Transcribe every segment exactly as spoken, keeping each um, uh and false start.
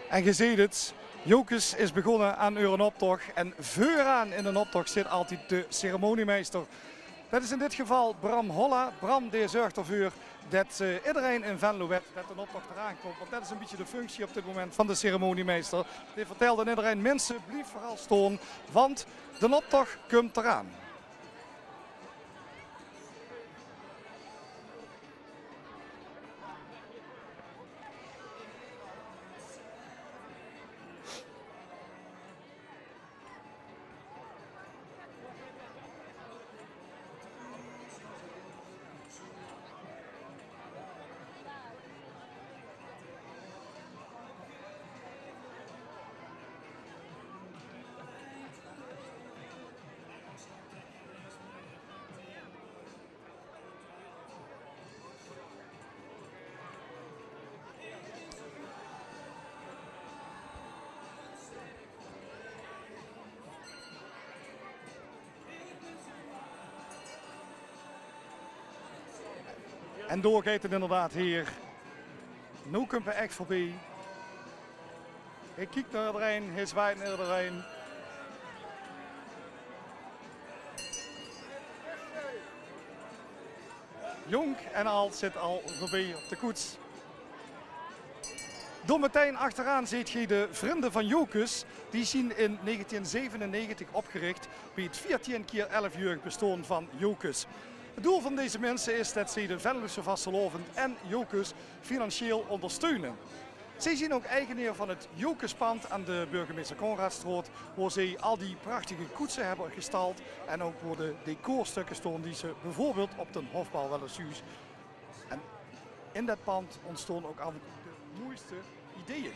En ge zeet 't, Jocus is begós aan eure optoch. En veuraan in d'n optoch zit altied de ceremoniemeister. Det is in dit geval Bram Holla. Bram, dae zörg d'rveur det, eh, idderein in Venlo wet det d'n optoch d'raan kump. Want det is ein bietje de functie op dit moment van de ceremoniemeister. Dae vertèlt aan idderein: minse, blief veural staon, want d'n optoch kump d'raan. En dao geit 't inderdaad, heer. Noe kump 'r ech veurbie. Hae kiek nao idderein, hae zwaait nao idderein. Jónk en ald zit al veurbie op de koets. Dao metein achteraan zeet geej de Vrinde van Jocus. Die zien in negentien zevenennegentig opgerich bie 't veertien kier elf jäörig bestaon van Jocus. 't Doel van deze minse is det ze de Venlose vastelaovend en Jocus financieel óngersteune. Ze zien ouk eigenaer van 't Jocuspand aan de Burgemeister Conradstraot, wo ze al die prachtige koetse hebbe gestald en ouk wo de decorstukke staon die ze bieveurbeeld op d'n Hofbal wèlle zuus. En in det pand óntstaon ouk aaf en toe de moeiste ideeë.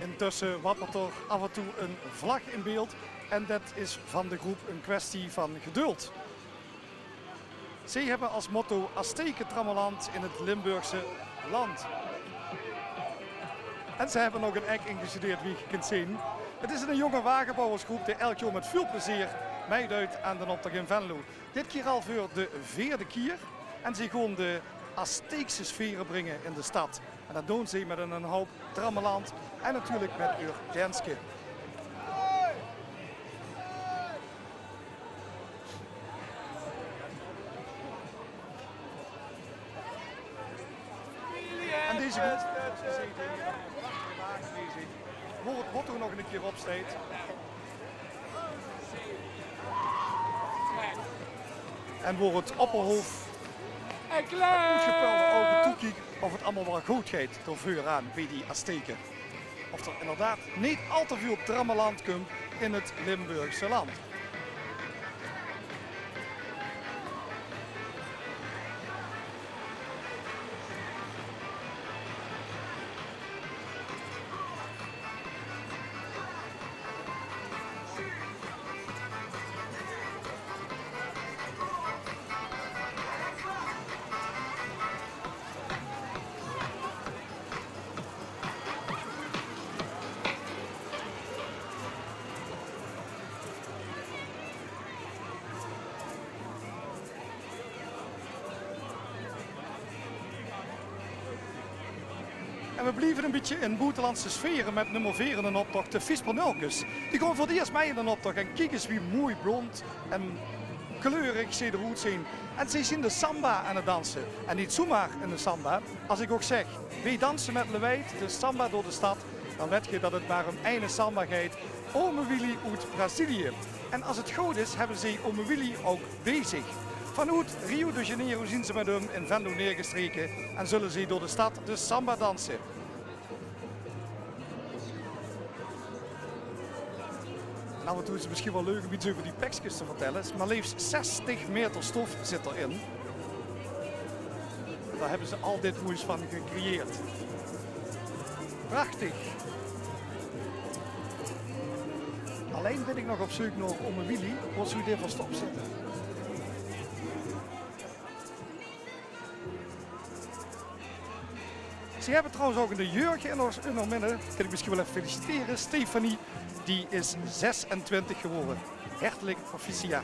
Intösse wappert d'r aaf en toe ein vlag in beeld en det is van de groep Ein Kwestie van Geduld. Ze hebbe es motto: Azteke Trammeland in 't Limburgse land. En ze hebbe nog ein act ingestudeerd, wie ge kint zeen. 't Is ein jónge wagebouwersgroep die eder jaor mit väöl plezeer mitdeit aan d'n optoch in Venlo. Dit kier al veur de veerde kier. En ze gaon de Azteekse sfere bringe in de stad. En det doon ze mit ein, ein houp trammeland en natuurlik mit eur denske. En deze groep, zoewie ge zeet, hie waor 't motto nog ein kier op steit. En wo 't opperhoof mit oetgepuilde ouge toekiek of 't allemaol waal good geit dao veuraan bie die Azteke. Of d'r inderdaad neet al te väöl trammeland kump in 't Limburgse land. En we blieve ein bietje in boetelandse sfere mit nummer veer in d'n optoch, de Viespernölkes. Die gaon veur 't iers mit in d'n optoch en kiek ins wie mooi blond en kleurig ze d'roet zeen. En ze zeen de samba aan 't danse. En neet zoemer ein samba. Es ik ouk zeg: "Weej danse mit Lewijt de samba door de stad", dan wet ge det 't mer um eine samba geit: Ome Willy oet Brazilië. En es 't good is, hebbe ze Ome Willy ouk beej zich. Vanoet Rio de Janeiro zeen ze mit häöm in Venlo neergestreke en zulle ze door de stad de samba danse. En aaf en toe is 't misschien waal leuk um get euver die pekskes te vertelle. Mer leefs zestig meter stof zit d'rin. Dao hebbe ze al dit moeis van gecreëerd. Prachtig. Allein bin ik nog op zeuk nao ome Willy, wo zoe die verstop zitte. Ze hebbe trouwens ouk 'ne jeurige in ós, in ós midde. Kin ik misschien wel effe felicitere. Stefanie, die is zesentwintig gewore. Hertelik proficiat,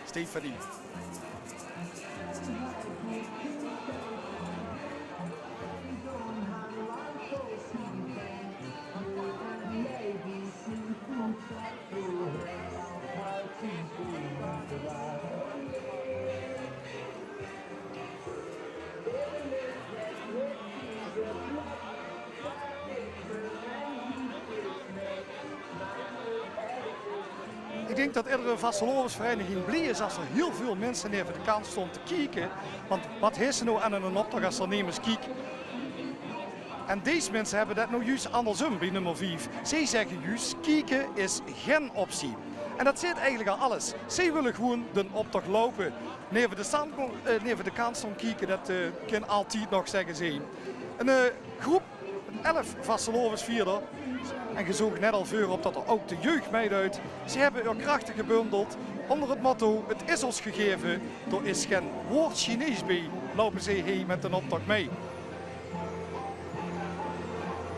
Stefanie. Ik dink dat iedere vastelaovesvereiniging blie is as er hiel veul minse neve de kant stónge te kieke. Want wat hes se noe aan 'nen optoch as er nemes kiek? En dees minse hebbe det noe juus andersom bie nummer vief. Ze zegge juus: kieke is gen optie. En dat zeet eigelik al alles. Ze wille gewoen den optoch loupe. Neve de stand, eh, neve de kant stónge kieke, det, eh, kin altied nog, zegge ze. Ein, eh, groep, elf vastelaovesvierder. En ge zoog net al veurop dat er ouk de jeug mitdeit. Ze hebbe eur krachte gebundeld ónger het motto: het is ós gegeve, d'r is gen woord Chinees bie, loupe ze hie mit den optoch mit.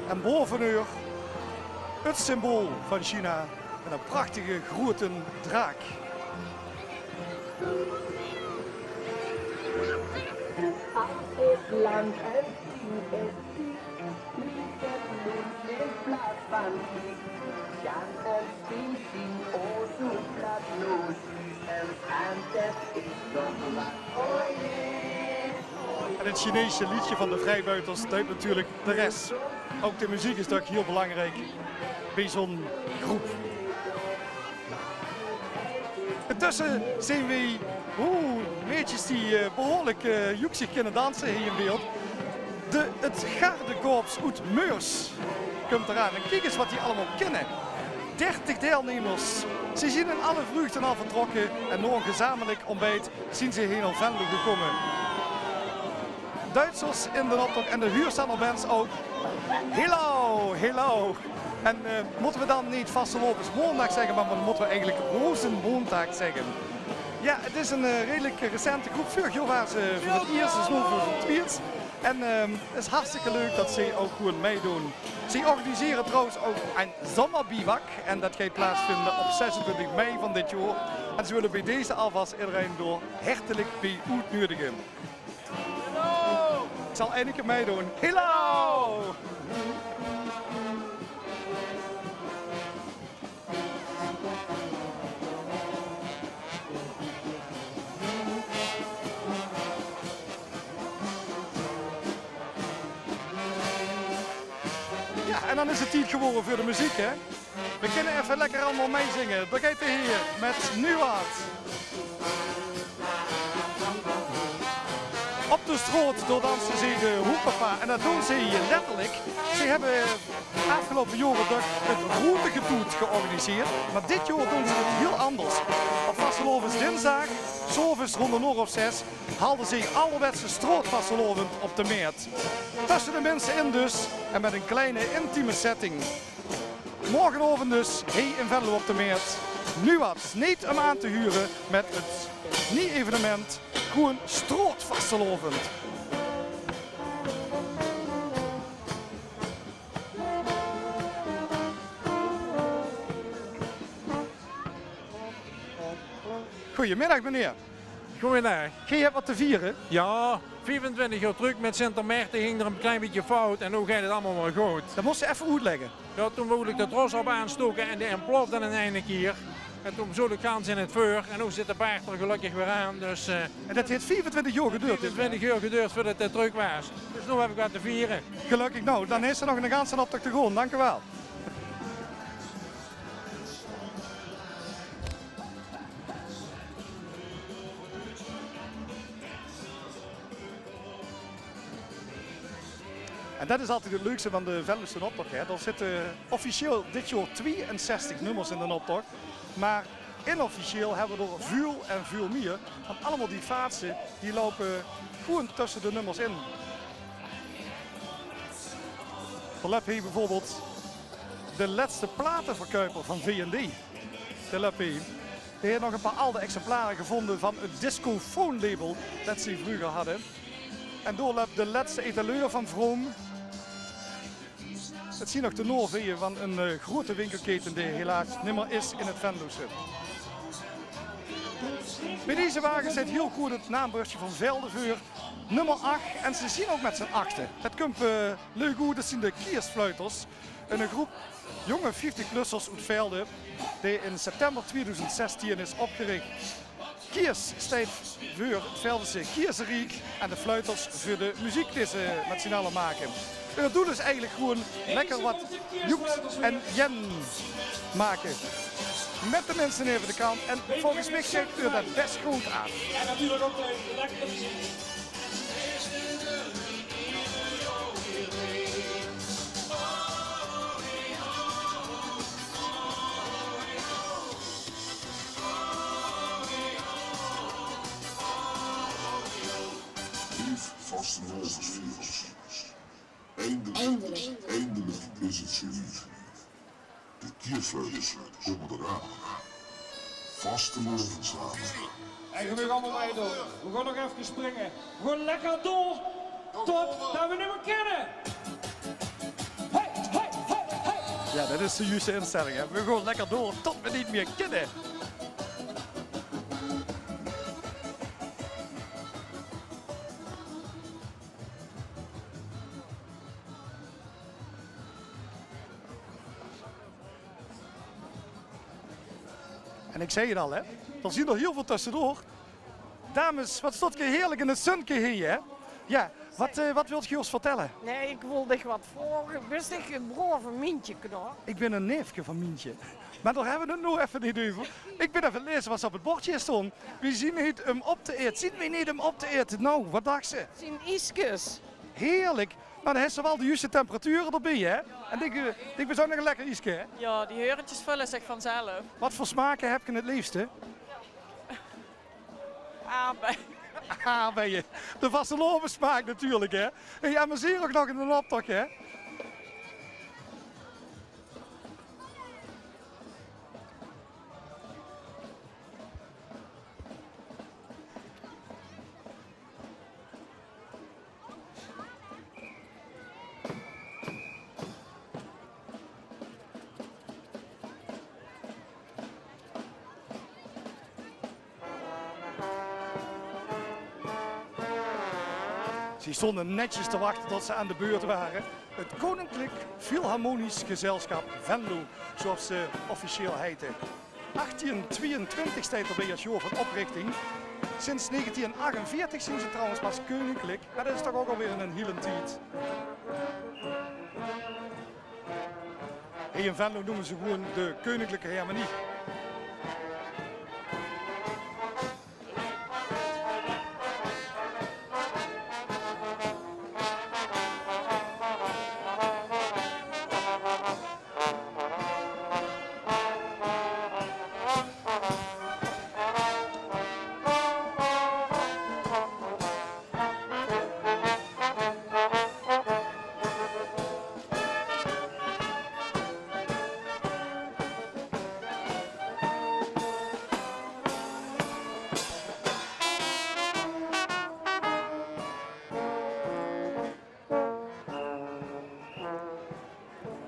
En baove eur het symbool van China, en 'ne prachtige groete draak. En het Chinese liedje van de Vrijbuiters duidt natuurlijk de rest. Ouk de meziek is toch hiel belangriek bie zoe'n groep. Intösse zeen we, oeh, meidjes die, eh, behuurlik, eh, joeksig kinne danse hie in beeld. De, het gardekorps oet Meurs kump d'raan. En kiek ens wat die allemaol kinne. Dertig deilnemers. Ze zien in alle vreugde al vertrokke en nao ein gezamelik ontbijt zien ze hie nao Venlo gekómme. Duitsers in den optoch en de Huurstander bands ouk. Hello, hello. En, eh, mótte we dan neet vastelaovesmaondaag zegge, mer mótte we eigelik Rosenmontag zegge? Jao, het is ein, eh, redelik recente groep. Veurig jaor wore ze veur het iers, dus noe veur het twiede. En, ehm, het is hartstikke leuk dat ze ouk gewoen mitdoon. Ze organisere trouwens ouk ein zommerbiwak en dat geit plaatsvinde op zesentwintig mei van dit jaor. En ze wille bie deze alvas iederein dao hertelik bie oetneudige. Ik zal einige mitdoon. Hello! Jao, en dan is het tied gewore veur de meziek, hè? We kinne effe lekker allemaol mitzinge. Dao geit 'r hie mit Nuat. Op de straot, dao danse ze de hoepapa. En dat doon ze hie letterlik. Ze hebbe aafgeloupe jaore toch het roetegetoet georganiseerd. Mer dit jaor doon ze het hiel anders. Op vastelaovesdinsdaag, 's aoves rónd ein oor of zes, halde ze alderwetse straotvastelaovend op de Mert. Tösse de minse in dus en mit ein kleine intieme setting. Morgenaovend dus, hie in Venlo op de Mert. Nuat, neet um aan te hure, mit het nie evenement, gewoen straotvastelaovend. Goeiemiddag, meneer. Goeiendaag. Geej hebt wat te viere? Jao, viefentwintig jaor trök mit Sint Maarten ging d'r ein klein bietje fout en noe geit het allemaol weer good. Dat mós se effe oetlegge. Jao, toen wól ik de tros op aanstoke en die ontplofde in eine kier. En toen zoot ik gans in het veur en noe zit de baard d'r gelökkig weer aan. Dus, eh, en dat heeft viefentwintig jaor geduurd, dus, hè? Viefentwintig jaor geduurd veurdat det trök waas. Dus noe heb ik wat te viere. Gelökkig, nou, dan is d'r nog eine ganse optoch te gaon. Dank u wel. En det is altied 't leukste van de Venlose optoch, hè. D'r zitte officieel dit jaor twieënzestig nummers in den optoch. Mer inofficieel hebbe v'r d'r väöl en väöl mier. Want allemaol die vaatse, die loupe gewoen tösse de nummers in. Dao löp hie bieveurbeeld de lètste plateverkuiper van V en D. Dao löp hie. Dae haet nog e paar alde exemplare gevónje van 't Discofoon-label det ze vreuger hadde. En dao löp de lètste etaleur van Vroom. 't Zien nog de naoveeje van 'n, eh, groeate winkelkete dae helaas nimmer is in 't Venlose. Bie deze wage steit hiel groeat 't naambördsje van Velde veur. Nummer ach. En ze zien ouch mit z'n achte. 't Kump, eh, leuk oet. Det zien de Kiersfluiters. 'n Groep jónge vieftigplussers oet Velde, dae in september tweeduizend zestien is opgerich. Kiers steit veur 't Veldese Kierzeriek en de Fluiters veur de meziek die ze mit zien alle make. 't Doel is eigelik gewoen lekker waat joeks en jen make. Mit de minse neve de kant en volges mich geit 't bès good aaf. En natuurlik ouch de lekkere meziek. Leef vastelaovesvierers. Eindelik, eindelik is 't zoewied. De Kiersfluiters kómme d'raan. Vastelaovend same. En geer maag allemaol meidoon. Veer gaon nog efkes springe. Veer gaon lekker door. Tot det veer neet mieë kinne. Hey, hey, hey, hey. Jao, det is de juuste instelling, hè. Veer gaon lekker door tot veer neet mieë kinne. En ich zag 't al, hè. D'r zien d'r hiel väöl tössedoor. Dames, waat stoot geer heerlik in 't zunke hie, hè? Jao, waat, eh, waat wilt geer ós vertèlle? Nae, ich wól dich waat vraoge. Bis dich 't braove Mientje, Knor? Ich bin 'n neefke van Mientje. Mer dao höbbe v'r 't noe effe neet euver. Ich bin effe aan 't laeze waat ze op 't bordje hie stoon. Veer zien neet um op te aete. Zien veer neet um op te aete? Noe, waat dachs se? 't Zien ieskes. Heerlik. Mer dan höbs se waal de juuste temperatuur d'rbie, hè? En ich, eh, ich bezörg nog e lekker ieske, hè? Jao, die heurentjes völle zich vanzelf. Waat veur smake höbs se 't leefste? Aardbeie. Aardbeie. De vastelaovessmaak natuurlik, hè? Hey, amuseer uch nog in d'n optoch, hè? Ze stónge netjes te wachte tot ze aan de beurt wore. 't Koninklijk Philharmonisch Gezelschap Venlo, zoals ze officieel heite. Achttien twieëntwintig steit d'rbie es jaor van oprichting. Sinds negentien achtenveertig zien ze trouwens pas keuninklek, mer det is toch ouch alweer 'n hielen tied. Hie in Venlo neume ze gewoen de Keuninklike Hermenie.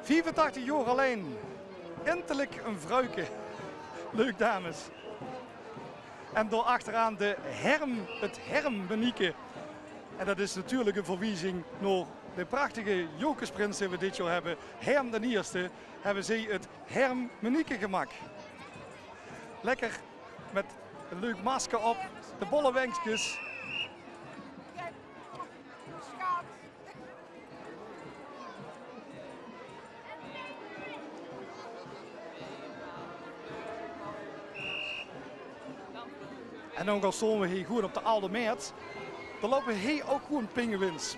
Viefentachtig jaor allein. Eindelik ein vruike. Leuk, dames. En dao achteraan de Herm, 't Hermenieke. En det is natuurlik ein verwiezing nao de prachtige Jocusprins die we dit jaor höbbe. Herm d'n Ierste, höbbe zie 't Hermenieke gemaak. Lekker, mit ein leuk masker op, de bolle wenkskes. En ouch al staon we hie gewoen op de Alde Mert, d'r loupe hie ouch gewoen pinguïns.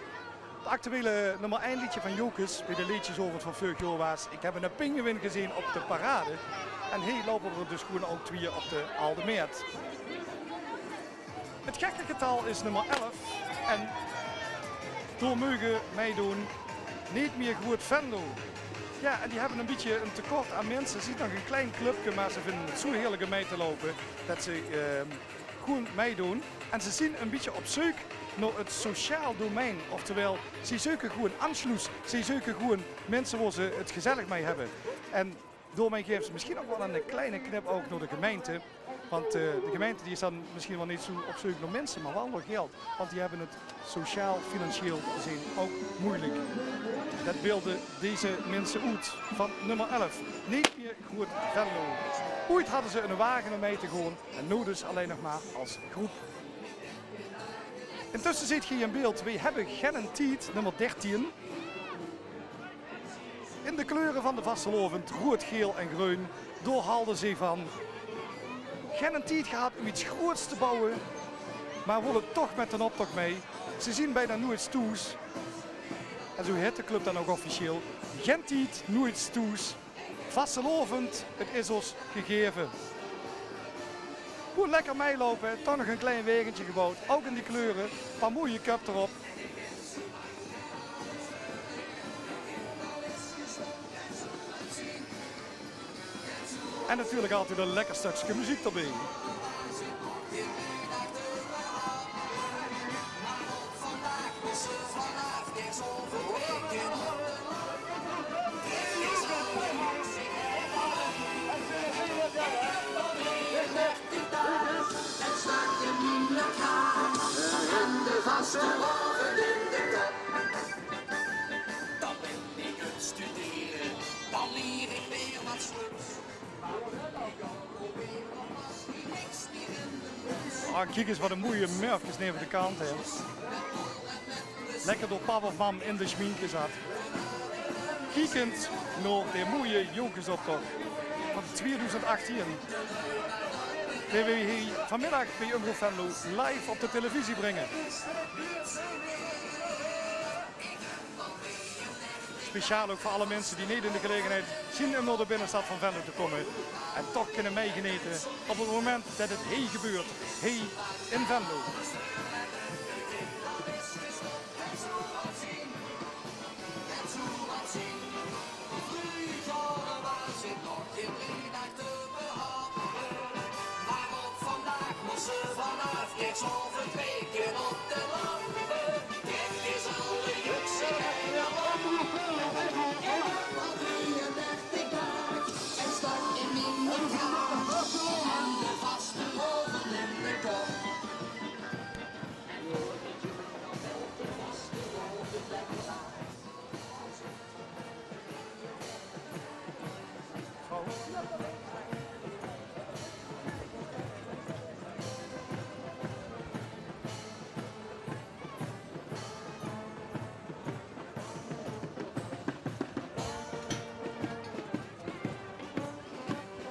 't Actuele nummer ein leedje van Jocus bie de leedjesaovend van veurig jaor waas: "Ik heb een pinguïn gezien op de parade." En hie loupe d'r dus gewoen ouch twieë op de Alde Mert. 't Gekke getal is nummer elf en dao meuge meidoon Neet mieë Groeët Venlo. Jao, en die höbbe e bietje e tekort aan minse. Ze zien nog e klein clubke, mer ze vinje 't zoeë heerlik um mei te loupe det ze, ehm, gewoeën meidoon. En ze zien e bietje op zeuk nao 't sociaal domein. Oftewaal, ze zeuke gewoeën Anschluss. Ze zeuke gewoeën minse wo ze 't gezellig mei höbbe. En daomei gaeve ze mesjien ouch waal 'ne kleine knipoug nao de gemeinte. Want, eh, de gemeinte die is dan mesjien waal neet zoeë op zeuk nao minse, mer waal nao geld. Want die höbbe 't sociaal, financieel gezeen ouch meujelik. Det beelde deze minse oet van nummer elf. Neet mieë Groeët Venlo. Oeët hadde ze 'ne wage um mei te goon en noe dus allein nog mer es groep. Intösse zeet geer in beeld, weej höbbe Gen en Tied, nummer dertien. In de kleure van de vastelaovend, roeëd, geel en greun, dao halde ze van. Gen en Tied gehad um get groeëts te bouwe, mer wolle toch mit d'n optoch mei. Ze zien bekans noeëts thoes. En zoeë hèt de club dan ouch officieel: Gen Tied, noeëts thoes. Vastelaovend, 't is ós gegaeve. Gewoeën lekker meiloupe, toch nog e klein wagentje geboewd, ouch in die kleure, paar mooie köp d'rop. En natuurlik altied e lekker stökske meziek d'rbie. Ah, kiek ins waat 'n moeie mörkes neve de kant, hè. Lekker door pap of mam in de sjmink gezat. Kiekend nao de moeie jóngesoptoch van twieëdoezend achttien. Dae weej hie vanmiddig beej Omroep Venlo live op de televisie bringe. Speciaal ouch veur alle minse die neet in de gelegenheid zien um nao de binnestad van Venlo te kómme. En toch kinne meigenete op 't moment det 't hie gebeurt. Hie in Venlo.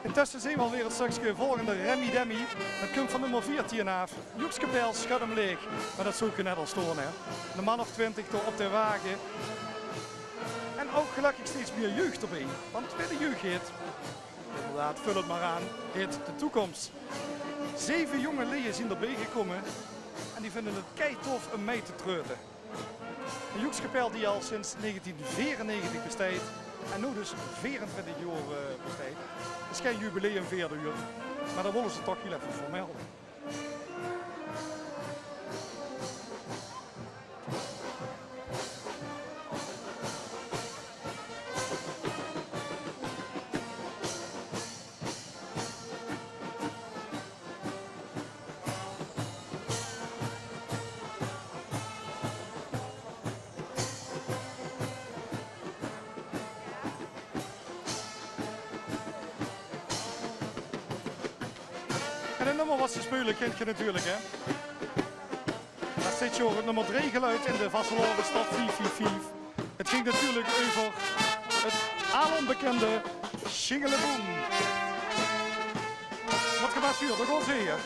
Intösse zeen we alweer 't stökske volgende Remmie Demmie. Det kump van nummer veertien aaf. Joekske Pels, Schud 'm Leeg. Mer det zów ich net al stoon, hè. 'Ne man of twintig dao op de wage. En ouch gelökkig steeds mieë jeug d'rbie. Want wae de jeug haet, inderdaad, vul 't mer aan, haet de toekóms. Zeve jónge leeje zien d'rbie gekómme. En die vinje 't keitof um mei te treute. 'n Joekskapel die al sinds negentien veerennegentig besteit en noe dus veerentwintig jaor, eh, besteit. Is gein jubileumfeer, mer det wolle ze toch hiel effe vermelde. En 't nummer wat ze speule kint ge natuurlik, hè? Det is dit jaor 't nummer drie geluid in de vastelaovend Top vief vief vief. 't Góng natuurlik euver 't alombekinde Shingeleboem. Wat gebeurt hie? Dao gaon ze weer.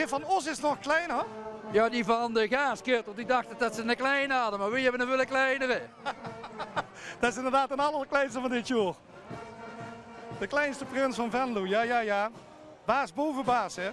Die van ós is nog kleiner. Ja, die van de Gaasketel, die dachte det ze 'ne kleine hadde, mer weej hebbe 'ne väöl kleinere. Det is inderdaad d'n allerkleinste van dit jaor. De kleinste prins van Venlo, ja, ja, ja. Baas bove baas, hè.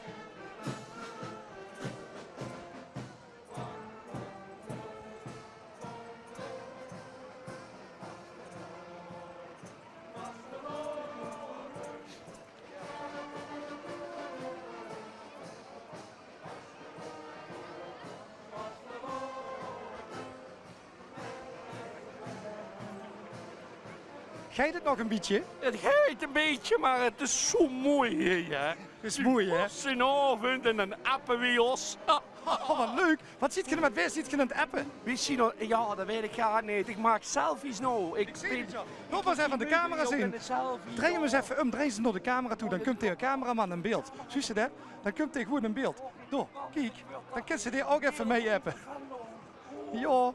Geit 't nog e bietje? 't Geit e bietje, mer 't is zoe moei hie, hè. 't Is moei, hè? 't Is 'nen aovend en dan appe weej ós. Oh, wat leuk. Wat ziet geer, mit wae ziet geer aan 't appe? Weej zien al, ja, det weit ik gaar neet. Ik maak selfies now. Ik zeen 't, ja. Laot mer ins effe aan de camera zeen. Drej 'm ins effe um, drej 'm ins nao de camera toe. Dan kump de cameraman in beeld. Zuus se det? Dan kump 'r gewoen in beeld. Dao, kiek. Dan kins se die ouk effe mei appe. Ja,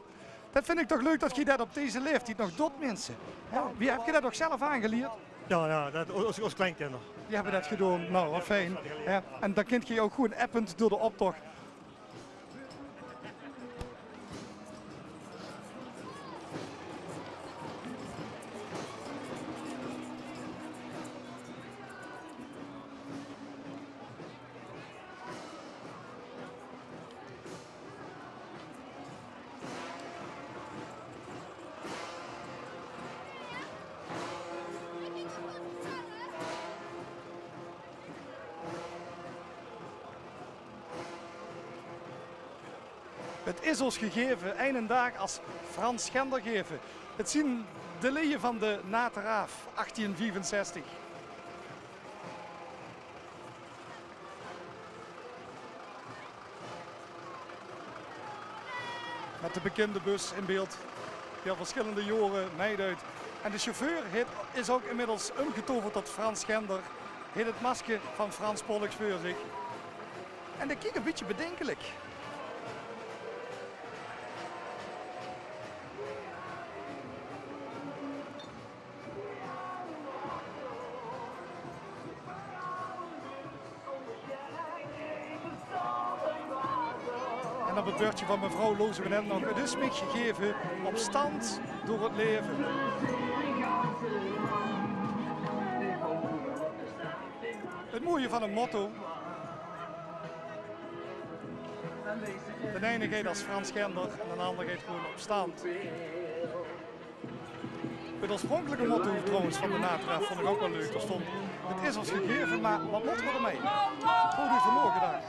det vind ik toch leuk det geej det op deze laeftied nog doot, minse. Hè? Wie, höb geej det ouk zelf aangelierd? Ja, ja, det, ós, ós kleinkinder. Die höbbe det gedoon. Nou, wat fijn. Hè? En dan kint geej ouk gewoen append door de optoch. 't Is ós gegaeve eine daag as Frans Gender gaeve. 't Zien de leje van de Nateraaf achttien viefenzestig. Mit de bekinde bus in beeld, die al versjillende jaore meiduit. En de sjefeur haet, is ouk inmiddels umgetoverd tot Frans Gender. Haet 't masker van Frans Pollux veur zich. En dae kiek e bietje bedinkelik. En op 't wäördje van mevrouw loze we net nog: 't Is mich gegaeve op stand door 't laeve. 't Moeie van e motto. D'n eine geit as Frans Gender en d'n ander geit gewoen op stand. 't Oorspronkelike motto trouwens van de Nateraaf vónd ik ouk waal leuk. Dao stóng: 't Is ós gegaeve, mer wat mótte we d'rmei? Good euver naogedaach.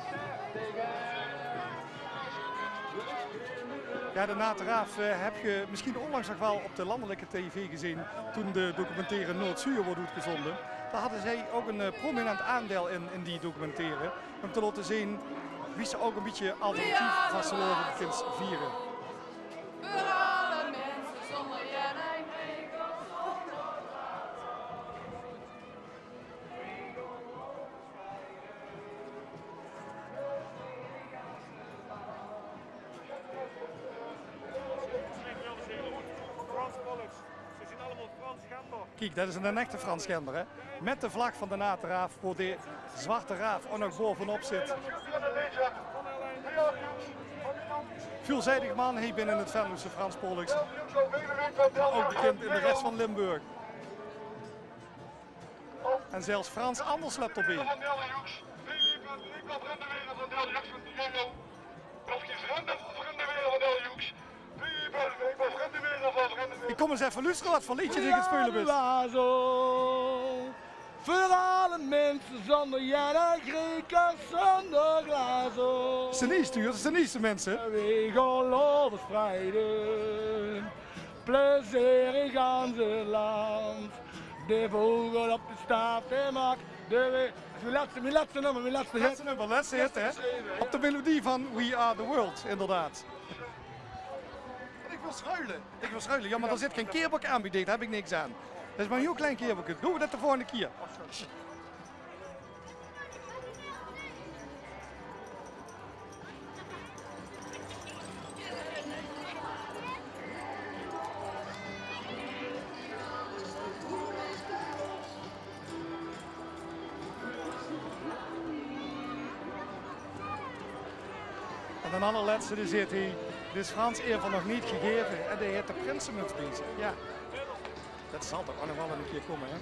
Ja, de Nateraaf, eh, höb geej misschien onlangs nog waal op de landelijke tv gezeen toen de documentaire Noord-Zuur woort oetgezonde. Dao hadde zij ouk 'n, eh, prominent aandeil in, in die documentaire. Um te laote zeen wie se ouk e bietje alternatief vastelaovend kins viere. Veur alle minse zónder jenne Griek of zónder Latien. Frans Pollux. Ze zien allemaol Frans Gender. Kiek, det is 'nen echte Frans Gender, hè? Mit de vlag van de Nateraaf, wo de zwarte raaf ouk nog baovenop zit. Veelzijdig man, hie binne in 't Venlose, Frans Pollux. Ouk bekind in de res van Limburg. En zelfs Frans Anders löp d'rbie. Ik kom ins effe loestere wat veur leedje die geer aan 't speule bis. Veur alle minse zónder jenne Griek of zónder Glazo. Ze nieste, huur, ze nieste, minse. Weej gaon love spreide, plezeer in gans 't land. De vogel op de staaf, de mak, de we-, mien lètste, mien lètste nummer, mien lètste hit. Lètste nummer, lètste hit, hè? Op de melodie van We Are The World, inderdaad. Ik wil schuile. Ik wil schuile. Ja, mer dao zit gein keerbok aan, bie dit höb ik niks aan. Det is mer 'n hiel klein keerbokske. Doon we det de volgende kier. D'n allerlètste, dae zeet hie, dae is Frans Ever nog neet gegaeve en dae haet de prinsemuts bie zich. Jao, det zal toch ouch nog waal ein kier kómme, hè?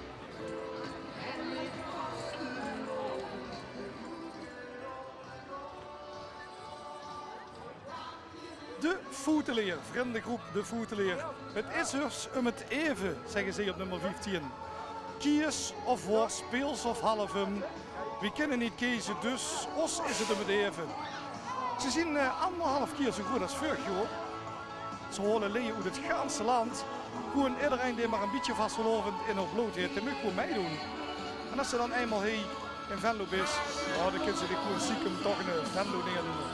De Foeteleer, vrindegroep De Foeteleer. Het is us um het eve, zègke ze op nummer vieftien. Kies of wors, pils of half um. Weej kinne neet keze, dus os is het um het eve. Ze zien, eh, anderhalf kier zo groeët as veurig jaor. Ze haole leje oet het ganse land. Gewoeën ederein dae mer ein bietje vastelaovend in häör blood haet, dae maag gewoeën meidoon. En as ze dan einmaol hie in Venlo bis, jao, dan kins se dich gewoeën stiekem toch ein Venlonaer neunne.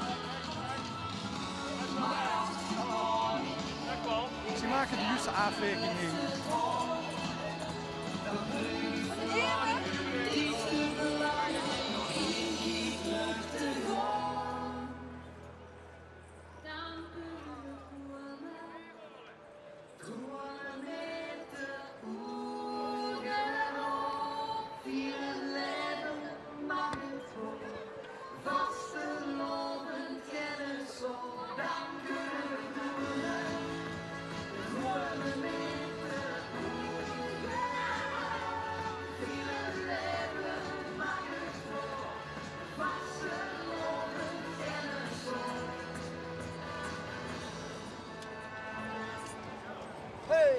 Ze make de juuste aafwaeging hie. Hey!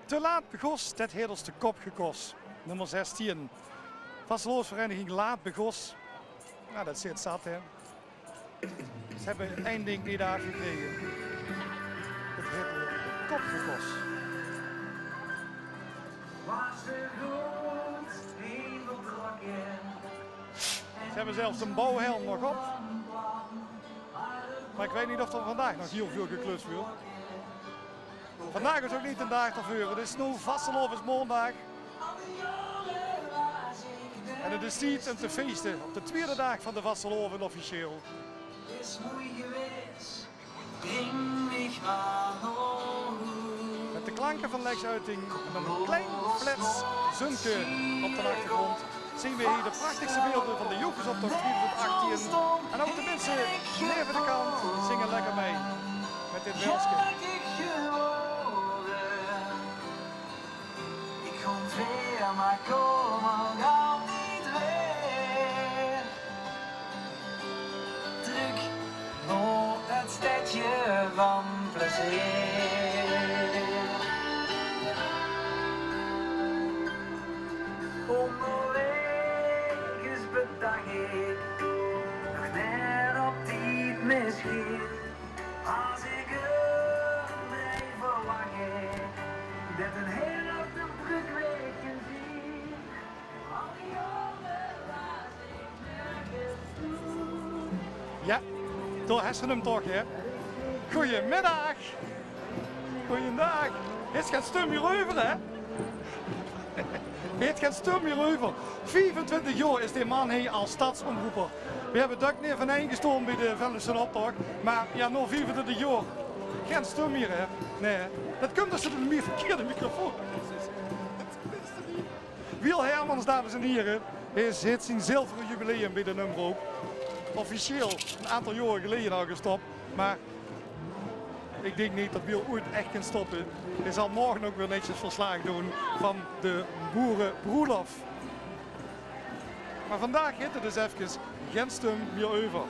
Te laat begós, det haet os de kop gekos. Nummer zestien. Vastelaovesvereiniging Laat Begós. Nou, det zit zat, hè. Ze hebbe ein ding neet aafgekrege. Het haet os de kop gekos. Ze hebbe zelfs de bouwhelm nog op. Maar ik weit neet of d'r vandaag nog hiel väöl geklus wuuert. Vandaag is ouch neet d'n daag d'rveur. Het is noe vastelaovesmaondaag. En het is tied um te feeste op de twiede daag van de vastelaovend officieel. Mit de klanke van Lex Uiting en ein klein flets zunke op d'n achtergróndj zien we hie de prachtigste beelder van de Jocusoptoch twieëdoezend achttien. En ouch de minse neve de kant zinge lekker mei mit dit werske. Ik kom weer, maar kom ook altijd weer terug naar het stedje van plezier. Onderweg is bedacht ik nog net op tijd misschien. Als ik een drijver wacht, dat een heel op de brug weg kan zien. Al die jaren was ik nergens toe. Jao, dao hes se 'm toch, hè? Goeiemiddaag. Goeiendaag. Is gein stum mier euver, hè? Haet gein stum mier euver. Viefentwintig jaor is dae man hie al stadsomroeper. Veer höbbe dök neer veneen gestoon bie de Venlose optoch. Mer jao, nao viefentwintig jaor. Gein stum mier, hè? Nae. Det kump dus door de mi-, verkeerde microfoon. Wiel Hermans, dames en hiere, hae haet zien zilvere jubileum bie de Nummrook. Officieel 'n aantal jaore geleje al gestop, mer ik dink neet det Wiel oeit ech kan stoppe. Hae zal morge ouch weer netjes verslaag doon van de boerebroelof. Mer vandaag haet 'r dus efkes gein stum mier euver.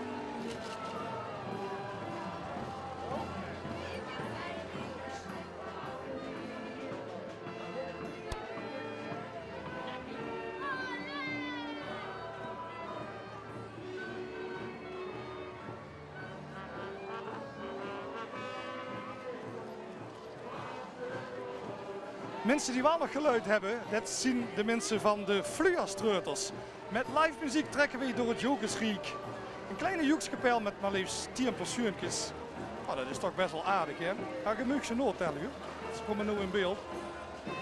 Minse die waal nog geluid höbbe, det zien de minse van de Fluastrauters. Mit live meziek trèkke weej door 't Jocusriek. Ein kleine joekskapel mit mer leefs tieën persuunkes. Oh, det is toch bès waal aardig, hè? Mer ge moogt ze naotèlle, huur. Ze kómme noe in beeld.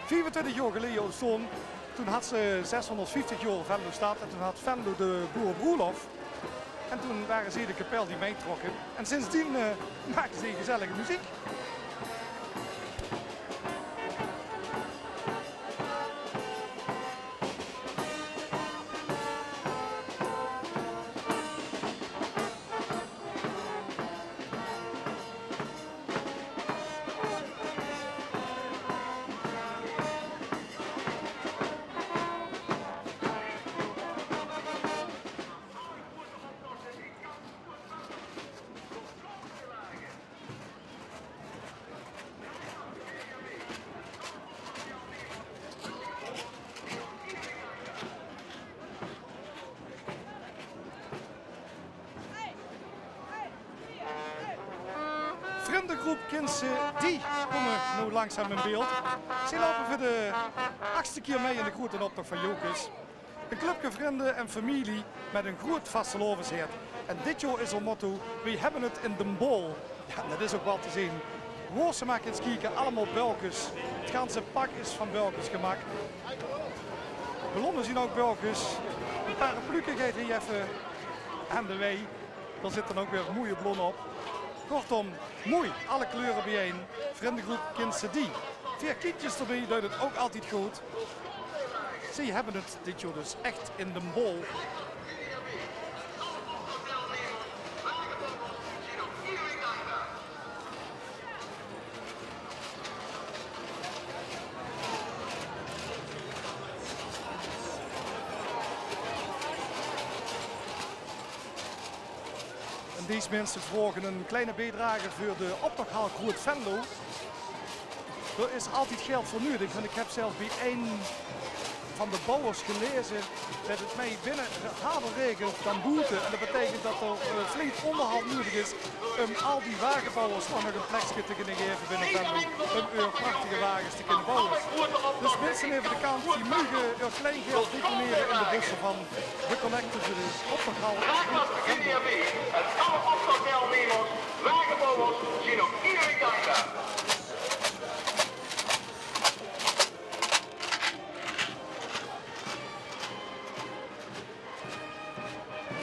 Viefentwintig jaor geleje óntstaon. Toen had ze zeshonderdvieftig jaor Venlo Stad en toen had Venlo de boerebroelof. En toen ware ze de kapel die meitrokke. En sindsdien, eh, make ze gezellige meziek. Vrindegroep Kinse, die kómme noe langzaam in beeld. Ze loupe veur de achste kier mei in de groeten optoch van Jocus. Ein clubke vrinde en femilie mit ein groet vastelaoveshert. En dit jaor is häör motto: "Weej hebbe 't in de bol." Jao, det is ouch waal te zeen. Wo se mer kins kieke, allemaol bölkes. 't Ganse pak is van bölkes gemaak. Ballonne zien ouch bölkes. Ein parapluke geit hie effe aan de wei. Dao zit dan ouch weer moeie ballonne op. Kortom, moei, alle kleure biejein. Vrindegroep Kinse die. Veer kiekjes d'rbie duit 't ouch altied good. Ze hebbe 't dit jaor dus ech in de bol. En dees minse vraoge ein kleine biedrage veur de optochhal Groot Venlo. Dao is altied geld veur nudig, want ik heb zelfs bie ein van de bouwers gelaeze det 't mei binne harder raegelt dan boete. En det beteikent det d'r, eh, flink óngerhald nudig is um al die wagebouwers toch nog ein plekske te kinne gaeve binne Venlo, um häör prachtige wages te kinne bouwe. Dus minse neve de kant, die moge häör klein geld deponere in de busse van de collecte veur de optochhal. Wagebouwers zien op iedere kant.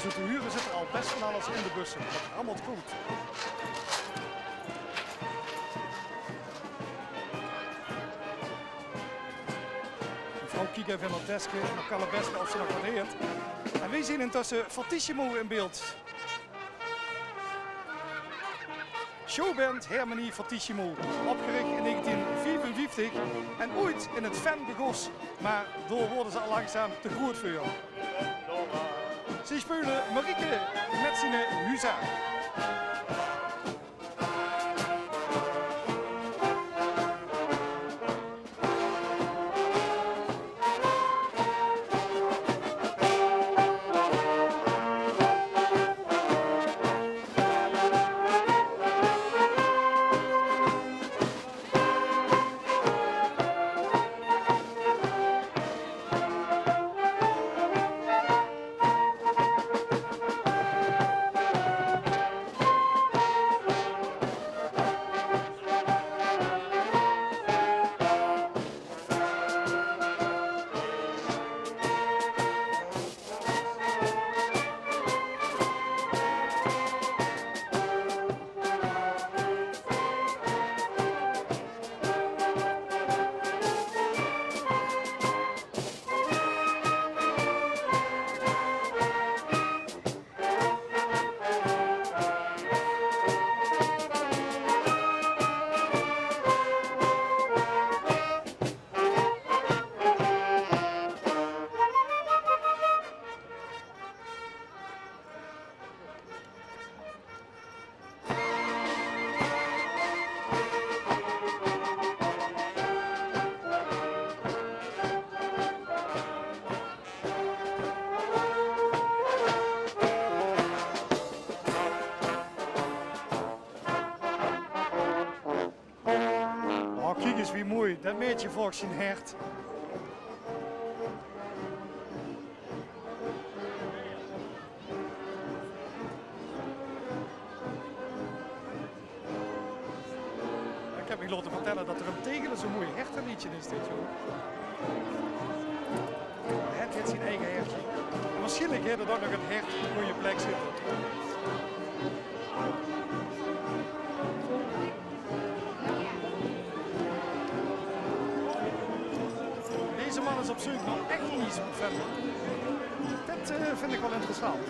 Zoe te hure zit d'r al bes van alles in de busse. Det rammelt good. Mevrouw kiek effe in 't deske, nog kalebeske of ze nog waat heet. En weej zien intösse Fortissimo in beeld. Showband Hermenie Fortissimo, opgerich in negentien viefenvieftig en oeit in 't Ven begós, mer dao woorte ze al langzaam te groet veur. Ze speule Marieke mit ziene Huza. Oh, kiek ins wie moei. Det maedje volg zien hert. Ik heb mich laote vertelle det d'r in Tegele zo'n moei herteliedje is dit jaor. Haet zien eige hertje. En waarsjienlik haet 't ouch nog 't hert op de gooj plek zitte. Deze man is op zeuk nao ech Nies oet Venlo. Det, eh, vinj ich waal interessant.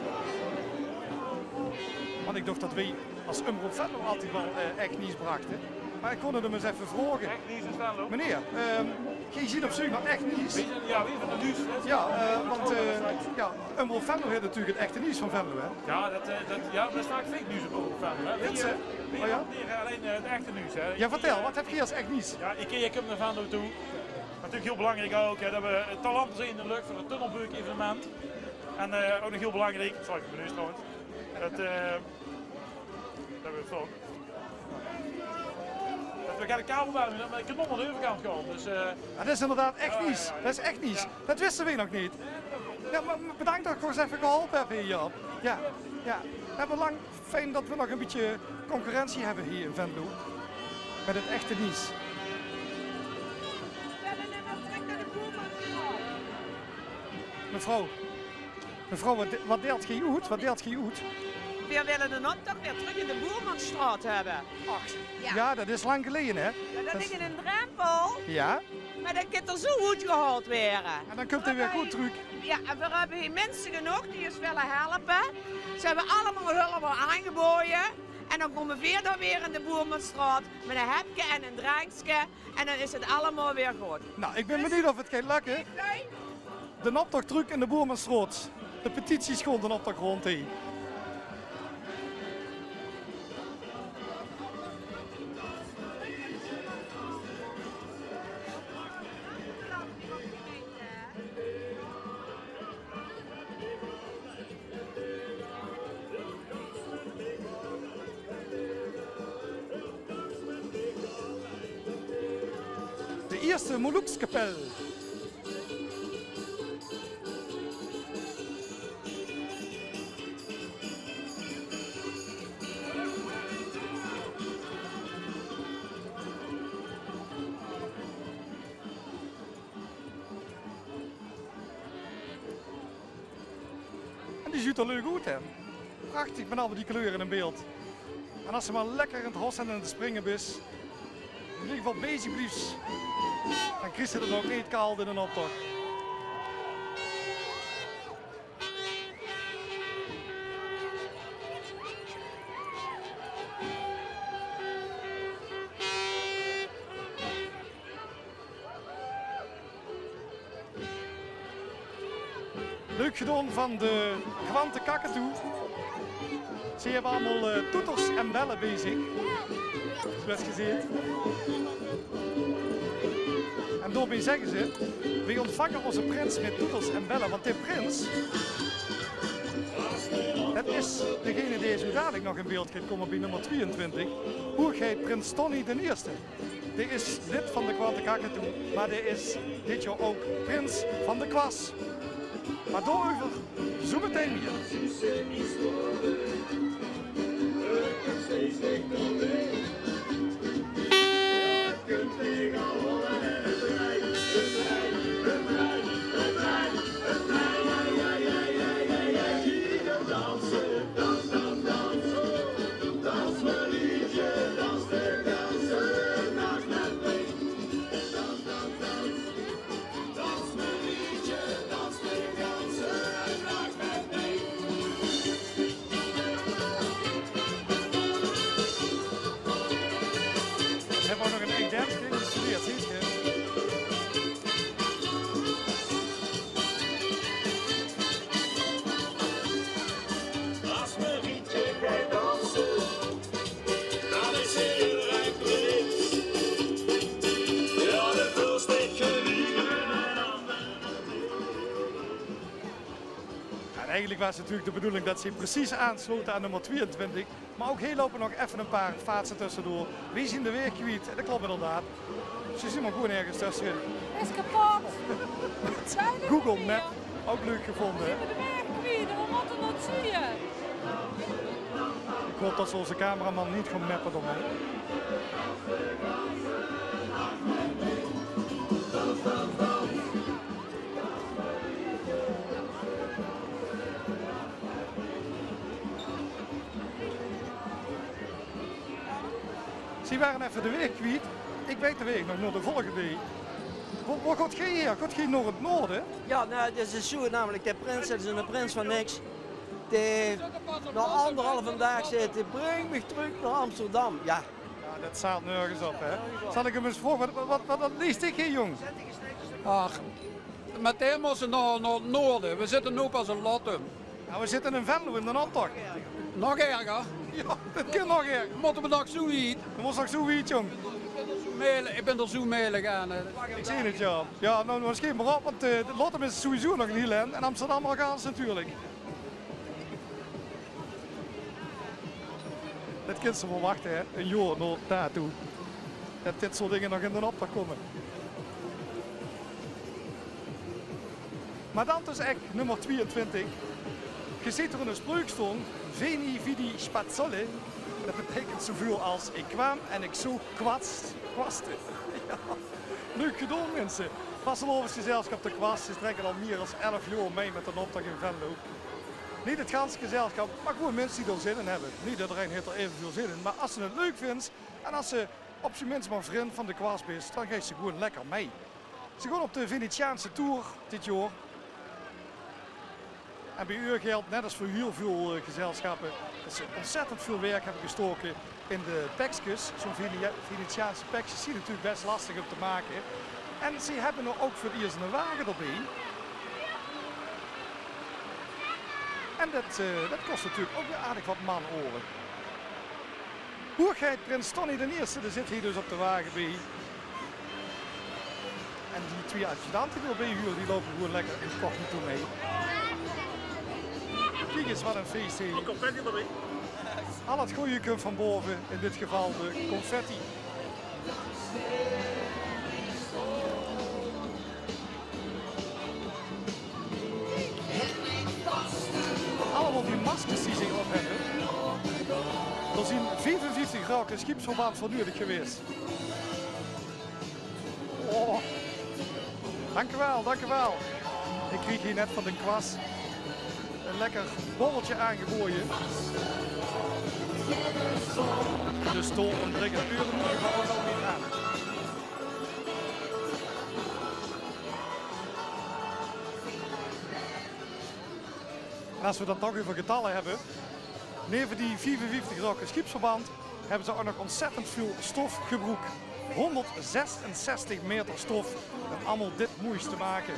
Want ich dach det weej es Omroep Venlo altied waal, eh, ech Nies brachte. Mer ich kós 't 'm ins effe vraoge. Ech Nies is Venlo. Meneer, ehm, geej zeet op zeuk nao ech Nies? Weej zeen, jao, weej zeen de Nuus, hè. Jao, eh, want, eh, jao, Omroep Venlo haet natuurlik 't echte nuus van Venlo, hè? Jao, det, eh, det, jao, det is vaak fake news op Omroep Venlo, hè. Vinjs se? Weej, eh, weej hanteren allein, eh, 't echte nuus, hè. Jao, vertèl, waat höb geej es ech Nies? Jao, ich, ich kóm nao Venlo toe. Natuurlik hiel belangriek ouch, hè, det we, eh, te lande zeen in de lóch veur 't Tunnelbeuk-evenement. En, eh, ouch nog hiel belangriek, sorry, ich bön neus trouwens. 't, eh, Det we 't vlog. Det we geine kabel höbbe, det we de kanon aan de euverkant gaon. Dus, eh, jao, det is inderdaad ech Nies. Det is ech Nies. Det wiste we nog neet. Jao, mer, mer bedank det geej ós effe geholpe höb hie, Jaap. Jao, jao. Höbbe we lang, fijn det we nog ein bietje concurrentie höbbe hie in Venlo. Mit 't echte Nies. Mevrouw. Mevrouw, waat de-, waat deelt geej oet? Waat deelt geej oet? Veer wille d'n optoch weer trök in de Boermansstraot höbbe. Ach, jao, det is lang geleje, hè? Jao, det ligk in ein drempel. Jao. Mer dan kint 'r zo oetgehaold waere. En dan kump 'r weer good trök. Jao, en veer höbbe hie minse genóg die ós wille helpe. Ze höbbe allemaol hulp al aangebaoje. En dan kómme veer dan weer in de Boermansstraot mit ein hepke en ein drenkske. En dan is 't allemaol weer good. Nou, ich bön benuujd of 't geit lökke. D'n optoch trök in de Boermansstraot. De petitie is gewoon d'n optoch rónd, hè. De ierste Molukkskapel. En die zuut d'r leuk oet, hè? Prachtig, mit al die kleure in beeld. En es se mer lekker in 't hos en in 't springe bis, in eder geval bezig bliefs, dan kriegs se 't ouch neet kald in d'n optoch. Leuk gedaon van de Kwante Kakatoe. Ze höbbe allemaol, eh, toeters en belle bie zich. Zoewie geer zeet. En daomit zègke ze: "Weej óntvange ózze prins mit toeters en belle." Want de prins, det is degene dae zoe dalik nog in beeld geit kómme bie nómmer twieëntwintig. Hoegheid prins Tonny d'n Ierste. Dae is lid van de Kwante Kakatoe, mer dae is dit jaor ouch prins van de Kwas. Mer daoreuver zoe metein mieë. Höbbe v'r nog ein eig danske geïnstalleerd, zuus se? As me Rietje geit danse, dan is ze hiel erg prins. Jao, de völs tege wiene en ander. En eigelik waas 't natuurlik de bedoeling det ze precies aanslote aan nómmer twieëntwintig. Mer ouch hie loupe nog effe ein paar faatse tössedoor. Weej zeen de waeg kwiet. Det klop inderdaad. Ze zeen mer gewoon örges tössenin. Is kepot. Google Map, ouch leuk gevónje. Zeen we de waeg kwiet, we mótte 't zeen. Ich haop det ze ózze cameraman neet gaon mappe dan, hè. 't Die wore effe de waeg kwiet. Ich weit de waeg nog nao de volgende. Wo, wo gaot geer haer? Gaot geer nao 't noorde? Jao, noe, det is zoe namelik. De prins, det is eine prins van niks. Dae nao anderhalve daag zaet: "Bring mich trök nao Amsterdam." Jao. Jao, det slaat nörges op, hè. Zal ich 'm ins vraoge, waat, waat, waat, waat lees dich hie, jóng? Ach, metein mót ze nao, nao 't noorde. Veer zitte noe pas in Lottum. Jao, veer zitte in Venlo in d'n optoch. Nog erger. Jao, det kin nog erger. Mótte veer nog zoe wied? Veer mótte nog zoe wied, jóng. Melig, ich bön d'r zoe melig aan, hè. Ich zeen 't, jao. Jao, noe, noe sjeet mer op, want, eh, Lottum is sowieso nog ein hiel end en Amsterdam al gans natuurlik. Det kins se waal wachte, hè. Ein jaor nao dato. Det dit soort dinger nog in d'n optoch kómme. Mer dan dus ech nummer twieëntwintig. Geer zeet d'r ein spreuk staon: Veni, vidi, spazzole. Det beteikent zoeväöl es: "Ich kwaam en ich zoog kwats, kwaste." Jao. Leuk gedaon, minse. Vastelaovesgezelsjap De Kwast, die trèkke al mieër es elf jaor mei mit d'n optoch in Venlo. Neet 't ganse gezelsjap, mer gewoen minse die d'r zin in höbbe. Neet ederein haet d'r aeveväöl zin in, mer es se 't leuk vinjs en es se op z'n mins mer vrun van De Kwast bis, dan geis se gewoen lekker mei. Ze gaon op de Venetiaanse toer dit jaor. En bie eur geldj, net es veur hiel väöl, eh, gezelsjappe, det ze ontzettend väöl werk höbbe gestoke in de pekskes. Zoe'n Vene-, Venetiaanse pekskes zeen natuurlik bès lastig óm te make. En ze höbbe noe ouch veur 't iers eine wage d'rbie. En det, eh, det kos natuurlik ouch weer aardig waat manore. Hoegheid prins Tonny d'n Ierste, dae zit hie dus op de wage bie. En die twieë adjudante die d'rbie hure, die loupe gewoen lekker incognito mei. Kiek ins, waat ein fees, hè. Al 't gooj kump van bove, in dit geval de confetti. Allemaol die maskers die ze op höbbe. Dao zeen viefenvieftig rauke sjiepsverband veur nuuedig gewaes. Oh. Dank uch waal, dank uch waal. Ich kreeg hie net van De Kwast ein lekker borrelke aangebaoje. Dus dao óntbrik 't uur in eder geval ouch al neet aan. En es v'r 't dan toch euver getalle höbbe, neve die viefenvieftig rauke sjiepsverband höbbe ze ouch nog ontzettend väöl stof gebroek. Hónderdzesenzestig maeter stof óm allemaol dit moeis te make.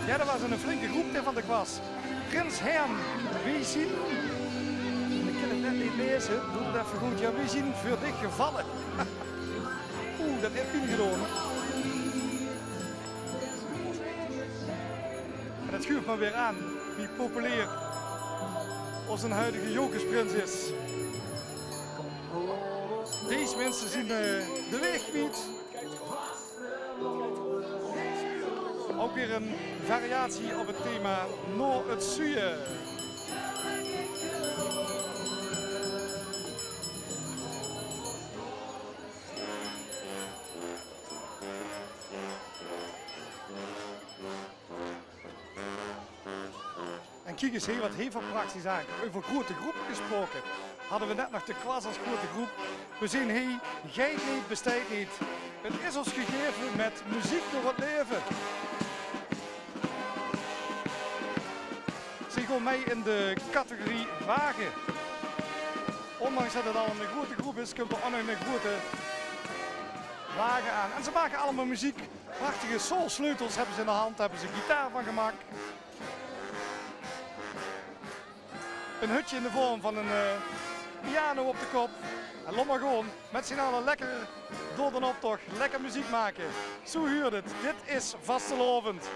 Jao, det waas ein flinke groep, dae van De Kwast. Prins Herm, weej zien, ich kin 't net neet laeze, doot 't effe good. Jao, weej zien veur dich gevalle. Oeh, det haet pien gedaon. En det guuef mer weer aan wie populair ózze huidige Jocusprins is. Dees minse zien, eh, de waeg kwiet. Ouch weer ein variatie op 't thema nao 't zuuje. En kiek ins hie, waat hae veur prachtigs aankump. Euver groeate groepe gesproke. Hadde v'r net nog De Kwast es groeate groep. V'r zeen hie: geit neet, besteit neet. 't Is ós gegaeve mit meziek door 't laeve. Ze gaon mei in de categorie wage. Ondanks det 't al ein groeate groep is, kump d'r ouch nog ein groeate wage aan. En ze make allemaol meziek. Prachtige soulsleutels höbbe ze in de hand, höbbe ze gitaar van gemaak. Ein hutje in de vorm van ein, eh, piano op de kop. En laot mer gewoon mit zien alle lekker door d'n optoch, lekker meziek make. Zoe huurt 't. Dit is vastelaovend.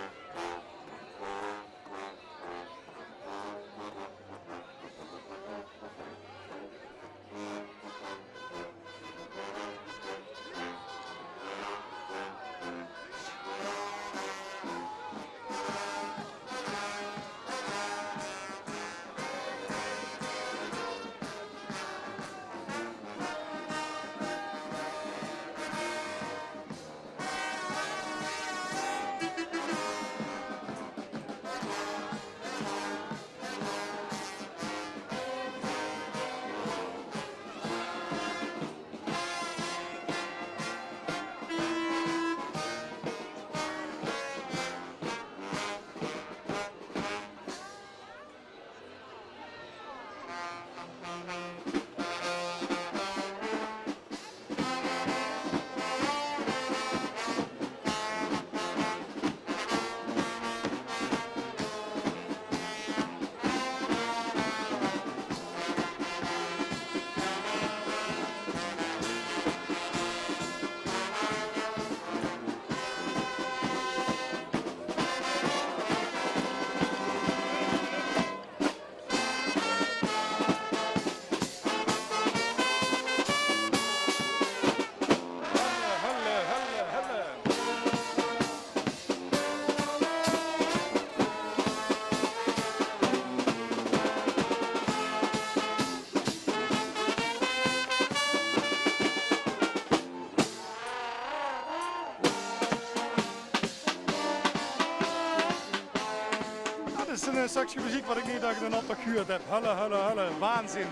Det is ein, eh, stökske meziek waat ich neet dök in ein optoch gehuurd höb. Hulle, hulle, hulle. Waanzin.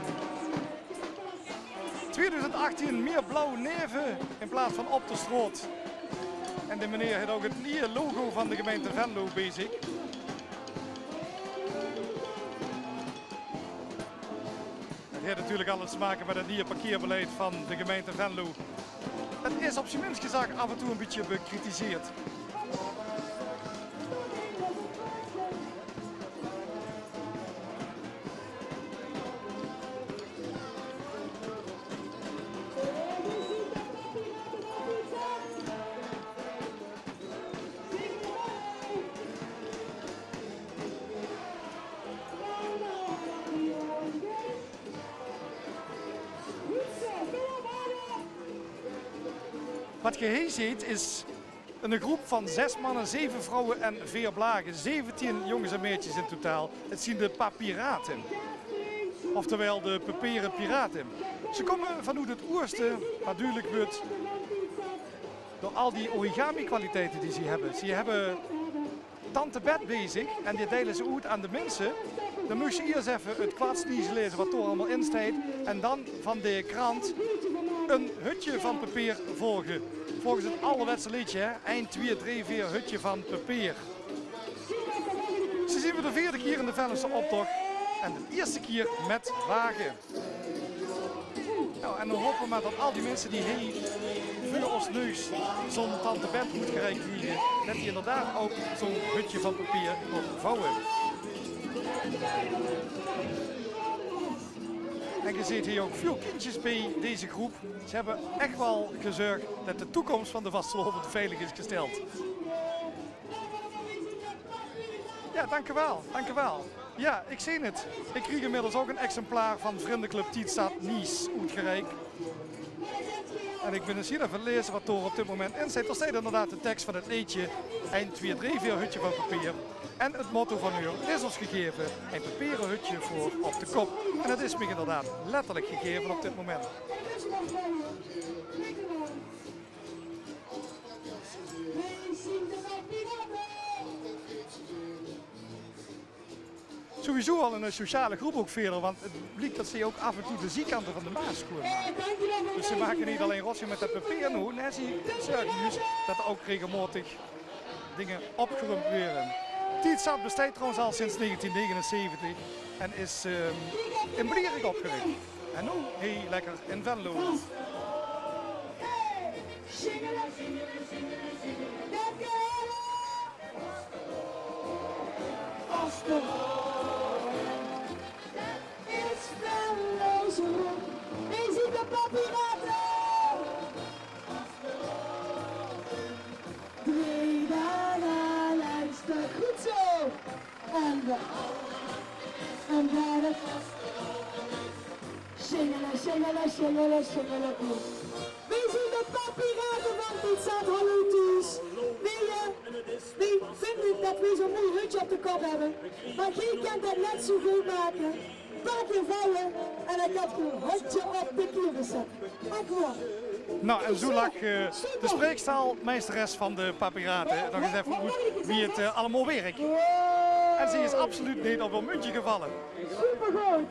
Twiedoezend achttien, mier blauw neve in plaats van op de straot. En de meneer haet ouch 't nieje logo van de gemeinte Venlo bie zich. Het haet natuurlik alles te make mit 't nieje parkeerbeleid van de gemeinte Venlo. Het is op zien mins gezag af en toe ein bietje bekritiseerd. Waat geer hie zeet is ein groep van zes manne, zeve vrouwe en veer blage. Zeventien jónges en meidjes in totaal. Het zien de Papirate. Oftewel de Pepere Pirate. Ze kómme vanoet het oerste, waat dudelik wuurt door al die origami-kwaliteite die ze höbbe. Ze höbbe Tante Bet bezig en die deile ze oet aan de minse. Dan mós se iers effe het kwartsniesel laeze waat dao allemaol in steit. En dan van de krant ein hutje van papeer volge. Volges het alderwetse leedje, hè? Ein, twieë, drie, veer, hutje van papeer. Ze zien veur de veerde kier in de Venlose optoch en de ierste kier mit wage. Nou, en dan hope we mer det al die minse die hie veur ós neus zoe'n Tante Bet oetgereik kriege, det die inderdaad ouch zoe'n hutje van papeer nog vouwe. En ge zeet hie ouch väöl kindjes bie deze groep. Ze höbbe ech waal gezörg det de toekoms van de vastelaovend veilig is gesteld. Ja, dank u wel, dank u wel. Ja, ik zeen het. Ik krieg inmiddels ouch ein exemplaar van Vrindeclub Tiedstad Nice oetgereik. En ik bin ins hie effe aan 't laeze waat dao op dit moment in steit. Dao steit inderdaad de teks van het leedje: ein, twieë, drie, veer, hutje van papeer. En het motto van eur is ós gegaeve: ein papere hutje veur op de kop. En het is mich inderdaad letterlik gegaeve op dit moment. Sowieso al ein, eh, sociale groep ouch wiejer, want het bliek det ze ouch af en toe de ziekante van de Maas sjoeënmake. Dus ze make neet allein rotzooi mit det papeer noe, nae, ze zörge juus det d'r ouch regelmaotig dinger opgeruump waere. Tied Zat besteit trouwens al sinds negentien negenenzeventig en is, ehm, in Blierick opgerich. En noe hie lekker in Venlo. Is Venloze roep. Weej zien de Pappiraete. Drie daag langs de, good zo. En de, en de, singele, singele, singele, singele, boem. Weej zien de Pappiraete van Tied Zat, hallo thoes. Weej, eh, weej vinde det weej zoe'n moei hutje op de kop hebbe. Mer geej kint det net zoe good make. Pak 'n vouwe en dan kint geej 'n hutje op de kierbus zètte. Ech waor. Nou, en zoe lag, eh, de spreekstaalmeisteres van de Pappiraete nog ins effe oet wie 't, eh, allemaol wirk. En ze is absoluut neet op häör mundje gevalle. Supergood.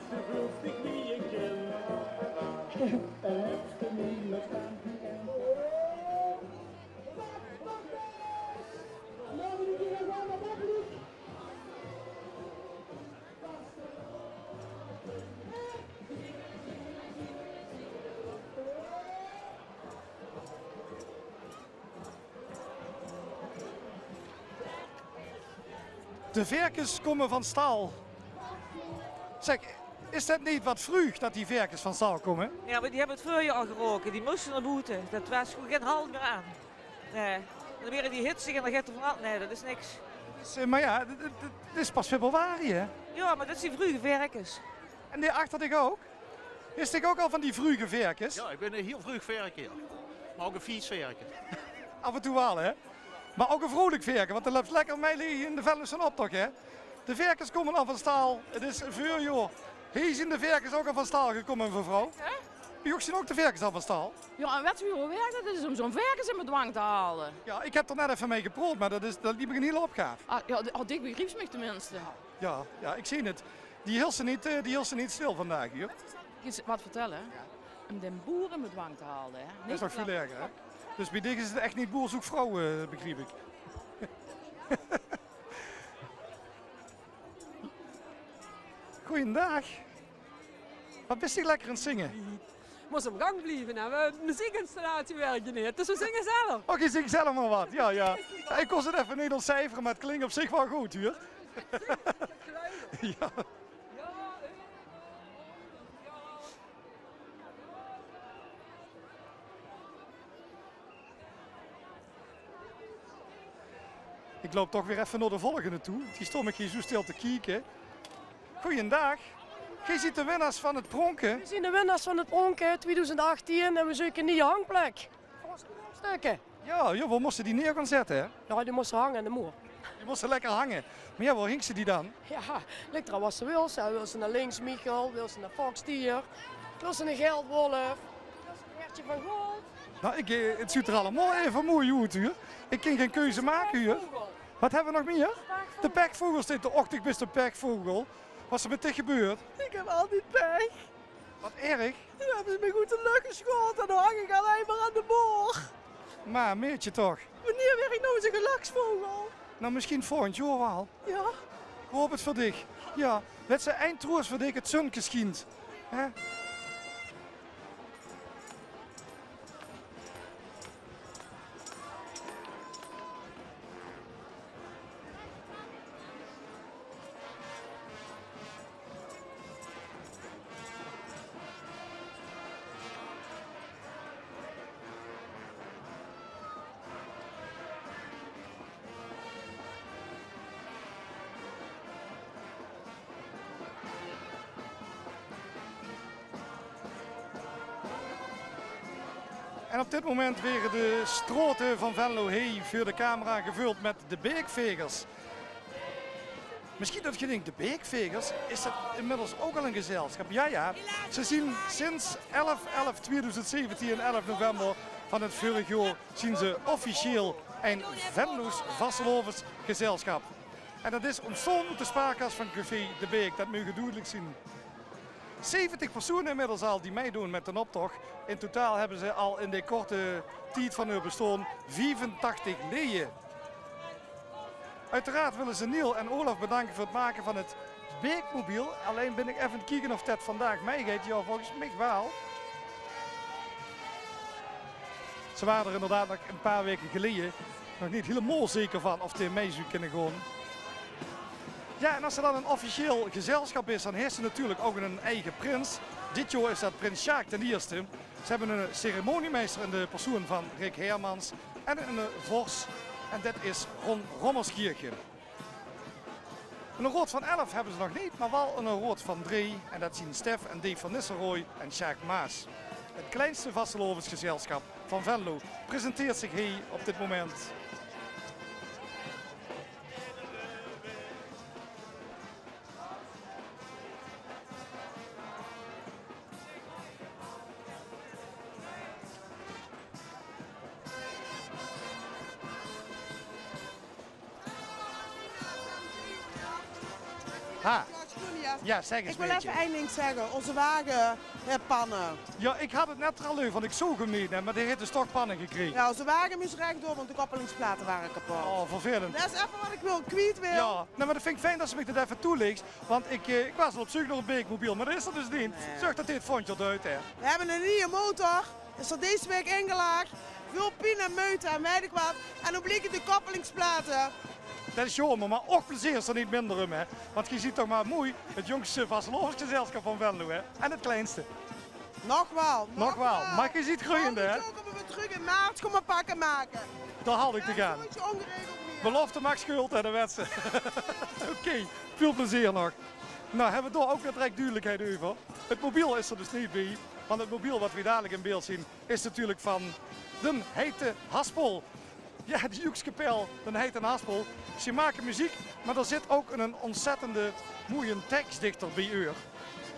De verkes kómme van stal. Zeg, is det neet wat vreug det die verkes van stal kómme? Jao, mer die höbbe 't veurjaor al geroke. Die móste nao boete. Det waas gewoen gein halt mier aan. Nae. Dan waere die hitsig en dan geit 'r van al. Nae, det is niks. Det is, eh, mer jao, 't, 't, 't is pas februari, hè? Jao, mer det zien vreuge verkes. En die achter dich ouch? Is dich ouch al van die vreuge verkes? Jao, ich bin ein hiel vreug verke, jao. Mer ouch ein vies verke. Aaf en toe waal, hè? Mer ouch ein vrolik verke, want det löp lekker mei in de Venlose optoch, hè? De verkes kómme al van stal. 't Is veurjaor. Hie zien de verkes ouch al van stal gekómme, mevrouw. Hè? Bie uch zien ouch de verkes al van stal? Jao, en wèt geer wie werk det is óm zoe'n verkes in bedwang te haole? Jao, ich höb d'r net effe mei gepraot, mer det is, det liek mich ein hiel opgaaf. Ah, jao, de, oh, dich begrieps mich tenminste. Jao, jao, ich zeen 't. Die hils se neet, eh, die hils se neet stil vandaag, huur. Zal ich dich ins get vertèlle? Jao. Óm den boer in bedwang te haole, hè? Det is nog väöl erger, hè? Dus bie dich is 't ech neet boer zeuk vrouw, eh, begriep ich. Goeiendaag. Waat bis se lekker aan 't zinge? Mós op gank blieve, hè. V'r höbbe meziekinstallatie, wirk neet. Dus v'r zinge zelf. Och, geer zingt zelf mer waat. Jao, jao. Jao, ich kós 't effe neet óntcijfere, mer 't klink op zich waal good, huur. Jao. Ich loup toch weer effe nao de volgende toe. Die stóng mich hie zoe stil te kieke. Goeiendaag. Geer zeet de winnaars van 't Pronke. V'r zien de winnaars van 't Pronke twiedoezend achttien en v'r zeuke 'n nieje hangplek veur ós toneelstukke. Jao, jao, wo móste die neer gaon zètte, hè? Jao, die móste hange aan de moer. Die móste lekker hange. Mer jao, wo hings se die dan? Jao, lik d'raan waat se wils. Jao, wils se nao Links Michel, wils se nao Fox Tier, wils se nao Geldwolf, wils se nao Hertje van Gool. Nou, ich, eh, 't zuut d'r allemaol effe mooi oet, huur. Ich kin gein keuze make, huur. Waat höbbe v'r nog mieër? De pechvogel steit d'r. Och, ich bis de pechvogel. Waat is d'r mit dich gebeurd? Ich höb altied pech. Waat erg. Jao, höbbe ze mich oet de lóch gesjaote en dan hang ich allein mer aan de moer. Mer, meidje toch. Wienie waer ich noe ins eine gelaksvogel? Nou, mesjien volgend jaor waal. Jao. Ich haop 't veur dich. Jao, wèts se, ein troos veur dich, 't zunke sjient. Hè? En op dit moment waere de straote van Venlo hie veur de camera gevöld mit de Beekvegers. Mesjien det geer dinkt, de Beekvegers, is det inmiddels ouch al ein gezelsjap? Jao, jao. Ze zien sinds elf elf twiedoezend zeventien en elf november van 't veurig jaor zien ze officieel ein Venloos vastelaovesgezelsjap. En det is óntstaon oet de spaarkas van café De Beek, det meuge v'r dudelik zeen. Zeventig persoene inmiddels al die meidoon mit d'n optoch. In totaal höbbe ze al in de korte tied van häör bestaon viefentachtig leje. Oeteraard wille ze Niel en Olaf bedanke veur 't make van 't Beekmobiel. Allein bin ik effe aan 't kieke of det vandaag mitgeit. Jao, volges mich waal. Ze ware d'r inderdaad nog 'n paar waeke geleje nog neet hielemaol zeker van of det mit zou kinne gaon. Jao, en as d'r dan 'n officieel gezelschap is, dan haet ze natuurlik ouch 'n eige prins. Dit jaor is det prins Sjaak d'n Ierste. Ze hebbe 'ne ceremoniemeister in de persoen van Rick Hermans en 'ne vors, en det is Ron Rommelskirchen. 'Ne raod van elf hebbe ze nog neet, mer waal 'ne raod van drie, en det zien Stef en Dave van Nistelrooy en Sjaak Maas. 't Kleinste vastelaovesgezelschap van Venlo presenteert zich hie op dit moment. Ha. Jao, zèk ins, Meertje. Ik wil effe ein ding zègke. Ózze wage, hè, panne. Jao, ik had 't net d'r al euver, want ik zoog 'm neet, hè, mer dae haet dus toch panne gekrege. Jao, ózze wage mós rech door, want de koppelingsplate ware kapot. Oh, vervelend. Det is effe wat ik wil, kwiet wil. Jao, nae, mer det vind ik fijn det se mich det effe toelichs. Want ik, eh, ik waas al op zeuk nao 't Beekmobiel, mer det is d'r dus neet. Nae. Zörg det dit vondj d'r oet, hè. We hebbe 'ne nieje motor. Is d'r dees waek ingelaag. Väöl pien en meujte en weit ik wat. En noe blieke de koppelingsplate. Det is jaomer, mer och plezeer is d'r neet minder um, hè. Want geej zeet toch mer moei 't jóngste vastelaovesgezelschap van Venlo, hè. En 't kleinste. Nog waal, nog waal. Mer geej zeet greujende, hè. Volgend jaor kómme we trök in maart, kómme pakke make. Dao haw ik te gaon. Belofte maak schuld, hè, det wèt ze. Oké, väöl plezeer nog. Noe, hebbe we dao ouch weer direk dudelikheid euver. 't Mobiel is d'r dus neet bie, want 't mobiel wat we dalik in beeld zeen is natuurlik van D'n Heite Haspel. Jao, de joekskapel D'n Heite Haspel. Ze make meziek, mer d'r zit ouch 'nen óntzèttende moeie teksdichter bie eur.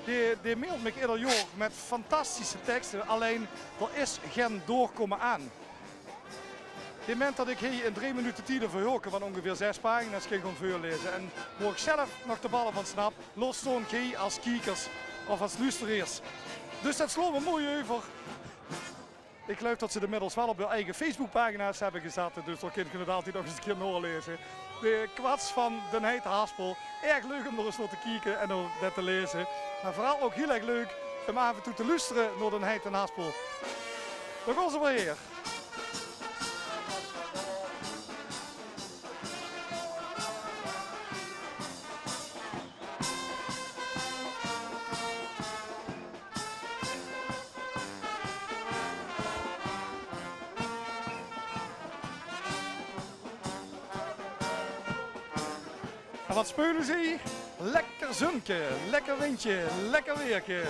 Dae, dae mailt mich eder jaor mit fantastische tekste, allein d'r is gen doorkómme aan. Dae meint det ik hie in drie minute tied 'n verhaolke van óngeveer zès pagina's kin gaon veurlaeze. En wo ik zelf nog de balle van snap, laot staon geej as kiekers of as loesteraars. Dus det slaon we mooi euver. Ik geluif det ze 't inmiddels waal op häör eige Facebookpagina's hebbe gezat, dus dao kint geej 't altied nog ins 'ne kier naolaeze. De kwats van D'n Heite Haspel. Erg leuk um d'r ins nao te kieke en um det te laeze. Mer veural ouch hiel erg leuk um aaf en toe te loestere nao D'n Heite Haspel. Dao gaon ze weer. En wat speule ze? Lekker zunke, lekker windje, lekker weerke.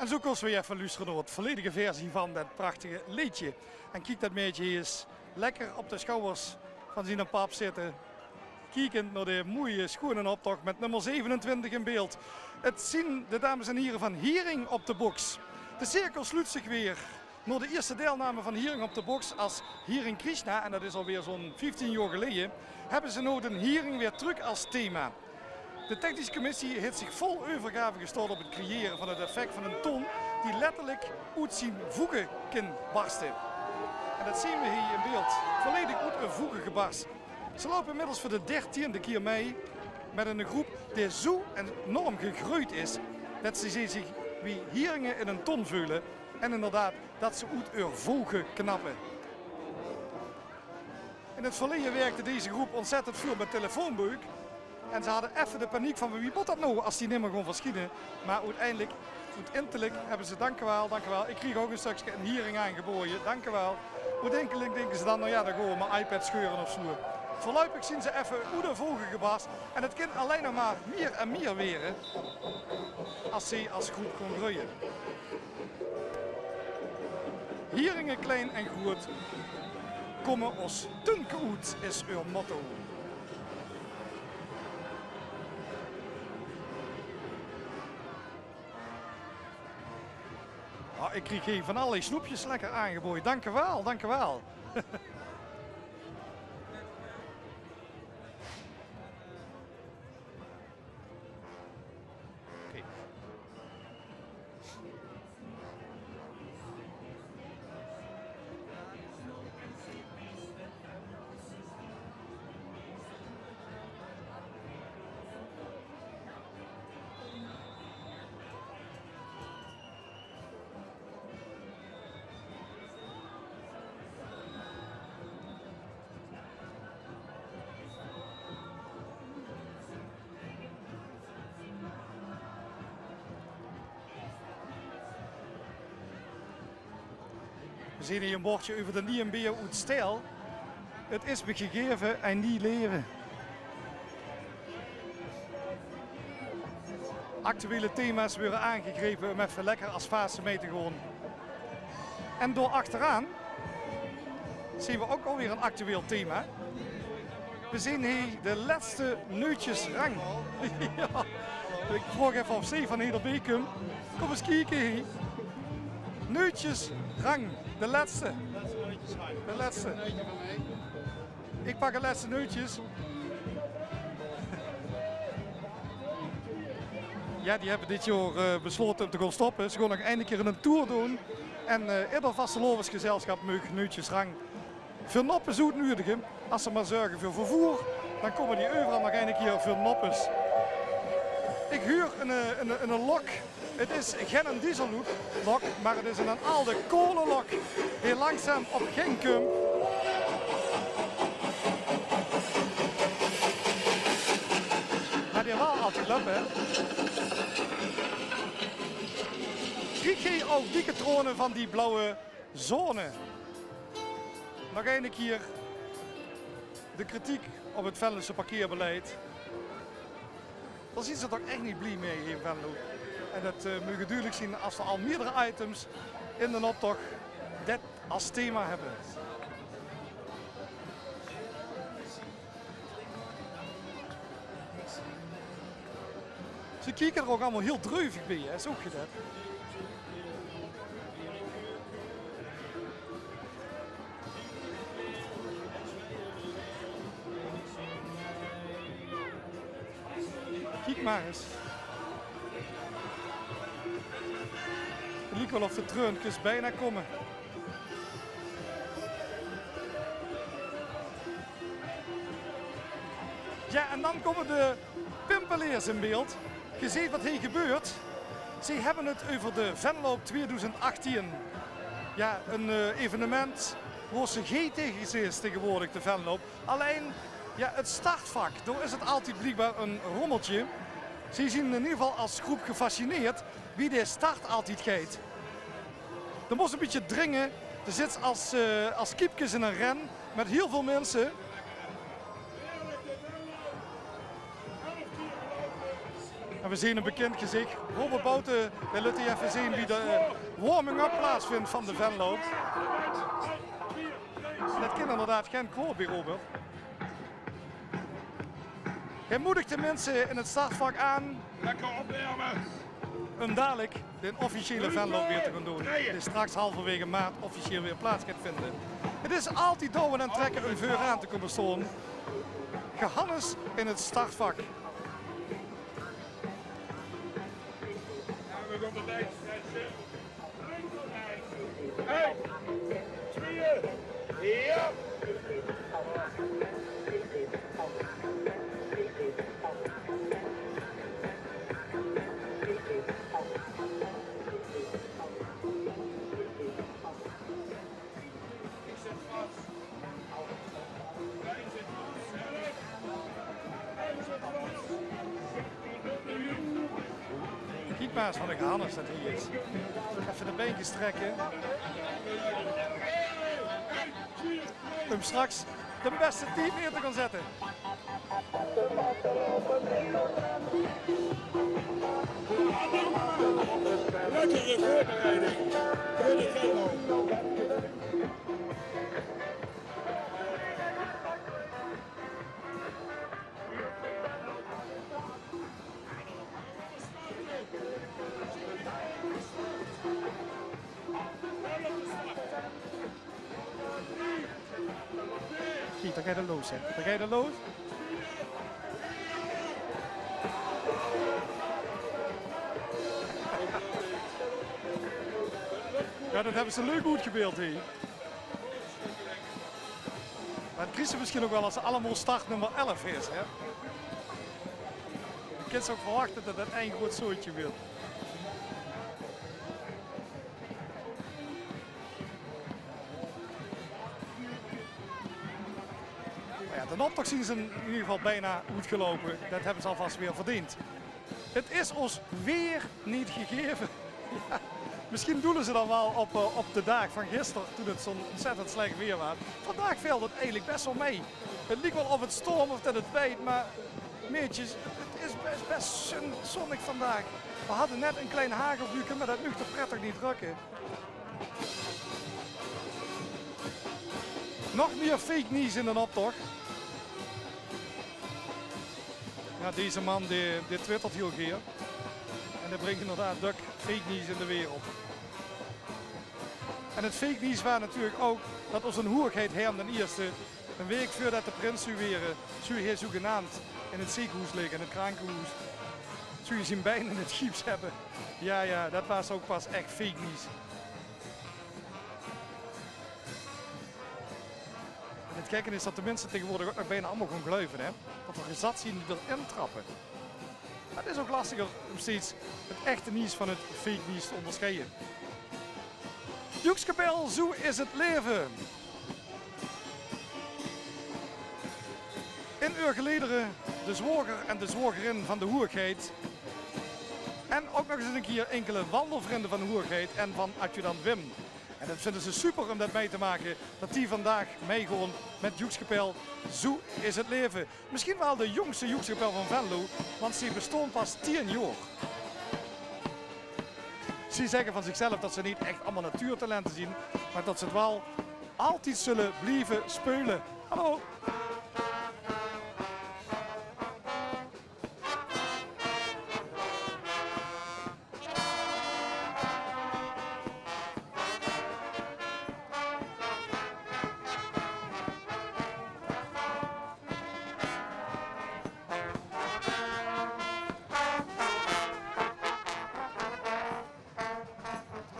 En zoe kóste we effe loestere nao 't volledige versie van det prachtige leedje. En kiek det maedje hie ins lekker op de sjouwers van zien pap zitte. Kiekend nao de moeie sjoeane optoch mit nummer zevenentwintig in beeld. 't Zien de dames en hiere van Hiering op de Boks. De cirkel sloet zich weer. Nao de ierste deilname van Hiering op de Boks as Hiering Krishna, en det is alweer zoe'n vieftien jaor geleje, hebbe ze noe d'n Hiering weer trök as thema. De technische commissie haet zich vol euvergave gestort op 't creëre van 't effect van 'n ton die letterlik oet zien voege kin barste. En det zeen we hie in beeld. Volledig oet häör voege gebars. Ze loupe inmiddels veur de dertiende kier mei mit 'n groep die zoe enorm gegreujd is det ze zich wie hieringe in 'n ton veule en inderdaad det ze oet häör voege knappe. In 't verleje wirkde deze groep ontzettend vuur mit telefoonbeuk. En ze hadde effe de paniek van: wie mót det noe as die nimmer gaon verschiene? Mer oeteindelik, oeteindelik hebbe ze, dank u wel, dank u wel. Ik kreeg ouk 'n stökske, 'n hiering aangebaoje, dank u wel. Oeteindelik dinke ze dan: nou ja, dan gaon we mer iPad scheure of zoe. Veurluipig zien ze effe oet häör voege gebars. En 't kin allein nog mer mier en mier waere as ze as groep gaon greuje. Hieringe, klein en groeët, kómme os tunke oet, is häör motto. Ah, ik krieg hie van allerlei snoepjes lekker aangebaoje. Dank u wel, dank u wel. Oké. We zeen hie 'n bordje euver de nieje beer oet Steyl. 't Is mich gegaeve ein nie laeve. Actuele thema's waere aangegrepe um effe lekker as Vaasse mei te gaon. En dao achteraan zeen we ouk alweer 'n actueel thema. We zeen hie de lètste Neutjesrang. Ja, ik vraog effe of ze van hie d'rbie kump. Kom ens kieke hie. Neutjesrang, de lètste. De lètste. Ik pak 't lètste neutjes. Ja, die hebbe dit jaor, eh, beslaote um te gaon stoppe. Ze gaon nog eine kier 'n tour doon. En, eh, eder vastelaovesgezelsjap maag Neutjesrang veur noppes oetnudige. As ze mer zörge veur vervoer, dan kómme die euveral nog eine kier veur noppes. Ik huur 'n, eh, 'n, 'n lok. 't Is gen diesellok, lok, mer 't is 'n alde kaolelok die langzaam op gang kump. Mer die waal altied löp, hè. Krieg geej ouk dikke traone van die blauwe zone? Nog eine kier de kritiek op 't Venlose parkeerbeleid. Dao zien ze toch ech neet blie mei hie in Venlo. En det, eh, meuge dudelik zien as we al meerdere items in d'n optoch det as thema hebbe. Ze kieke d'r ouk allemaol hiel dreuvig bie, hè, is ouk gedet. Kiek mer ens. 't Liek waal of de treunkes bienao kómme. Ja, en dan kómme de Pimpeleers in beeld. Ge zeet wat hie gebeurt. Ze hebbe 't euver de Venloop tweeduizend achttien. Ja, 'n, eh, evenement wo ze gek op zeen tegenwoordig, de Venloop. Allein, ja, 't startvak, dao is 't altied bliekbaar 'n rommeltje. Ze zien in eder geval as groep gefascineerd wie de start altied geit. D'r mós 'n bietje dringe. D'r zits as, eh, as kiepkes in 'n ren mit hiel väöl minse. En we zeen 'n bekind gezich. Robert Bouten, dae lit effe zeen wie de, eh, warming-up plaatsvindj van de Venloop. Det kin inderdaad gen kwaod bie Robert. Hae moedigt de minse in 't startvak aan. Lekker opwerme. Um dalik de officiële Venloop weer te gaon doon, die straks halverwege maart officieel weer plaats geit vinde. 't Is altied douwe en trekke um veuraan te kómme staon. Gehannes in 't startvak. Ein, twee, ja. Kiek mer ins wat 'ne gehannes det hie is. Effe de beinkes trekke. Um straks de bèste tied neer te gaon zètte. Lekkere veurbereiding. Veur de Venlo. Kiek, dao geit 't los, hè. Dao geit 't los. Jao, det höbbe ze leuk oetgebeeld, hè. Mer 't kriegs se mesjien ouch waal es se allemaol startnummer elf is, hè. Dan kins se ouch verwachte det 't ein groeat zootje wuuert. Mer jao, d'n optoch zien ze in eder geval bekans oetgeloupe. Det höbbe ze alvas weer verdeend. 't Is ós weer neet gegaeve. Jao, mesjien doele ze dan waal op, eh, op de daag van gister, toen 't zoe'n óntzèttend slech weer waas. Vandaag veel 't eigelik bès waal mei. 't Liek waal of 't storm of det 't wiejt, mer meidjes, 't, 't is bès, bès zon-, zonnig vandaag. Veer hadde net ein klein hagelbuujke, mer det moch toch prettig neet rökke. Nog mieë fake news in d'n optoch. Jao, deze man dae, dae twittert hiel gaer. En dae bringk inderdaad dök fake news in de wereld. En 't fake news waas natuurlik ouch det ózze hoegheid Herm d'n Ierste, ein waek veurdet 'r prins zou waere, zou hae zoegenaamd in 't zeekehoes ligke, in 't krankehoes. Zou hae zien bein in 't gieps höbbe. Jao, jao, det waas ouch pas ech fake news. En 't gekke is det de minse taegewoordig ouch nog bekans allemaol gaon geluive, hè, det d'r gezat zien die d'rin trappe. Mer 't is ouch lastiger um steeds 't echte news van 't fake news te óngersjeie. Joekskapel, zoe is 't laeve. In eur geledere de zwaoger en de zwaogerin van de hoegheid. En ouch nog ins ein kier inkele wandelvrinde van de hoegheid en van adjudant Wim. En det vinje ze super um det mei te make, det die vandaag meigaon mit Joekskapel. Zoe is 't laeve. Mesjien waal de jóngste joekskapel van Venlo, want ze bestaon pas tieën jaor. Ze zègke van zichzelf det ze neet ech allemaol natuurtalente zien, mer det ze 't waal altied zulle blieve speule. Hallo!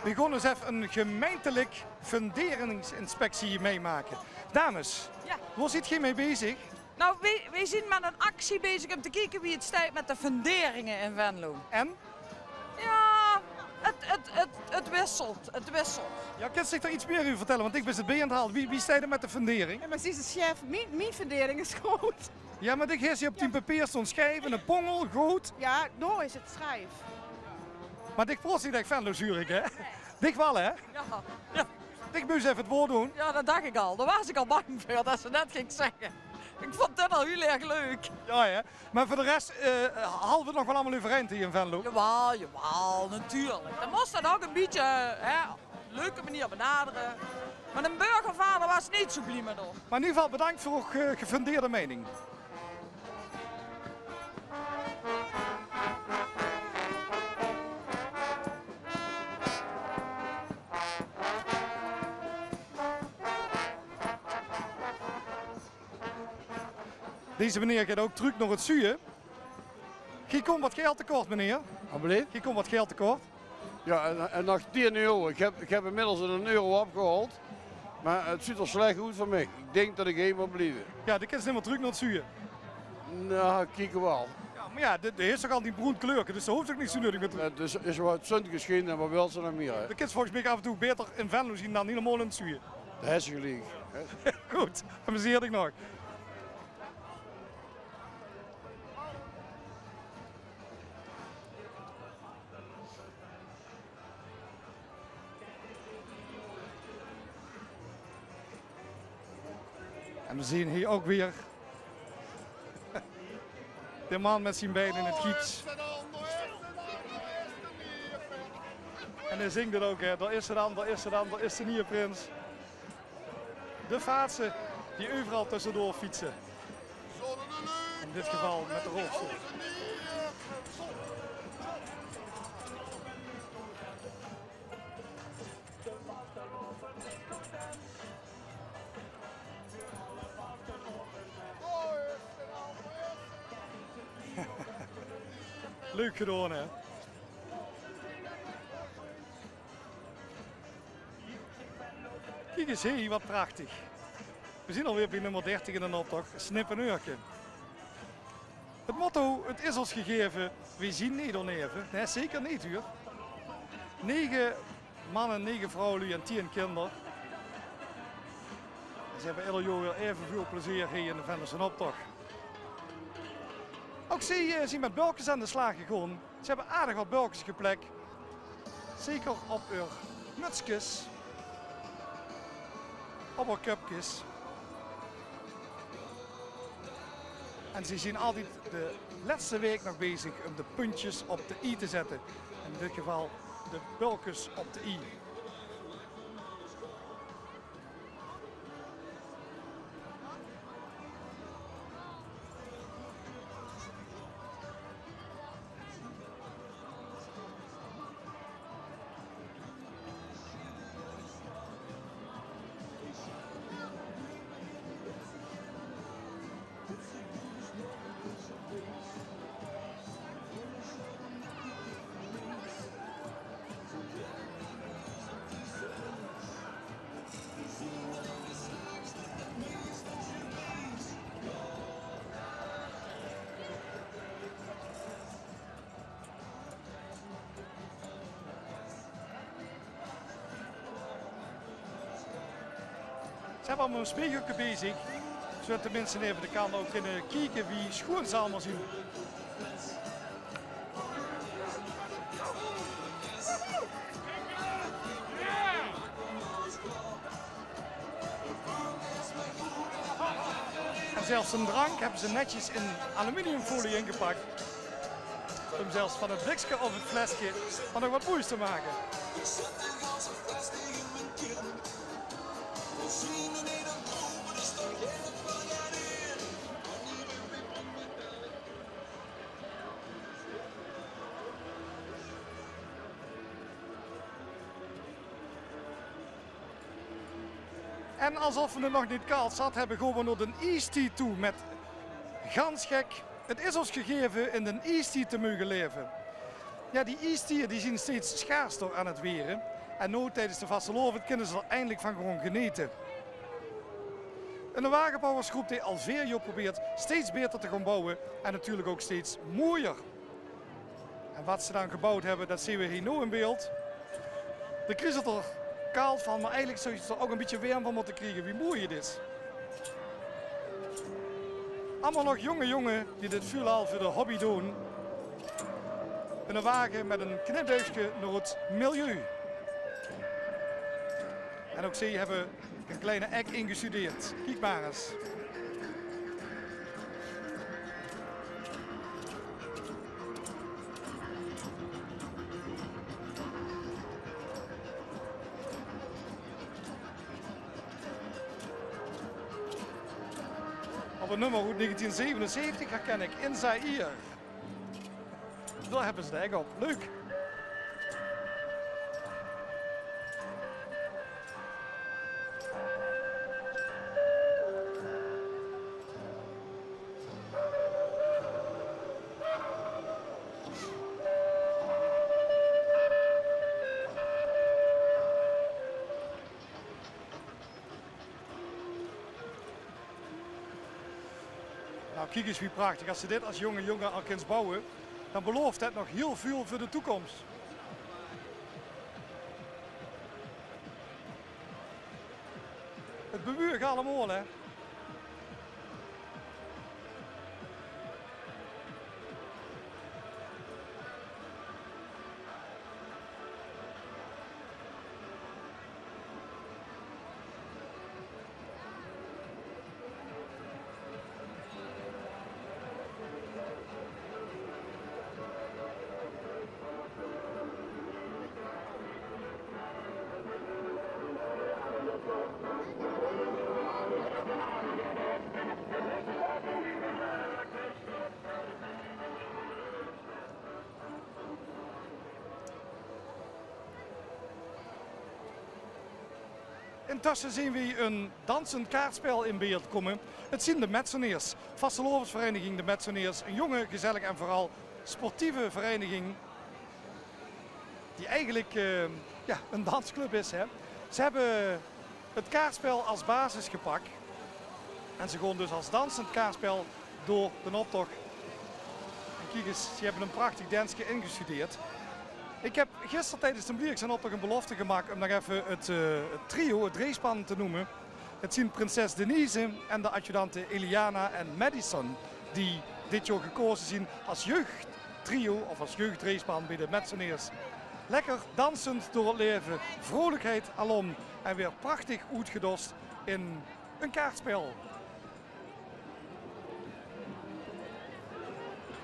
Veer gaon ins effe ein gemeintelik funderingsinspectie meimake. Dames, jao, wo zeet geer mei bezig? Nou, weej, weej zien met een actie bezig om te kieke wie het steit met de funderinge in Venlo. En? Jao, het, het, het, het wisselt, het wisselt. Jao, kins dich dao get mieë euver vertelle? Want ich bin 't bie aan 't hale. Wie, wie steit 't mit de fundering? Jao, mer zie, ze sjef, mien, mien fundering is good. Jao, mer ich höb hie op dien papier staon sjrieve, 'ne pongel, good. Jao, noe is 't sjrief. Mer dich prots neet ech Venloos, huur ich, hè? Nae. Dich waal, hè? Jao, jao. Dich mós effe 't waord doon. Jao, det dach ich al. Dao waas ich al bang veur det ze det góng zègke. Ich vónd dit al hiel erg leuk. Jao, hè. Mer veur de res, eh, halde v'r 't nog waal allemaol euverein hie in Venlo? Jawaal, jawaal, natuurlik. Dan mós se det ouch ein bietje, hè, op ein leuke manier benadere. Mer de burgervader waas neet zoe blie mit ós. Mer in eder geval bedank veur ow, eh, gefundeerde meining. Deze meneer geit ouch trök nao 't zuuje. Geer kómp get geld te kort, meneer. Wat beleef? Geer kómp get geld te kort. Ja, en, en nog tien euro. Ich höb, ich höb inmiddels ein euro opgehaold. Mer 't zuut d'r slech oet veur mich. Ich dink det ich hie mót blieve. Ja, de kins nimmer trök nao 't zuuje. Nou, kieke waal. Ja, mer ja, de, de is toch al die broen kleurke, dus dao hoofs se ouch neet zo neudig mit te... Ja, dus is waal 't zunke geschiene en waat wils se nog mieë, hè? De kins volges mich aaf en toe baeter in Venlo zien dan hielemaol in 't zuuje. Dao höbs se geliek. Good, amuseer dich nog. En we zien hie ouch weer de man mit zien bein in 't gips. En hae zingk 't ouch, hè. Dao is 'r dan, dao is 'r dan, dao is de nieje prins. De vaatse die euveral tössedoor fietse. In dit geval mit de rolstool. Leuk gedaon, hè? Kiek ins hie, waat prachtig. We zien alweer bie nummer dertig in d'n optoch, Snippeneurke. 't Motto: 't is ós gegeve, we zien neet onaeve. Nae, zeker neet, huur. Nege manne, nege vrouwluuj en tien kinder. En ze höbbe eder jaor weer aeveväöl plezeer hie in de Venlose optoch. Ouch zie, eh, zien mit bölkes aan de slaag gegaon. Ze höbbe aardig waat bölkes geplek. Zeker op häör mutskes. Op häör köpkes. En ze zien altied de lètste waek nog bezig óm de puntjes op de i te zètte. In dit geval de bölkes op de i. Ze höbbe allemaol e spegelke bie zich, zoedet de minse aeve de kant op kinne kieke wie sjoean ze allemaol zien. En zelfs d'n drank höbbe ze netjes in aluminiumfolie ingepak. Óm zelfs van 't blikske of 't fleske van nog waat moois te make. En alsof we 't nog neet kald zat höbbe, gaon we nao d'n iestie toe mit Gans Gek. 't Is ós gegeve in d'n iestie te meuge laeve. Ja, die iestieë die zien steeds schaarser aan 't waere. En noe, tiedes de vastelaovend, kinne ze d'r eindelik van gaon genete. Eine wagebouwersgroep dae al veer jaor probeert steeds baeter te gaon bouwe en natuurlik ouch steeds mooier. En waat ze dan geboud höbbe, det zeen we hie noe in beeld. D'r krieselt d'r kald van, mer eigelik zóws se d'r ouch e bietje werm van mótte kriege, wie mooi 't is. Allemaol nog jónge jónge die dit väöl al veur de hobby doon. Eine wage mit e knipbuigske nao 't milieu. En ouch zie höbbe e klein ek ingestudeerd. Kiek mer ins. Op e nummer oet negentien zevenenzeventig herken ich In Zaïre. Dao höbbe ze de ek op. Leuk. Kiek ins wie prachtig. As ze dit as jónge jóng al kins bouwe, dan beloof det nog hiel väöl veur de toekoms. 't Bewuug allemaol, hè. Intösse zeen weej ein dansend kaartspel in beeld kómme. 't Zien de Metzeneers, vastelaovesvereiniging De Metzeneers, ein jónge, gezellige en veural sportieve vereiniging die eigelik, eh, jao, ein dansclub is, hè. Ze höbbe 't kaartspel as basis gepak en ze gaon dus as dansend kaartspel door d'n optoch. En kiek ins, ze höbbe ein prachtig denske ingestudeerd. Ik heb gister tijdens de Blieriksdaal-optoch een belofte gemaakt om nog even het, eh, het trio, het dreejspan te noemen. Het zien prinses Denise en de adjudante Eliana en Madison, die dit jaar gekozen zien als jeugdtrio of als jeugddreejspan bij de Metzeneers. Lekker dansend door het leven, vrolijkheid alom en weer prachtig oetgedost in een kaartspel.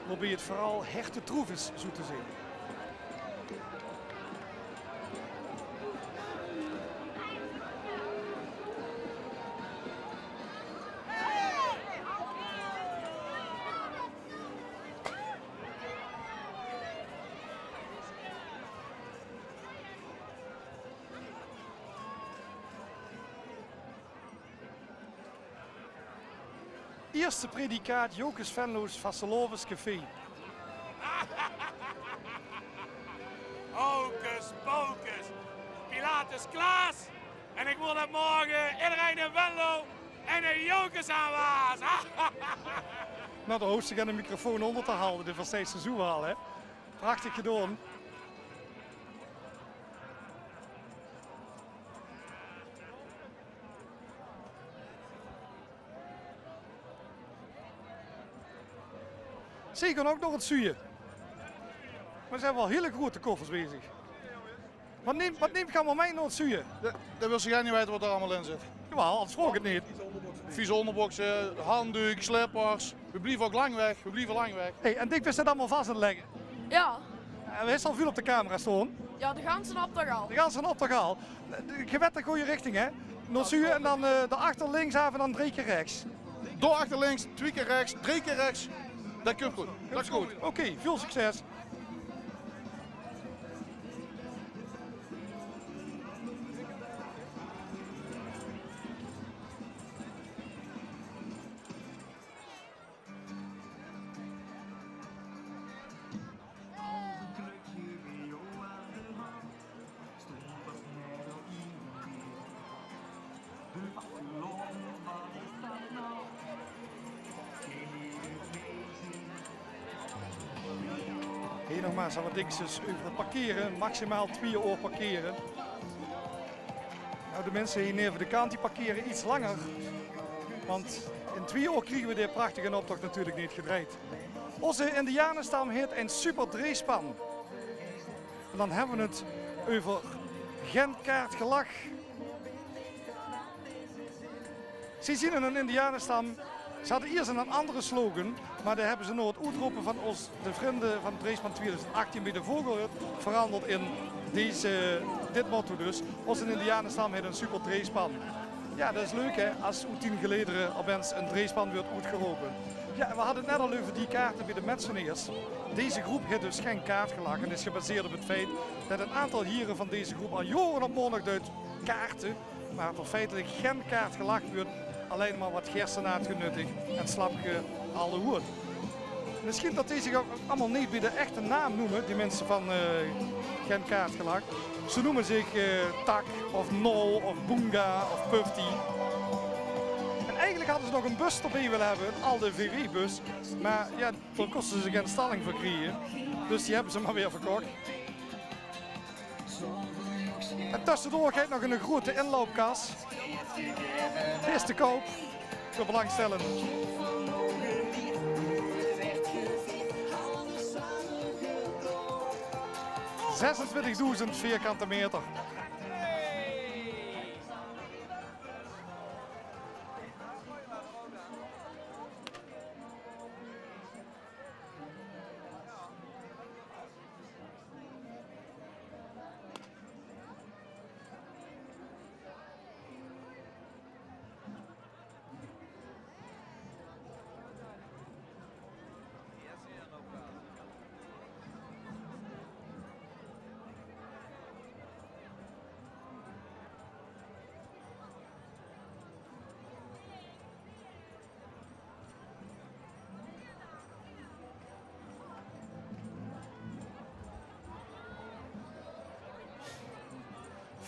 Waorbie 't veural hertetroef is, zoe te zeen. Ierste predicaat Jocus Venlo's Vastelaovescafé. Hocus pocus. Pilatus Klaas. En ik wil dat morgen iedereen in Venlo en een Jocus aan waas. Nou, dao hoofs se geine microfoon ónger te halde, de versteis se zoe waal, hè. Prachtig gedaon. Ze gaon ouk nao 't zuuje. Mer ze höbbe waal hiel groeate koffers bie zich. Wat neemt, wat neemt ge allemaol mei nao 't zuuje? Det, det wils se gaar neet weite wat d'r allemaol in zit. Jawaal, anders vraog ik 't neet. Vieze óngerbókse, handdoek, slippers. We blieve ouk lang weg, we blieve lang weg. Hey, en Dick, bis se det allemaol vas aan 't lègke? Jao. Eh, we höbbe al väöl op de camera staon. Jao, de ganse optoch al. De ganse optoch al. Ge wet de gooj richting, hè? Nao zuuje en dan, eh, dao achter links aaf en dan drie kier rechts. Dao achter links, twie kier rechts, drie kier rechts. Det kump good. Det kump good. Oké, väöl succes. Hie nog mer ins wat dingetjes euver 't parkere. Maximaal twieë oor parkere. Nou, de minse hie neve de kant, die parkere iets langer. Want in twieë oor kriege we de prachtige optoch natuurlik neet gedrejd. Ózze indianestam haet ein super dreejspan. En dan höbbe we 't euver Gen Kaart Gelach. Zie zien ein indianestam. Ze hadde iers ein andere slogan, mer dae höbbe ze nao 't oetrope van ós, de vrinde van 't dreejspan twieëdoezend achttien bie de Vogelhut veranderd in deze, dit motto dus. Ózze indianestam haet ein super dreejspan. Jao, det is leuk, hè, as oet dien geledere opins ein dreejspan wuuert oetgerope. Jao, we hadde 't net al euver die kaarte bie de Metzeneers. Deze groep haet dus Gen Kaart Gelach en is gebaseerd op 't feit det ein aantal hiere van deze groep al jaore op maondig duit kaarte, mer det d'r feitelik gen kaart gelach wuuert, allein mer wat gerstenaad genuttig en slapke alle hoed. Mesjien det die zich ouk allemaol neet bie de echte naam neume, die minse van, eh, Gen Kaart Gelach. Ze neume zich, eh, Tak of Nol of Boonga of Pufty. En eigelik Eigelik hadde ze nog ein bus d'rbie wille höbbe, ein alde V W-bus. Mer jao, dao kóste ze gein stalling veur kriege. Dus die höbbe ze mer weer verkoch. En tössedoor geit nog ein groete inloopkas. Is te koup veur belangstellenden. Zesentwintigdoezend vierkante meter.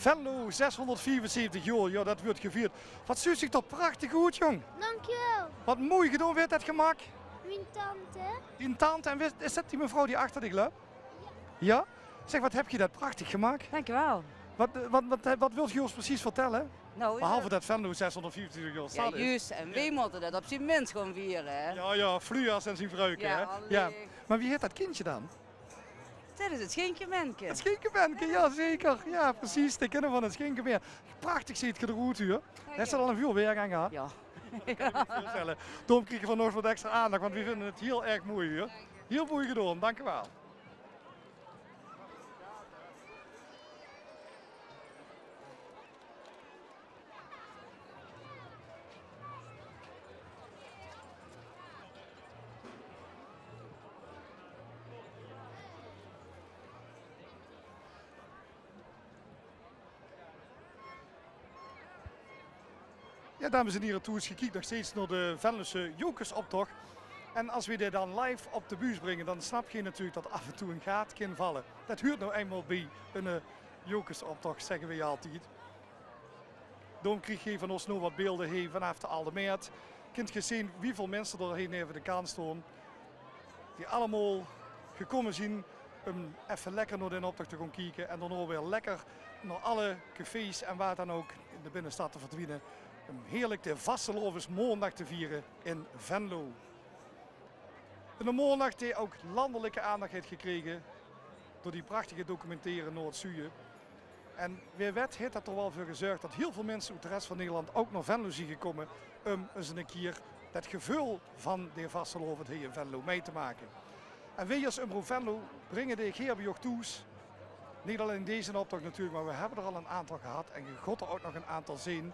Venlo, zeshónderdviefenzeventig jaor, jao, det wuuert gevierd. Waat zuus dich d'r prachtig oet, jóng. Dankjewel. Waat mooi gedaon, wae haet det gemaak? Mien tante. Dien tante, en wis-, is det die mevrouw die achter dich löp? Jao. Jao? Zeg, waat höbs se det prachtig gemaak. Dankjewel. Waat, eh, waat, waat, eh, waat wilt geer ós precies vertèlle? Nou, behalve det Venlo zeshónderdviefenzeventig jaor stad is. Jao, juus. En weej mótte det op zien mins gaon viere, hè? Jao, jao, Fluas en zien vruike, hè? Jao. Mer wie hèt det kindje dan? Det is 't Sjinkemènke. 't Sjinkemènke, jao, zeker. Jao, precies. De kinjer van 't Sjinkemènke. Prachtig zeet geer d'r oet, huur. Dank je. Höbs se al ein vuurwerk aan gehad? Jao. Det kan ich mich veurstelle. Daorum krieg geer van ós waat extra aandach, want weej vinje 't hiel erg mooi, huur. Hiel mooi gedaon, dankjewel. Jao, dames en hiere, thoes, geer kiek nog steeds nao de Venlose Jocusoptoch. En es weej dit dan live op de buus bringe, dan snap geer natuurlik det aaf en toe ein gaat kin valle. Det huurt noe einmaol bie ein, eh, Jocusoptoch, zègke weej altied. Daorum krieg geer van ós noe waat beelde hie vanaaf de Alde Mert. Kint geer zeen wieväöl minse d'r hie neve de kant staon. Die allemaol gekómme zien um effe lekker nao den optoch te gaon kieke en daonao weer lekker nao alle cafés en waat dan ouch in de binnestad te verdwiene. Um heerlik de vastelaovesmaondaag te viere in Venlo. Eine maondaag dae ouch landelijke aandach haet gekrege door die prachtige documentaire Noord-Zuie. En wae wet haet det d'r waal veur gezörg det hiel väöl minse oet de res van Nederland ouch nao Venlo zien gekómme um ins ein kier det geveul van de vastelaovend hie in Venlo mei te make. En weej es Omroep Venlo bringe de G H B J thoes, neet allein deze optoch natuurlik, mer weej höbbe d'r al ein aantal gehad en geer gaot d'r ouch nog ein aantal zeen.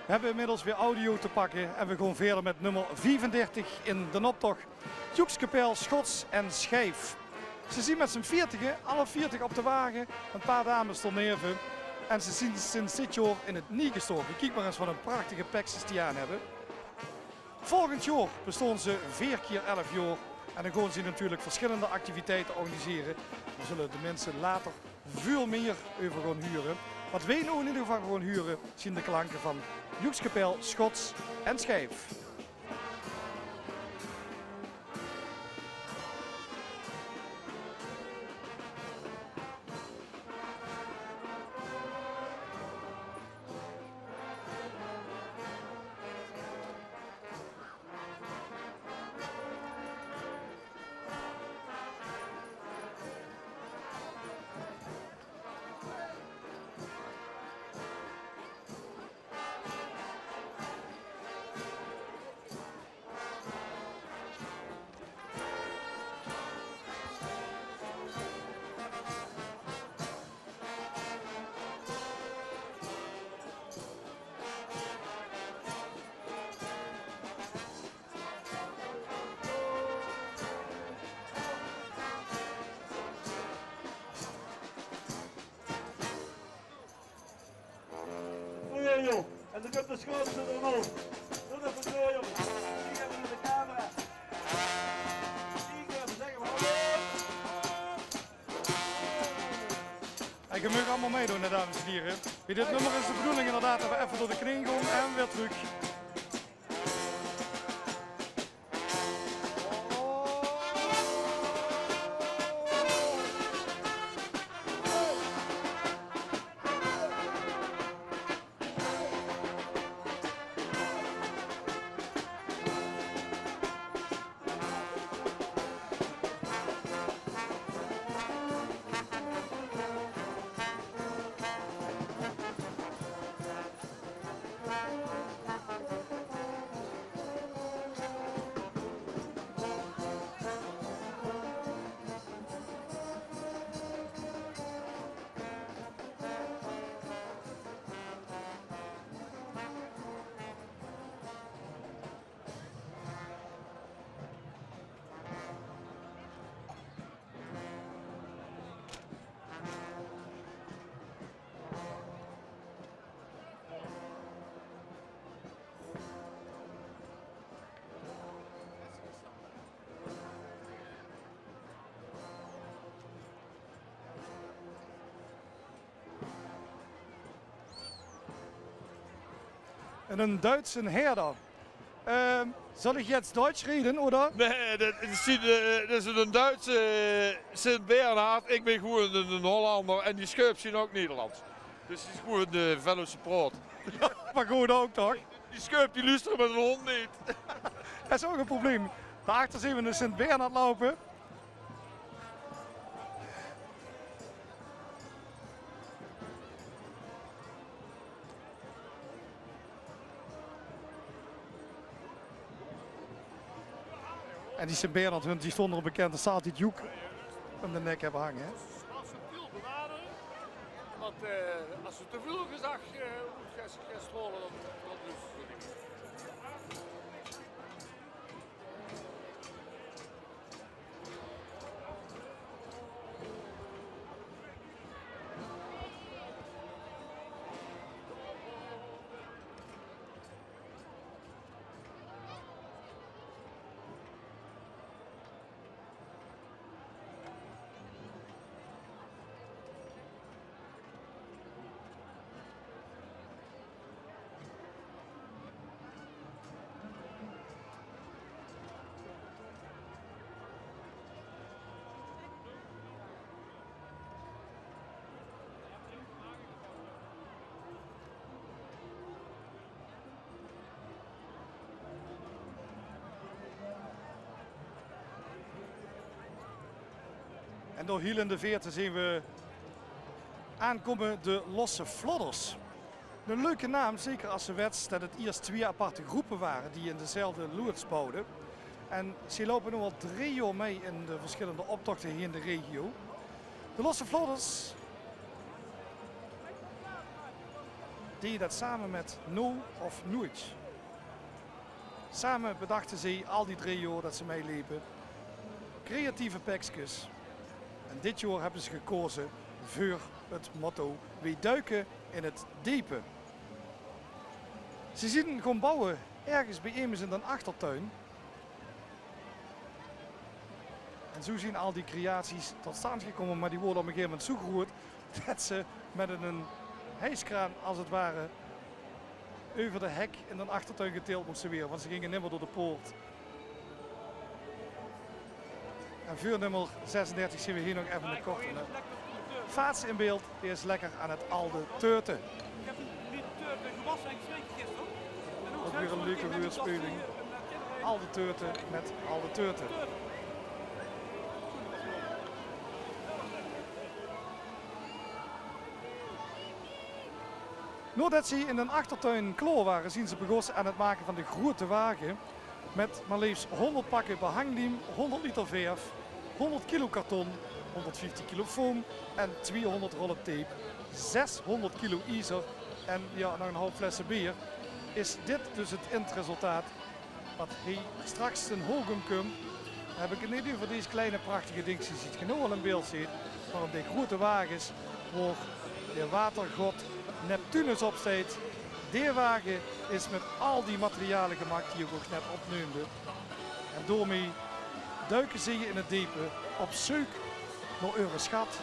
We hebbe inmiddels weer audio te pakke en we gaon wiejer mit nummer viefendertig in d'n optoch. Joekskapel Schots en Schijf. Ze zien mit zien veertige, alle veertig op de wage, e paar dames d'r neve. En ze zien sinds dit jaor in 't nie gestoke. Kiek mer ins wat 'n prachtige pekskes die aan hebbe. Volgend jaor bestaon ze veer kier elf jaor. En dan gaon ze natuurlik versjillende activiteite organisere. Dao zulle de minse later väöl mieër euver gaon hure. Wat weej noe in eder geval gaon hure, zien de klanke van Joekskapel Schots en Schijf. Oei, oei, oei. En dan kump de sjoonste d'r nog. Doot effe zo, jónges. Kiek effe nao de camera. Kiek effe, zègk effe hallo. En geej maag allemaol meidoon, hè, dames en hiere. Bie dit nummer is de bedoeling inderdaad det we effe door de kring gaon en weer trök. En 'ne Duitse herder. Ehm, zal ich jetzt Deutsch reden, oder? Nae, det is, eh, det is 'ne Duitse, eh, Sint Bernhard. Ich bön gewoeën 'ne, 'ne Hollander en die sjäöp zien ouch Nederlands. Dus det is gewoeën, eh, Venlose praot. Jao, mer good ouch, toch? Die sjäöp, die luustere mit 'nen hóndj neet. Det is ouch e probleem. Dao-achter zeen we 'ne Sint Bernhard loupe. En die Sint Bernhard, hun, die stónge d'r op bekènd det ze altied joek óm de nek höbbe hange, hè? As ze väöl beware, want, eh, as ze te väöl gezag, eh, oet gaon, gaon straole, dan, dan luustere ze neet. En door hiel in de veerte zeen we aankómme de Losse Flodders. 'Ne leuke naam, zeker as se wèts det 't iers twieë aparte gróppe wore die in dezelfde loods bouwde. En ze loupe noe al drie jaor mei in de versjillende optochte hie in de regio. De Losse Flodders. Deje det same mit Noe of Noeits. Same bedachte ze al die drei jaor det ze mitlepe creatieve pekskes. En dit jaor höbbe ze gekaoze veur het motto: Weej duike in het depe. Ze zien gaon bouwe örges beej emes in den achtertuin. En zoe zien al die creaties tot stand gekómme, mer die woorte op ein gegaeve moment zoe groeët det ze mit ein, ein hijskraan, as het ware, euver de hek in den achtertuin getild móste waere, want ze ginge nimmer door de poort. En veur nummer zesendertig zien we hiej nog effe ein korte, eh, vaats in beeld. Deej is lekker aan het alde teute. Ouch weer ein leuke weurspeuling. Alde teute mit alde teute. Naodet ze in den achtertuin klaor wore, zien ze begós aan het make van de groeëte wage. Mit mer leefs hónderd pakke behangliem, hónderd liter verf, hónderd kilo karton, hónderdvieftig kilo foam en twiehónderd rolle tape, zeshónderd kilo iezer en, jao, nog ein haof flesse beer, is dit dus het eindresultaat. Wat hiej straks ten hoge kump, dan höb ik het neet euver dees kleine prachtige dings die ge noe al in beeld zeet, mer óm de groeëte wages, wo de watergod Neptunus op steit. Dees wage is mit al die materiale gemaak die ik ouch net opneumde. En daomit duike ze in het depe op zeuk nao eure sjat.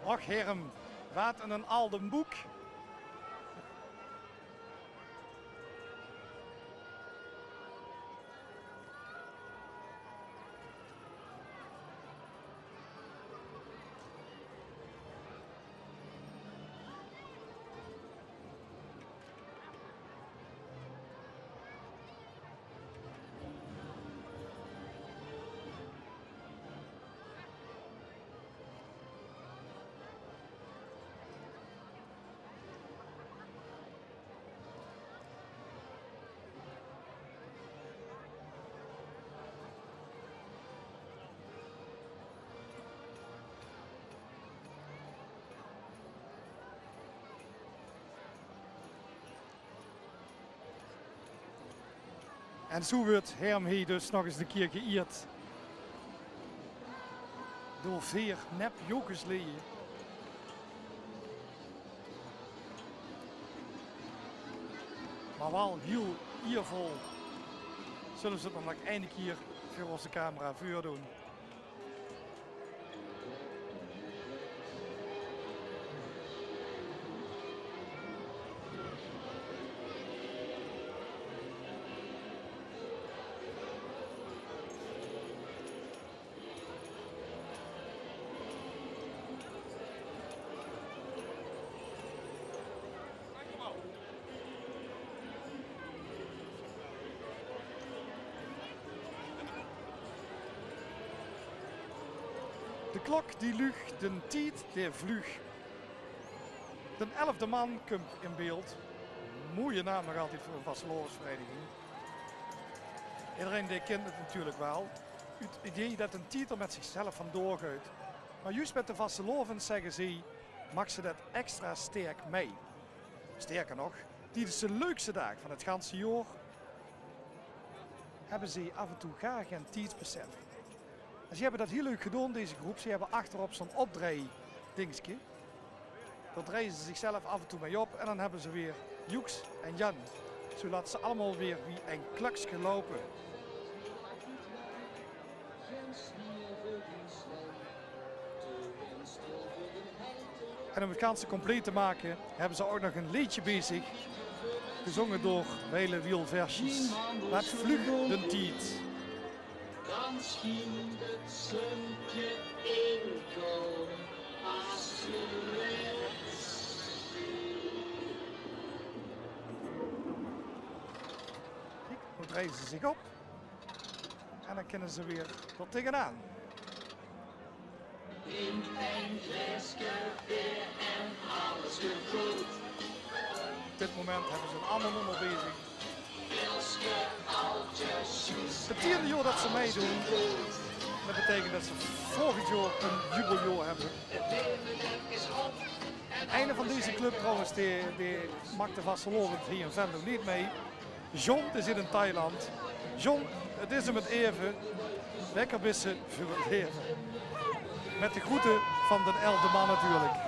Och, herm, waat ein alde boek. En zoe weurt Herm hie dus nog ins 'ne kier geïerd door veer nep Jocusleeje. Mer waal hiel iervol. Zulle ze 't dan nog eine kier veur ózze camera veurdoon. De klok die luug, den tied dae vluug. Den elfde man kump in beeld. Moeie naam nog altied veur 'n vastelaovesvereiniging. Ederein dae kint 't natuurlik waal. 't Idee det den tied d'r mit zichzelf vandoor geit. Mer juus mit de vastelaovend, zègke ze, maaks se det extra sterk mei. Sterker nog, tiedes de leukste daag van 't ganse jaor höbbe ze aaf en toe gaar gein tiedsbesef. En ze höbbe det hiel leuk gedaon, deze groep. Ze höbbe achterop zo'n opdreidingske. Dao dreie ze zichzelf aaf en toe mei op en dan höbbe ze weer Joeks en Jan. Zoedet ze allemaol weer wie ein klökske loupe. En óm 't ganse compleet te make, höbbe ze ouch nog ein leedje bie zich, gezónge door Weile Wiel Versjes. Waat vluug den tied. Dan schient 't zunke inkel as gewiss. Kiek, noe dreie ze zich op. En dan kinne ze weer d'r tegenaan. Drink ein glaeske beer en alles kump good. Op dit moment höbbe ze ein anger nómmer bezig. 't Tiende jaor det ze meidoon. Det beteikent det ze volgend jaor ein jubeljaor höbbe. Eine van deze club trouwens, dae, dae maak de vastelaovend hie in Venlo neet mei. John, dae zit in Thailand. John, 't is 'm 't eve. Lekker bisse veur 't leve. Mit de groete van den elfde man natuurlik.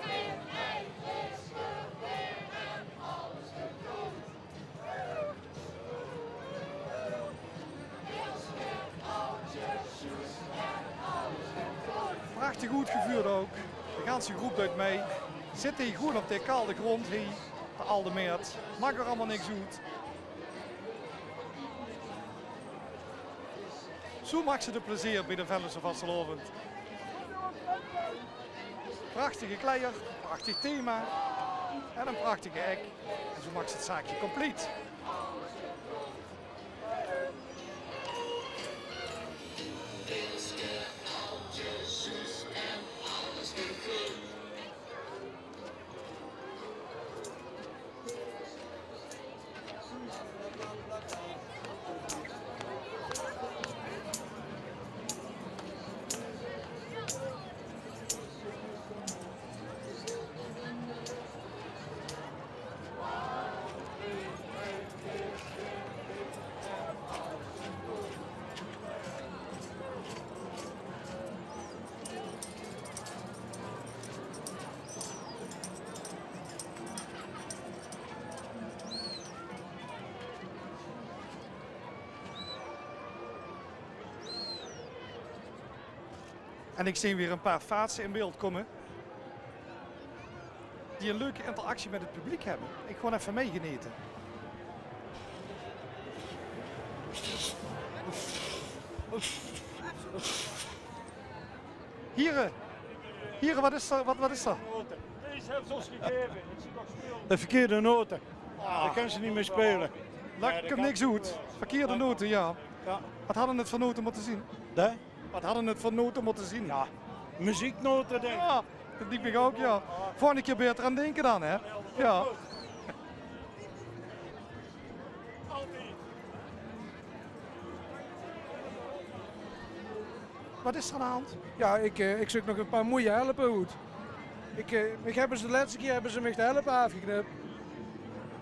Prachtig oetgeveurd ouch. De ganse groep deit mei. Zit hie gewoon op de kalde grond hie. De Alde Mert. Maak 'r allemaol niks oet. Zoe maaks se de plezeer bie de Venlose vastelaovend. Prachtige kleier, prachtig thema en ein prachtige act. En zoe maaks se 't zaakje compleet. En ich zeen weer ein paar faatse in beeld kómme die ein leuke interactie mit 't publiek höbbe. Ich gaon effe meigenete. Hiere, hiere, wat is d'r? Wat, wat is d'r? Deze hebbe ze ós gegaeve. De verkeerde note. Ah. Dan kónne ze neet mie speule. Maak 'm niks oet. Verkeerde note, jao. Jao. Wat hadde 't veur note mótte zeen? De? Wat hadde 't veur note mótte zeen? Jao, mezieknote, dink ich. Jao, det dink ich ouch, jao. Volgende kier baeter aan dinke dan, hè? Jao. Wat is d'r aan de hand? Jao, ich, eh, ich zeuk nog ein paar moeie helpe oet. Ich, eh, mich höbbe ze de lètste kier höbbe ze mich de helpe aafgeknip.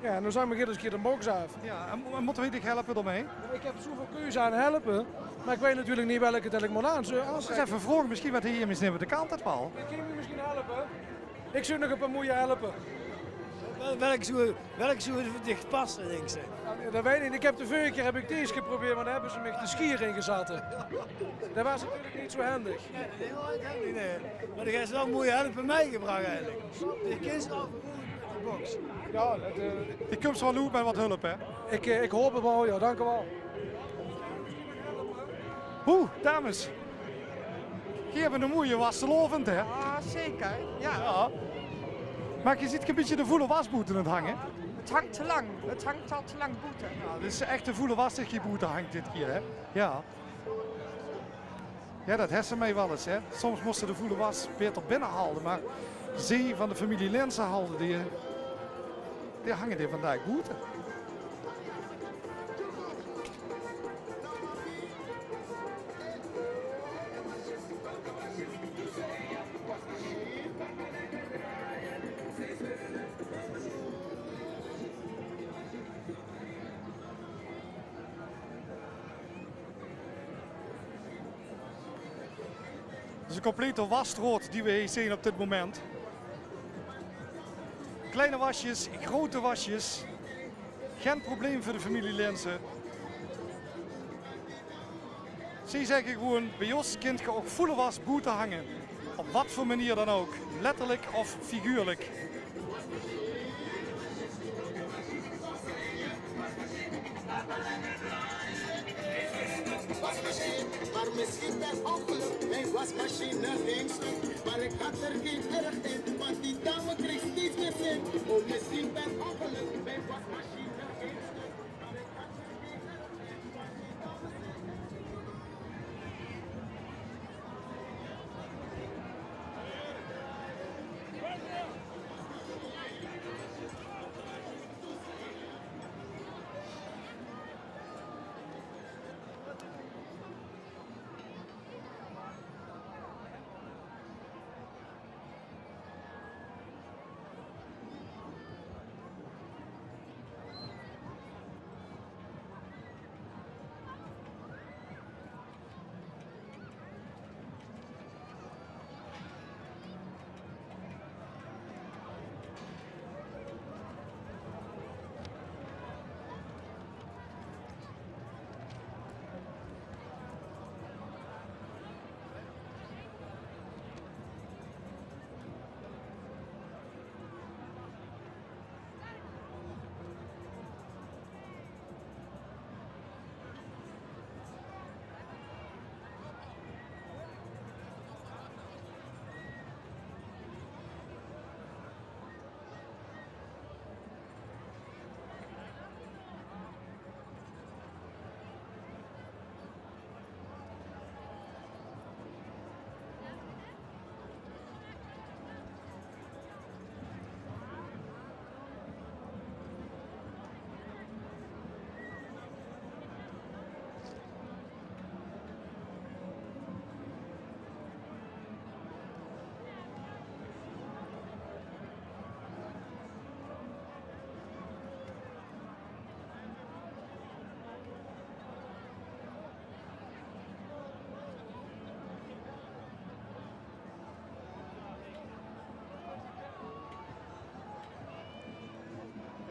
Jao, en noe zag me, geit ins 'ne kier de boks aaf. Jao, en, en mótte weej dich helpe daomei? Jao, ich höb zoeväöl keuze aan helpe, mer ich weit natuurlik neet welke det ich mót aan-, aan-, Ins effe vraoge, mesjien waat hie emes neve de kant haet, Paul. Kins se mich mesjien helpe? Ich zów nog ein paar moeie helpe. Wel-, welk zoe, welk zoe veur dich passe, dinks se? Jao, det weit ich neet. Ich höb de vörige kier höb ich dees geprobeerd, mer dao höbbe ze mich de sjier in gezatte. Det waas natuurlik neet zoe hendig. Nae, det is waal hendig, nae. Mer doe höbs waal moeie helpe mitgebrach eigelik. Doe kins waal vervolge mit de boks. Jao, det, eh, doe kums waal oet mit waat hulp, hè? Ich, eh, ich haop 't waal, jao. Dank uch waal. Oeh, dames. Geej höbt ein moeie vastelaovend, hè? Jao, zeker. Jao. Jao. Mer geej zeet ein bietje de voele was boete aan 't hange. Het hangt te lang. Het hangt al te lang boete. Jao, dit is ech de voele was die boete hingk dit kier, hè? Jao. Jao, det höbs se waal ins, hè. Soms mós se de voele was baeter binne halde, mer zie van de femilie Linssen halde, die, die hange die vandaag boete. Det is ein complete wasstraot die we hie zeen op dit moment. Kleine wasjes, grote wasjes. Gein probleem veur de femilie Linssen. Zie zègke gewoon, bie ós kint geej ouch voele was boete hange. Op waat veur meneer dan ouch, letterlik of figuurlik. Wasmachine, maar misschien per ongeluk mijn wasmachine ging stuk. Maar ik had er geen erg in, want die dame kreeg steeds meer zin. Oh, misschien per ongeluk mijn wasmachine ging stuk.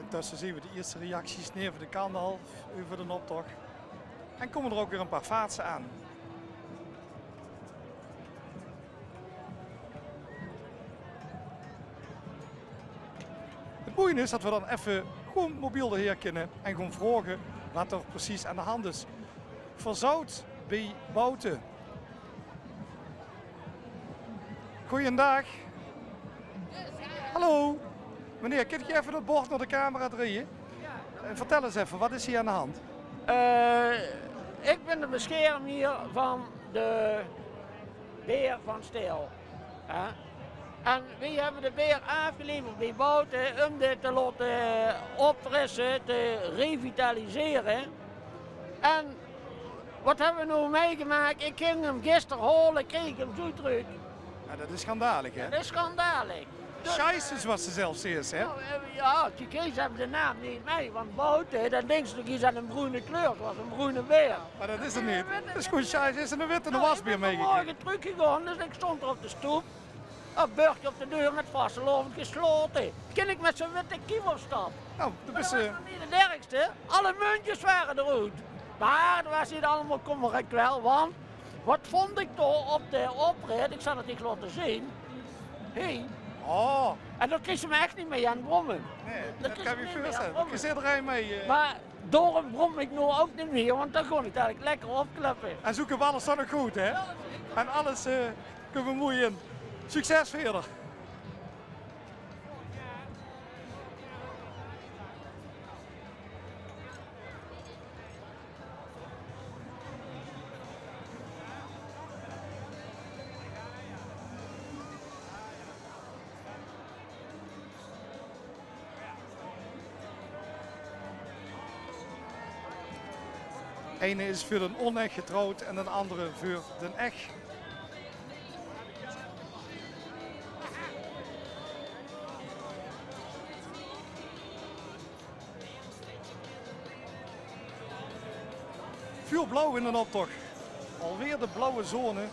Intösse zeen we de ierste reacties neve de kant al euver d'n optoch. En kómme d'r ouch weer ein paar vaatse aan. 't Moeie is det we dan effe gewoen mobiel d'rhaer kinne en gewoen vraoge waat d'r precies aan de hand is. Verzout bie Bouten. Goojendaag. Hallo. Meneer, kint geej effe det bord nao de camera drejje? En vertèl ins effe, waat is hie aan de hand? Eh, ik bin de beschermhier van de beer van Steyl. Hè? En weej hebbe de beer aafgeleverd bie Bouten um dit te laote opfrisse, te revitalisere. En waat hebbe we noe mitgemaak? Ik ging 'm gister haole, kreeg ik 'm zoe trök. Jao, det is schandalig, hè? Det is schandalig. Scheisse, zoeas ze zelf zag, hè? Jao, eh, jao, Chiquees hebbe de naam neet mei, want boute, dan dinks se toch get aan ein broene kleur, zoeas ein broene beer. Mer det is 't neet. 't Is gewoen Scheisse, is eine witte, eine wasbeer meigekrege. Ich bön vanmorge trökgegaon, dus ich stóng dao op de stoep. Ein bördje op de deur mit vastelaovend geslaote. Kin ich mit zoe'n witte kiem op stap? Nou, det is, eh, neet 't ergste. Alle muntjes wore d'roet. Mer 't waas neet allemaol kommer en kwel, want waat vónj ich toch op de oprit? Ich zal 't dich laote zeen. Hé. Oh. En dao kriegs se mich ech neet mie aan 't bromme. Nae, det kan ich mich veurstelle. Det kriegs se neet mie aan 't bromme. Det kriegs ederein mei, eh. Mer daorum brom ich noe ouch neet mie, want dan gaon ich dalik lekker opkluppe. En zoe kómme v'r alles dan ouch good, hè? Jao, zeker. En alles, eh, kómme v'r moei in. Succes wiejer. Eine is veur d'n onech getrouwd en d'n andere veur d'n ech. Vuur blauw in d'n optoch. Alweer de blauwe zone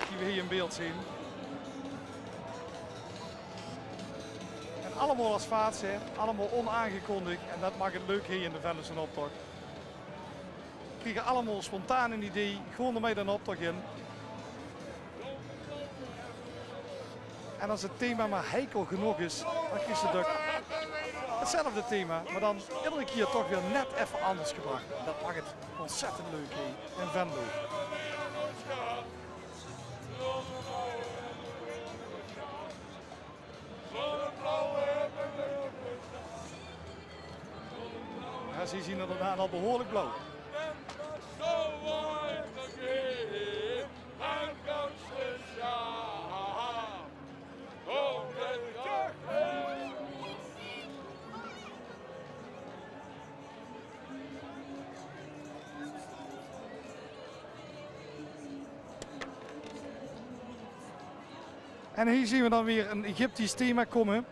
die we hie in beeld zeen. En allemaol as vaatse, allemaol onaangekondig. En det maak 't leuk hie in de Venlose optoch. Kriege allemaol spontaan ein idee, gewoen d'rmei d'n optoch in. En as 't thema mer heikel genóg is, dan kriegs se dök 'tzelfde thema, mer dan eder kier toch weer net effe anders gebrach. Det maak 't ontzettend leuk hie in Venlo. Jao, ze zien inderdaad al behuurlik blauw. En hie zien we dan weer ein Egyptisch thema kómme.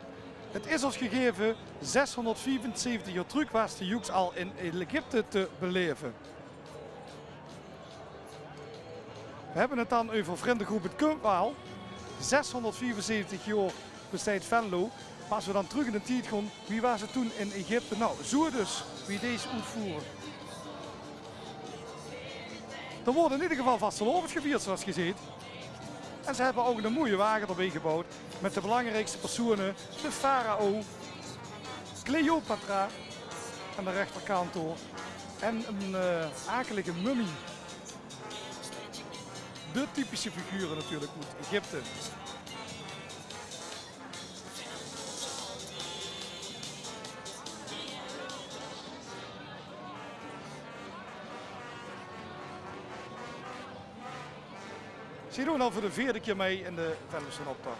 't Is ós gegaeve, zeshónderdviefenzeventig jaor trök waas de joeks al in Egypte te belaeve. We hebbe 't dan euver vrindegroep 't Kump Waal. Zeshónderdviefenzeventig jaor besteit Venlo. Mer as we dan trök in d'n tied gaon, wie waas 't toen in Egypte? Nou, zoe dus, wie dees oetvoere. D'r weurt in eder geval vastelaovend gevierd, zoeas ge zeet. En ze hebbe ouch eine mooie wage d'rbie gebouwd mit de belangriekste persone, de farao, Cleopatra aan de rechterkant door en ein, eh, akelige mummie. De typische figure natuurlik oet Egypte. Ze doon al veur de veerde kier mei in de Venlose optoch.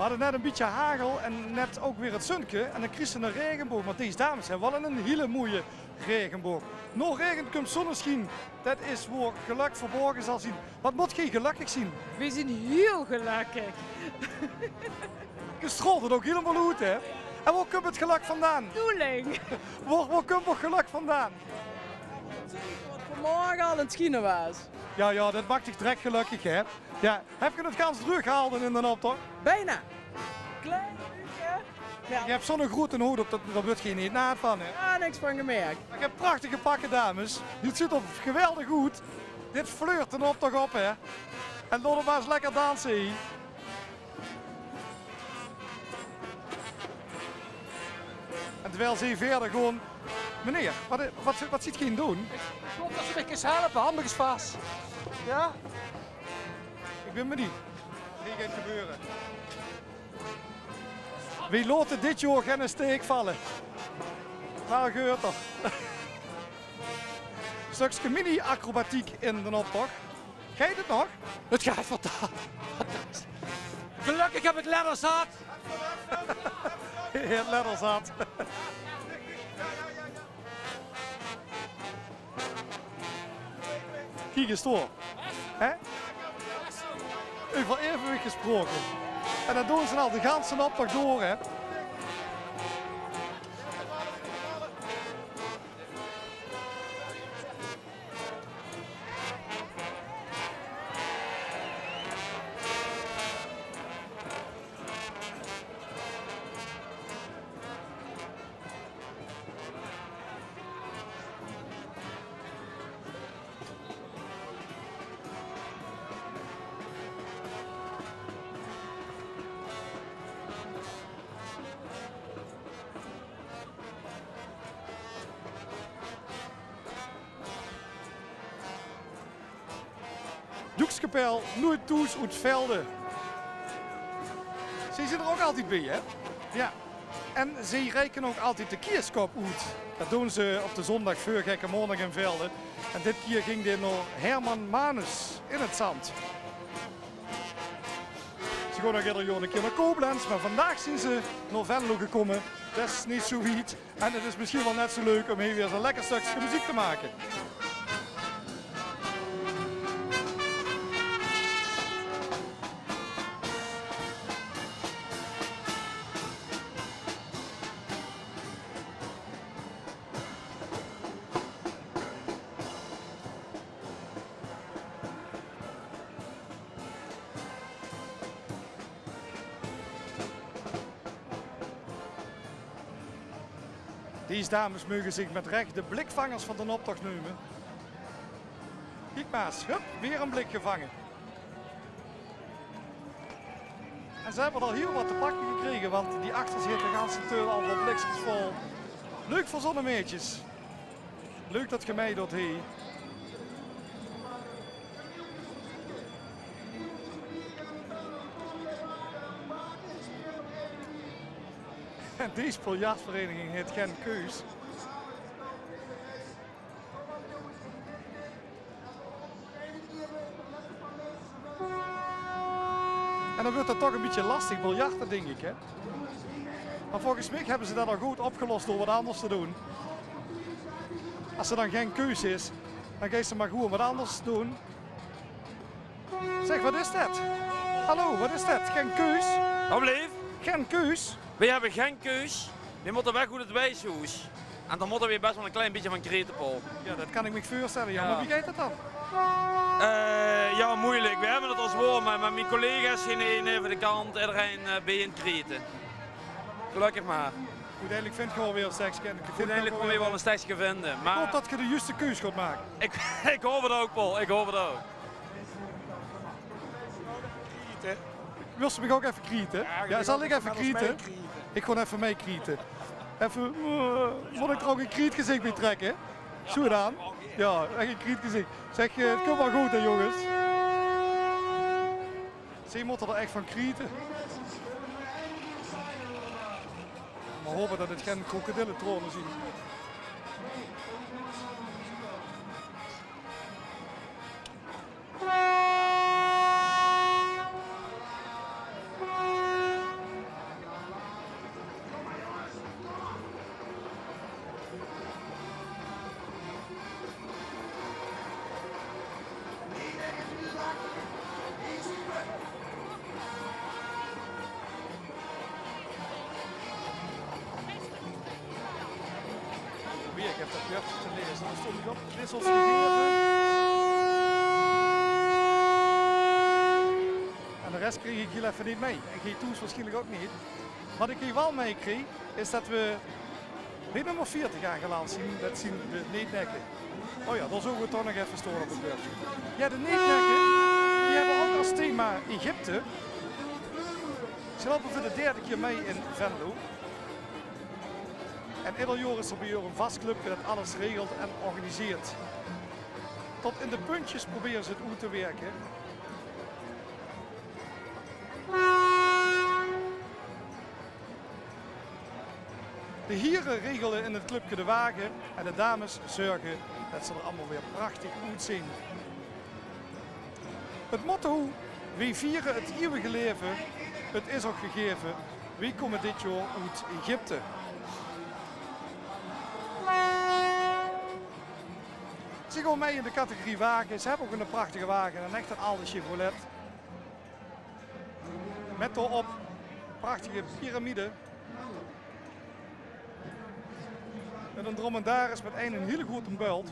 We hadde net ein bietje hagel en net ouch weer 't zunke. En dan kriegs se eine raegeboog. Mer dees dames hebbe waal eine hiele mooie raegeboog. Nao raege kump zonnesjien. Det is wo gelök verborge zal zien. Waat mót geer gelökkig zien? Weej zien hiel gelökkig. Ge straolt 't ouch hielemaol oet, hè? En wo kump 't gelök vandaan? Bedoeling. Wo, wo kump 't gelök vandaan? Waat vanmorge al aan 't sjiene waas. Jao, jao, det maak dich direk gelökkig, hè? Jao, höb geer 't gans dreug gehalde in d'n optoch? Bijna. Klein bietje. Jao. Geer höb zoe'n groete hood op, det, dao wuuert geer neet naat van, hè? Jao, niks van gemerk. Mer geer höb prachtige pakke, dames. Dit zuut d'r geweldig oet. Dit fleurt d'n optoch op, hè? En laot 't mer ins lekker danse, hè? Terwijl ze verder gewoon... Meneer, wat, wat, wat ziet geej doen? Ich hoop det ze mich kins helpe, han mich is vas. Ja? Ich bin benieuwd. Dit geit gebeure. Weej laote dit jaor gen steek valle. Waal gehuurd toch? Stökske mini-acrobatiek in d'n optoch. Geit 't nog? 't Geit fantastisch. Gelökkig höb ich ledders zat. Hae haet ledders zat. Kiek ins dao. Hè? Euver evenwicht gesproke. En det doon ze al de ganse optoch door, hè. Doekskapel Noeit Thoes oet Velde. Ze zien d'r ouch altied bie, hè? Ja. En ze reiken ouch altied de Kierskop oet. Det doon ze op de zóndig veur Gekke Maondig in Velde. En dit kier ging dit nao Herman Manus in 't Zand. Ze gaon nog eder jaor ein kier nao Koblenz, mer vandaag zien ze nao Venlo gekómme. Det is neet zo wied. En 't is misschien waal net zo leuk um hie weer zo'n lekker stökske meziek te make. Dees dames meuge zich mit rech de blikvangers van d'n optoch neume. Kiek mer ins, hup, weer ein blik gevange. En ze höbbe al hiel waat te pakke gekrege, want die achter zich haet de ganse teul al vol blikskes vol. Leuk veur zónne meidjes. Leuk det geej meidoot, hè. En dees biljartvereniging haet gen keus. En dan wuuert det toch ein bietje lastig biljarte, dink ich, hè? Mer volges mich höbbe ze det al good opgelos door waat anders te doon. Es d'r dan gen keus is, dan geis se mer gewoon waat anders doon. Zeg, waat is det? Hallo, waat is det? Gen keus? Wat bleef? Gen keus? Weej höbbe gen keus. Weej mótte weg oet 't wijshoes. En dan mótte weej bes waal ein klein bietje van kriete, Paul. Ja, det kan ich mich veurstelle. Ja, mer wie geit det dan? Eh, ja, moeilijk. Weej höbbe 't al zwaor, mer, mer mien collega's zien hie neve de kant. Ederein, eh, bie-ein kriete. Gelökkig mer. Oeteindelik vindt geej waal weer ein stökske. Oeteindelik kómme weej waal ein stökske vinde. Mer ich haop det geej de juuste keus gaot make. Ich, ich haop 't ouch, Paul. Ich haop 't ouch. Wils se mich ouch effe kriete? Ja, zal ich effe kriete? Ich gaon effe mei kriete. Effe, eh, mót ich d'r ouch ein krietgezich bie trekke? Zo dan. Ja, ech ein krietgezich. Zeg, eh, 't kump waal good, hè, jónges. Ze mótte d'r ech van kriete. Mer hope det 't gen krokodillentraone zien. Probeer ich effe det bördje te laeze. Dao stóng ich op. Wissels gegaeve. En de res kreeg ich hiel effe neet mei. En geej thoes waarsjienlik ouch neet. Wat ich hiej waal meikreeg, is det we bie nummer veertig aangeland zien. Det zien de Neetnekke. O ja, dao zólle we toch nog effe staon op 't bördje. Ja, de Neetnekke, die höbbe ouch es thema Egypte. Ze loupe veur de derde kier mei in Venlo. En eder jaor is d'r bie häör ein vas clubke det alles regelt en organiseert. Tot in de puntjes probere ze 't oet te wirke. De hiere regele in 't clubke de wage en de dames zörge det ze d'r allemaol weer prachtig oetzeen. 't Motto: "Weej viere 't ieuwige laeve, 't is óch gegeve." Weej kómme dit jaor oet Egypte. Ze gaon mei in de categorie wage. Ze hebbe óch ein prachtige wage, ein echte alde Chevrolet. Mit dao-op prachtige piramide. Mit ein dromedaris mit ein, ein hiel groete bult.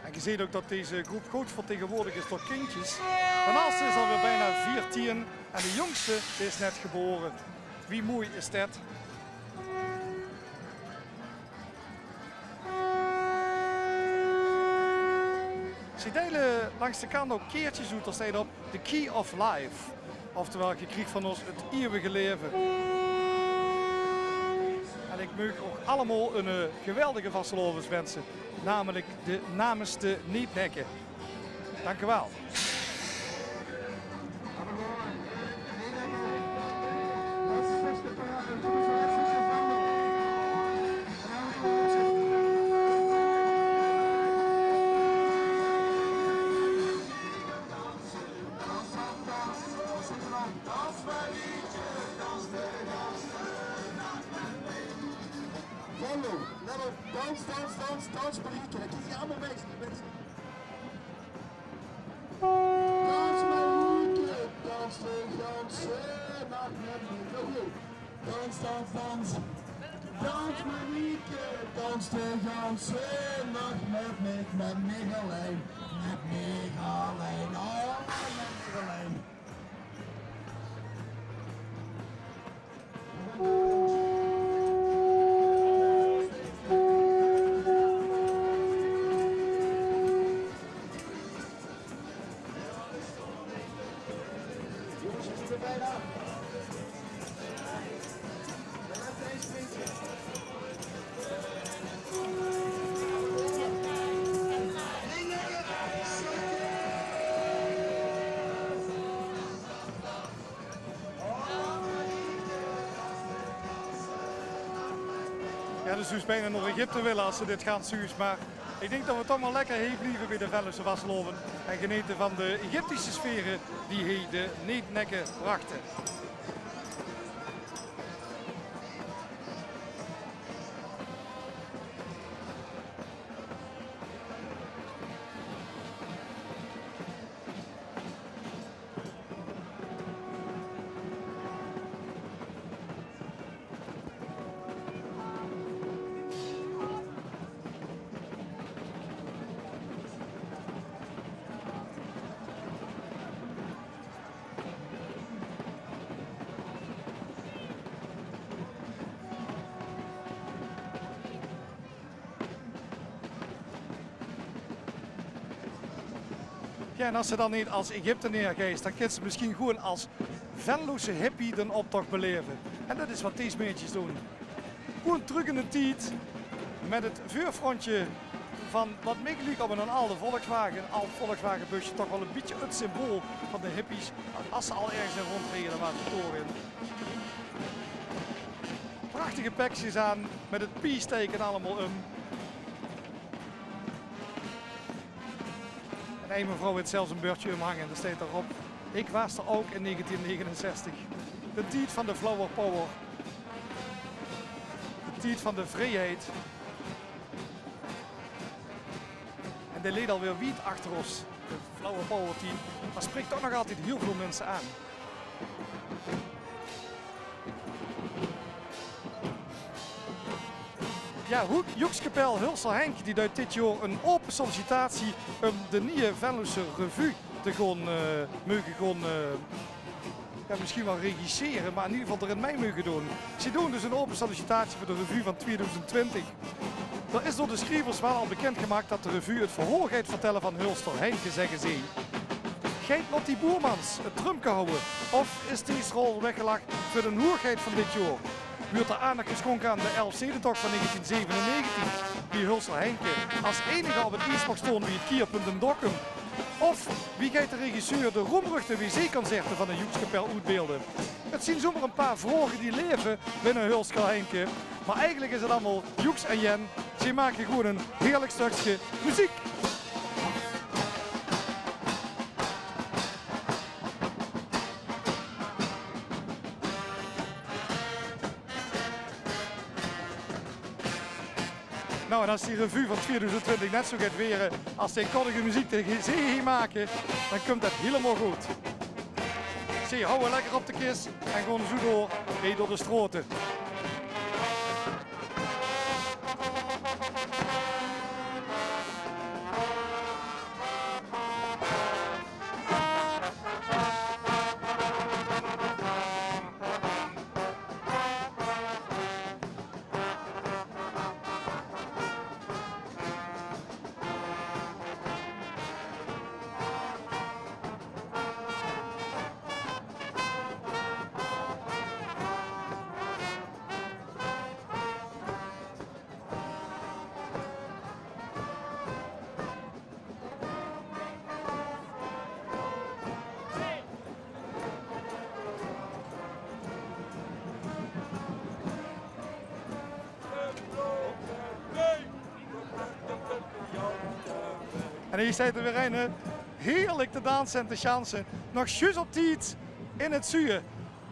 En ge zeet ouch det deze groep good vertegenwoordig is door kindjes. Van Alsten is alweer bijna veertien en de jongste, dae is net gebore. Wie moei is det? Ze deile langs de kant ouch kaertjes oet, dao steit op: "The Key of Life." Oftewel, ge kriegt van ós 't ieuwige laeve. En ik maag uch allemaol ein, eh, geweldige vastelaovend winse, namelik de, namens de Neetnekke. Dank u wel. Venlo, let op. Dans, dans, dans, dans, Marieke. Det kriege ze allemaol mit. Dans, Marieke, dans de ganse nach mit mich. Oké. Dans, dans, dans. Dans, Marieke, dans de ganse nach mit mich, mit mich allein. Mit mich allein, oh, mit mich allein. Jao, dus ze zouws bijna nao Egypte wille es ze dit gans zuus, mer ik dink det we toch mer lekker hie blieve bie de Venlose vastelaovend en genete van de Egyptische sfere die hie de Neetnekke brachte. Jao, en es ze dan neet es Egypteneer geis, dan kins ze misschien gewoen es Venlose hippie den optoch belaeve. En det is waat dees meidjes doon. Gewoen trök in de tied, mit 't veurfrontje van waat mich liek op 'nen alde Volkswagen, 'n ald Volkswagenbusje, toch waal 'n bietje 't symbool van de hippies. Es ze al örges in rondrege, dan waas 't dao-in. Prachtige pekskes aan, mit 't piestuke allemaol um. En ein mevrouw haet zelfs e bördje umhange, dao steit d'rop: "Ik waas d'r ouk in negentien negenenzestig." De tied van de flower power. De tied van de vrieheid. En die ligk alweer wied achter ós. De flower power tied. Mer sprik toch nog altied hiel väöl minse aan. Jao, Hoek-, Joekskapel Hulser Henk, die duit dit jaor ein ope sollicitatie um de nieje Venlose revue te gaon, eh, meuge gaon, eh, Jao, misschien waal regissere, maar in ieder geval d'rin mei moge doon. Ze doon dus 'n ope sollicitatie veur de revue van tweeduizend twintig. D'r is door de schrievers waal al bekindgemaak dat de revue 't verhaol geit vertèlle van Hulster Heinke, zègke ze. Geit Lottie Boermans 't trumke hawwe of is dees rol weggelag veur de hoegheid van dit jaor? Wuurt d'r aandach gesjónke aan de Elfstedentocht van negentien zevenennegentig, wie Hulster Heinke as einige op 't ies maag staon bie 't Kierpunt in Dokkum? Of wie geit de regisseur de roemruchte W C-concerte van de Joekskapel oetbeelde? 't Zien zomer 'n paar vraoge die laeve binne Hulster Heinke, maar eigelik is 't allemaol joeks en jen. Ze make gewoen 'n heerlik stökske meziek. Nou, en as die revue van tweeduizend twintig net zoe geit waere as de koddige meziek die ze hie make, dan kump det hielemaol good. Ze hawwe lekker op de kis en gaon zoe door, hie door de straote. En hie steit d'r weer ein, hè. Heerlik te danse en te sjanse. Nog zjus op tied in 't zuje.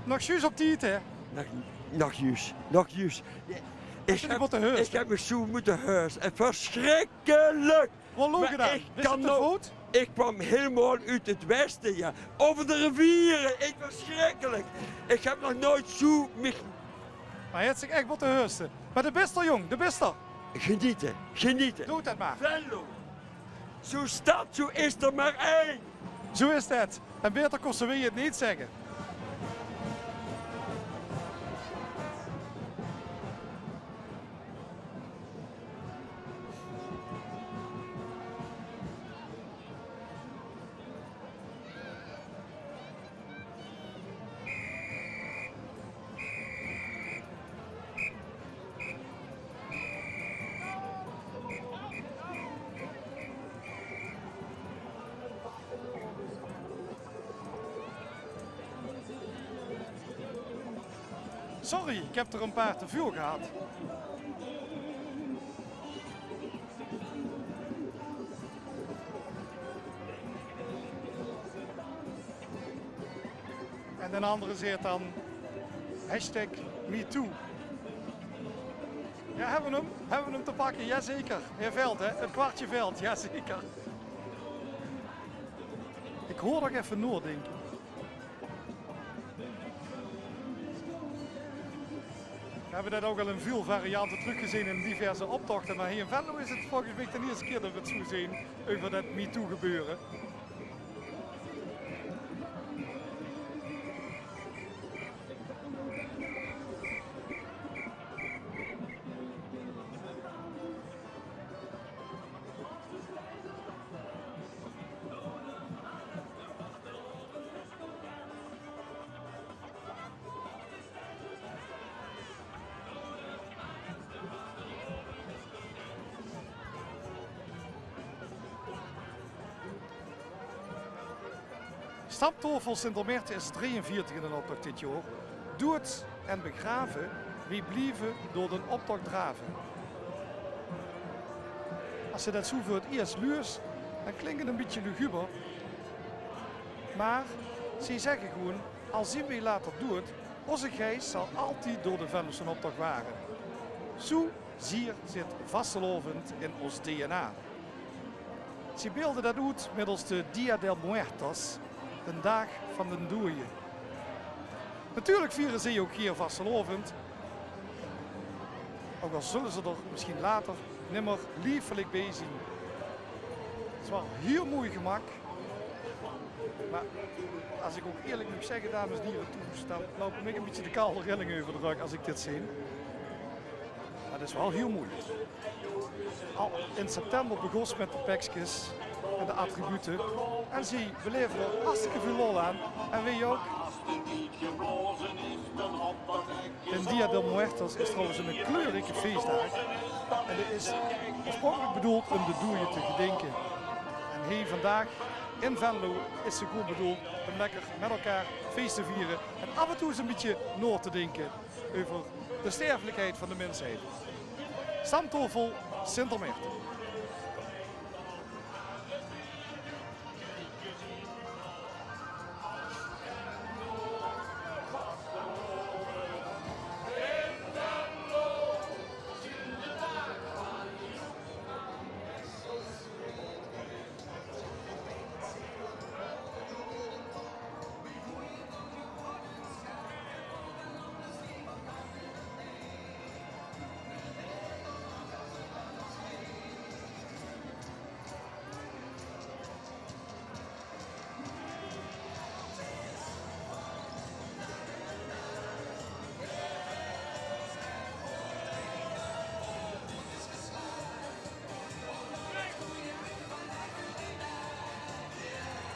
Nog zjus op tied, hè? Nog, nog zjus, nog zjus. Ich höb, ich höb mich zoe mótte hörse. Versjrikkelik! Waat loog dao? Ich kan nog, ich kwaam hielemaol oet 't weste, jao. Euver de riviere, ich, versjrikkelik. Ich höb nog noeats zoe mich... Maar hae haet zich ech mótte hörse. Maar de bis d'r, jóng, de bis d'r. Genete, genete. Doot det maar. Venlo. Zoe stad, zoe is d'r maar ein. Zoe is det. En baeter kóste weej 't neet zègke. Sorry, ich höb d'r ein paar te väöl gehad. En d'n andere zaet dan hashtag MeToo. Jao, höbbe v'r 'm? Höbbe v'r 'm te pakke? Jazeker. Hae vèlt, hè? 't Kwartje vèlt, jazeker. Ich gaon nog effe naodinke. V'r höbbe det ouch al in väöl variante trökgezeen in diverse optochte, mer hie in Venlo is 't volges mich d'n ierste kier det v'r 't zoe zeen euver det MeToo-gebeure. Stamtafel Sint-Omerta is drieënveertig in d'n optoch dit jaor. Doed en begrave, wie blieve door d'n optoch drave. As se det zoe veur 't iers luurs, dan klink 't ein bietje luguber. Mer ze zègke gewoen: al zien weej later doed, ózze geis zal altied door de Venlose optoch ware. Zoe zier zit vastelaovend in ós D N A. Ze beelde det oet middels de Dia del Muertos, d'n daag van de doeje. Natuurlik viere ze ouch hie vastelaovend, ouch al zulle ze d'r misschien later nimmer liefelijk beej zien. 't Is waal hiel moei gemaak. Mer es ich ouch ierlik mót zègke, dames en hiere thoes, dan loupe mich e bietje de kalde rillinge euver de rök es ich dit zeen. Mer 't is waal hiel mooi. Al in september begós mit de pekskes en de attribute. En zie belaeve d'r hartstikke väöl lol aan. En weej ouch. En Dia de Muertos is trouwens 'ne kleurrieke feesdaag. En dae is oorspronkelik bedoeld um de doeje te gedinke. En hie vandaag in Venlo is ze gewoen bedoeld um lekker mit elkaar fees te viere. En aaf en toe ins e bietje nao te dinke euver de sterfelikheid van de minsheid. Stamtafel Sintermert.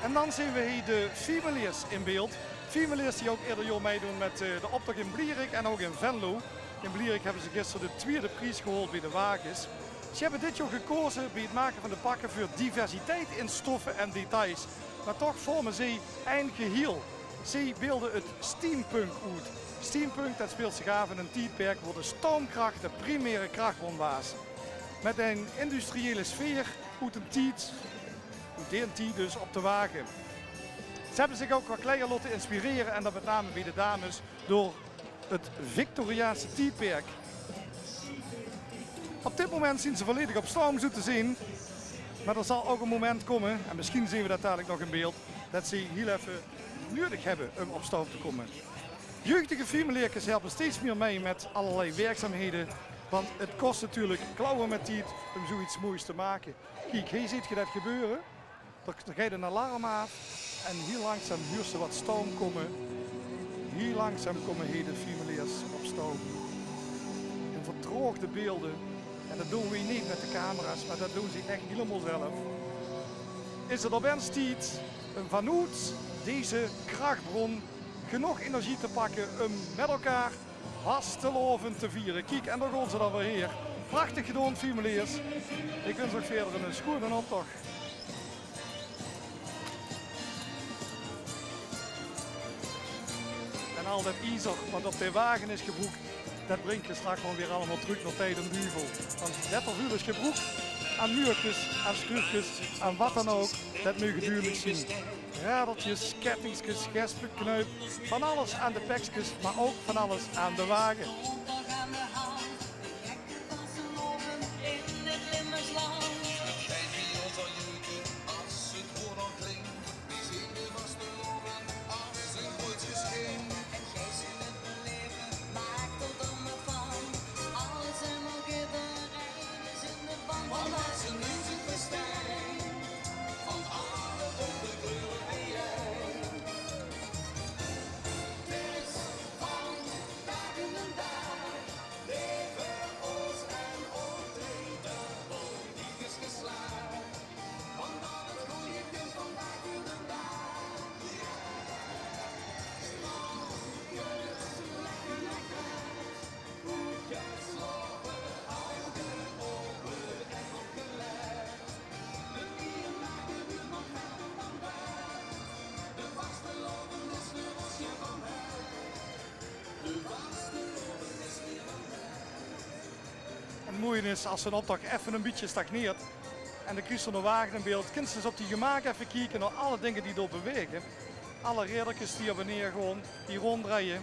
En dan zeen we hie de Fiemeleers in beeld. Fiemeleers die ouch eder jaor meidoon mit, eh, de optoch in Blierick en ouch in Venlo. In Blierick hebbe ze gister de twiede pries gehaold bie de wages. Ze hebbe dit jaor gekaoze bie 't make van de pakke veur diversiteit in stoffe en details. Mer toch vorme ze ein gehiel. Ze beelde 't steampunk oet. Steampunk, det speelt zich aaf in ein tiedperk wo de stoumkrach de primaire krachbron waas. Mit ein industriële sfeer oet ein tied, oet daen tied dus, op de wage. Ze hebbe zich ouch qua kleier laote inspirere, en det mit name bie de dames, door 't Victoriaanse tiedperk. Op dit moment zien ze volledig op stoum, zoe te zeen. Mer d'r zal ouch ein moment kómme, en misschien zeen we det dalik nog in beeld, det ze hiel effe nuuedig hebbe um op stoum te kómme. Jeugdige Fiemeleerkes helpe steeds mier mei mit allerlei werkzaamhede, want 't kos natuurlik klauwe mit tied um zoeiets moois te make. Kiek, hie zeet ge det gebeure. D'r, d'r geit ein alarm aaf en hiel langzaam huurs se wat stoum kómme. Hiel langzaam kómme hie de Fiemeleers op stoum. In vertraogde beelde. En det doon we neet mit de camera's, mer det doon ze ech hielemaol zelf. Is 't op ins tied um vanoet deze krachbron genóg energie te pakke um mit elkaar vastelaovend te viere. Kiek, en dao gaon ze dan weer hie. Prachtig gedaon, Fiemeleers. Ich wins uch wiejer eine sjoeane optoch. En al det iezer wat op de wage is gebroek, det bringk ge straks waal weer allemaol trök nao Tij den Duvel. Want det d'r väöl is gebroek aan muurkes, aan schuufkes, aan wat dan ouch, det meuge dudelik zien. Radertjes, kettingskes, gespeknuip, van alles aan de pekskes, mer ouch van alles aan de wage. En 't moeie is, as zoe'n optoch effe e bietje stagneert en de kriegs zoe'n wage in beeld, kins se dus op dien gemaak effe kieke nao alle dinger die dao bewaege. Alle raederkes die op en neer gaon, die rónddrejje.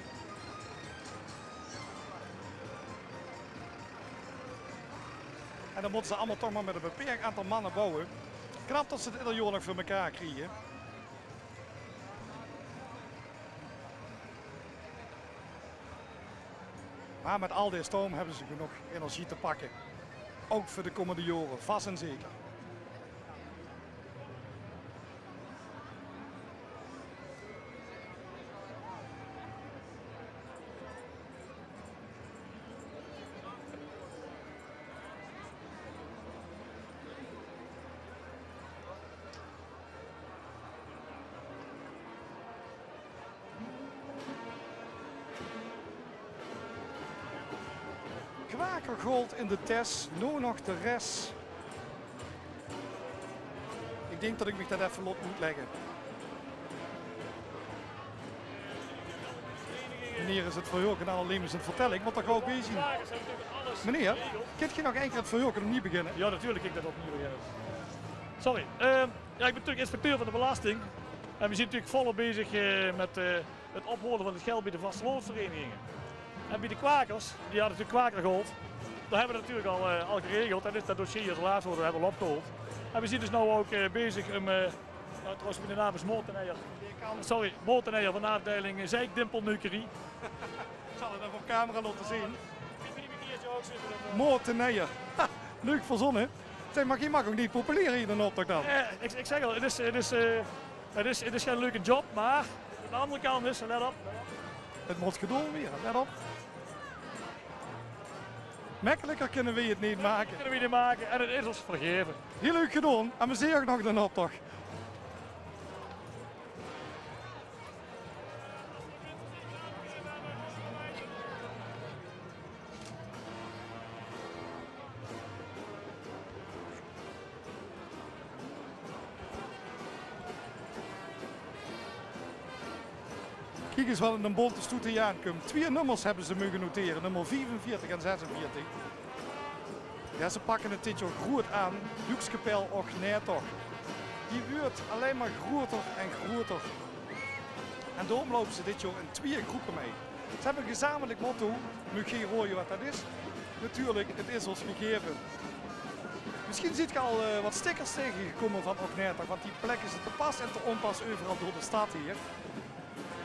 En dan mótte ze allemaol toch mer mit e beperk aantal manne bouwe. Knap det ze 't eder jaor nog veur mekaar kriege. Mer mit al dae stoum hebbe ze genóg energie te pakke. Ouch veur de kómmende jaore, vas en zeker. Kwaker Gold in de tes, noe nog de res. Ik dink det ik mich det effe laot oetlègke. Meneer is 't verheurke allein mer aan 't vertèlle. Ik mót d'r gaw bie zeen. Meneer, kint geer nog ein kier 't verheurke opnuuj beginne? Jao, natuurlik kin ik det opnuuj beginne. Sorry. Ehm, jao, ik bin natuurlik inspecteur van de belasting. En we zien natuurlik volop bezig, eh, mit, eh, 't ophaole van 't geld bie de vastelaovesvereniginge. En bie de Kwakers, die hadde natuurlik Kwaker Gold. Det hebbe we natuurlik al, eh, al geregeld. En det, det dossier is al aafgehaold, det hebbe we al opgehaold. En we zien dus noe ouk, eh, bezig um, eh, jao, trouwens, miene naam is Morten Eijer. Sorry, Morten Eijer van de aafdeiling, eh, Zeikdimpelneukerie. Ik zal 't effe op camera laote zeen. Morten Eijer. Ha, leuk verzónne. Zeg, maar geer maag ouk neet populair hie in d'n optoch dan. Eh, ik, ik zeg al, 't is, 't is, eh, 't is, 't is geine leuke job, maar aan de andere kant is, let op. 't Mót gedaon waere, let op. Mekkeliker kinne we 't neet make. Kinne we 't neet make en 't is ós vergaeve. Hiel leuk gedaon, amuseer uch nog in d'n optoch. Kiek ens wat 'ne bonte stoet hie aankump. Twieë nummers hebbe ze moge notere, nummer viefenveertig en zesenveertig. Jao, ze pakke 't dit jaor groeët aan. Joekskapel Ogneetoch. Die weurt allein mer groeëter en groeëter. En daorum loupe ze dit jaor in twieë groepe mei. Ze hebbe ein gezamelik motto, mót geer raoje wat det is. Natuurlik, 't is ós gegaeve. Misschien zeet geer al, eh, wat stickers taengegekómme van Ogneetoch, want die plekke ze te pas en te ónpas euveral door de stad hie.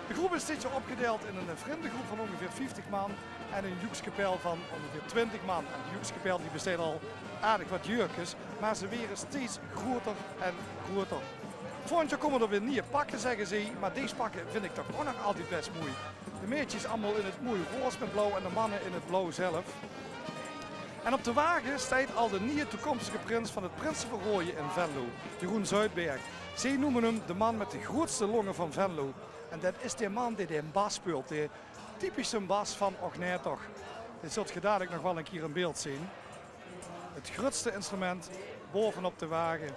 De groep is dit jaor opgedeild in ein, eh, vrindegroep van óngeveer vieftig man en ein joekskapel van óngeveer twintig man. En de joekskapel die besteit al aardig wat jäörkes, maar ze waere steeds groeëter en groeëter. Volgend jaor kómme d'r weer nieje pakke, zègke ze, maar dees pakke vind ik toch ouk nog altied bes moei. De meidjes allemaol in 't moei roze mit blauw en de manne in 't blauw zelf. En op de wage steit al de nieje toekomstige prins van 't Prinse van Rooije in Venlo, Jeroen Zuidberg. Ze neume 'm de man mit de groeëtste longe van Venlo. En det is de man dae de bas speult, de typische bas van Ogneetoch. Det zult geer dalik nog waal ein kier in beeld zeen. 't Groeëtste instrument baovenop de wage.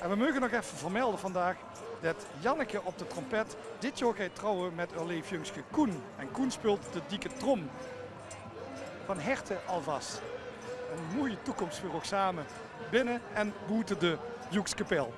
En we moge nog effe vermelde vandaag det Janneke op de trompet dit jaor geit trouwe mit häör leef jungske Koen. En Koen speult de dikke trom. Van herte alvas ein moeie toekoms veur uch same, binne en boete de joekskapel.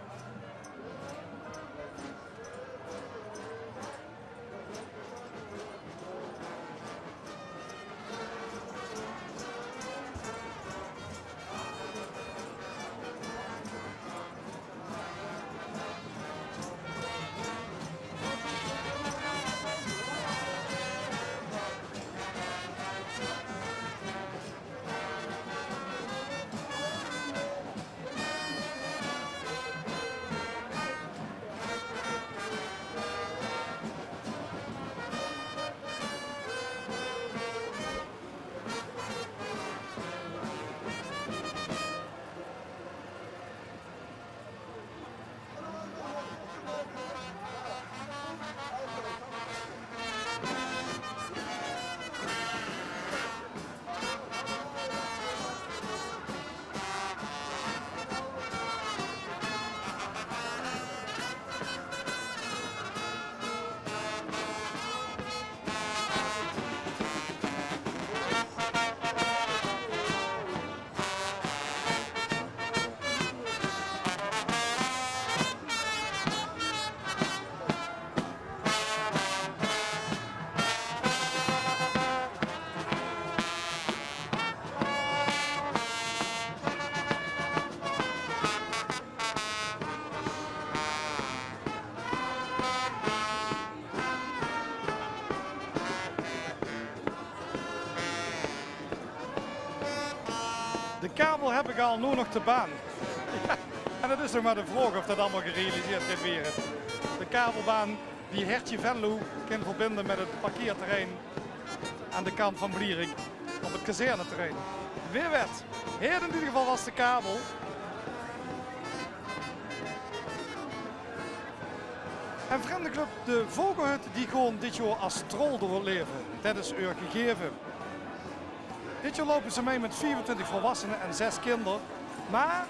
De kabel heb ik al, noe nog de baan. Jao, en det is nog maar de vraog of det allemaol gerealiseerd geit waere. De kabelbaan die Hertje Venlo kan verbinde mit 't parkeerterrein aan de kant van Blierick op 't kazerneterrein. Wae wet. Hie in eder geval waas de kabel. En vrundeclub De Vogelhut, die gaon dit jaor as trol door 't leve. Det is eur gegeve. Dit jaor loupe ze mei mit vierentwintig volwassene en zes kinder. Mer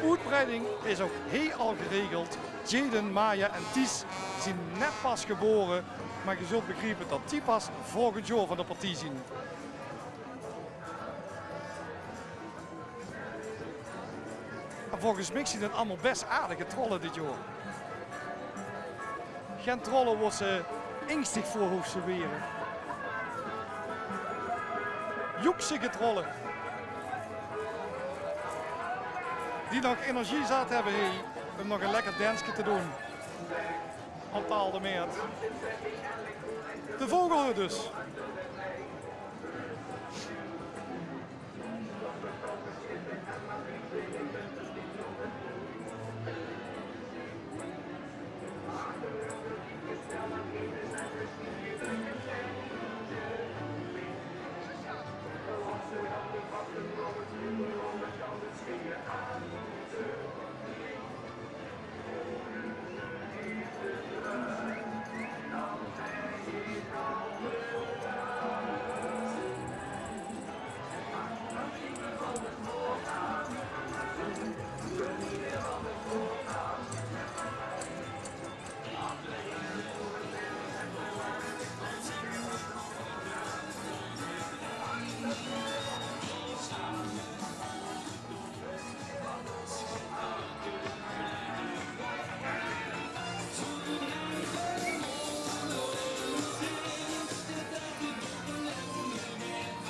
oetbreiding is ouk hiej al geregeld. Jaden, Maya en Ties zien net pas gebore, mer ge zult begriepe det die pas volgend jaor van de partie zien. En volges mich zien 't allemaol bes aardige trolle dit jaor. Gen trolle wo ze engstig veur hoof te waere. Joeksige trolle. Die nog energie zat hebbe, hè, um nog ein lekker denske te doon. Op de Alde Mert. De Vogelhut dus.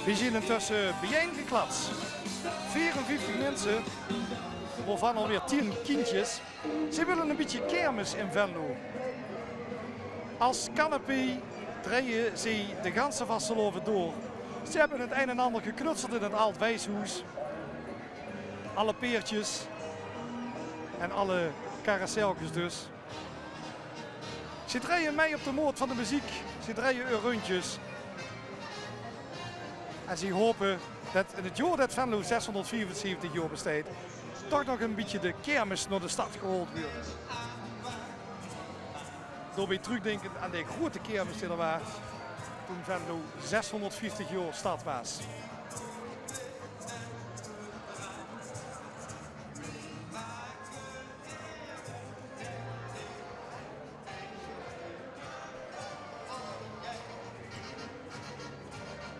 Weej zien intösse beejein geklats. Veerenvieftig minse, wovan alweer tien kindjes. Ze wille ein bietje kermis in Venlo. As canapé dreije ze de ganse vastelaovend door. Ze hebbe 't ein en ander geknutseld in 't Ald Wijshoes. Alle peerdjes en alle carouselkes dus. Ze dreije mei op de mood van de meziek. Ze dreije eur rundjes. En ze hope det in 't jaor det Venlo zeshonderdvierenzeventig jaor besteit, toch nog ein bietje de kermis nao de stad gehaold wuurt. Daobeej trökdenkend aan de groeate kermis die d'r waas toen Venlo zeshonderdvieftig jaor stad waas.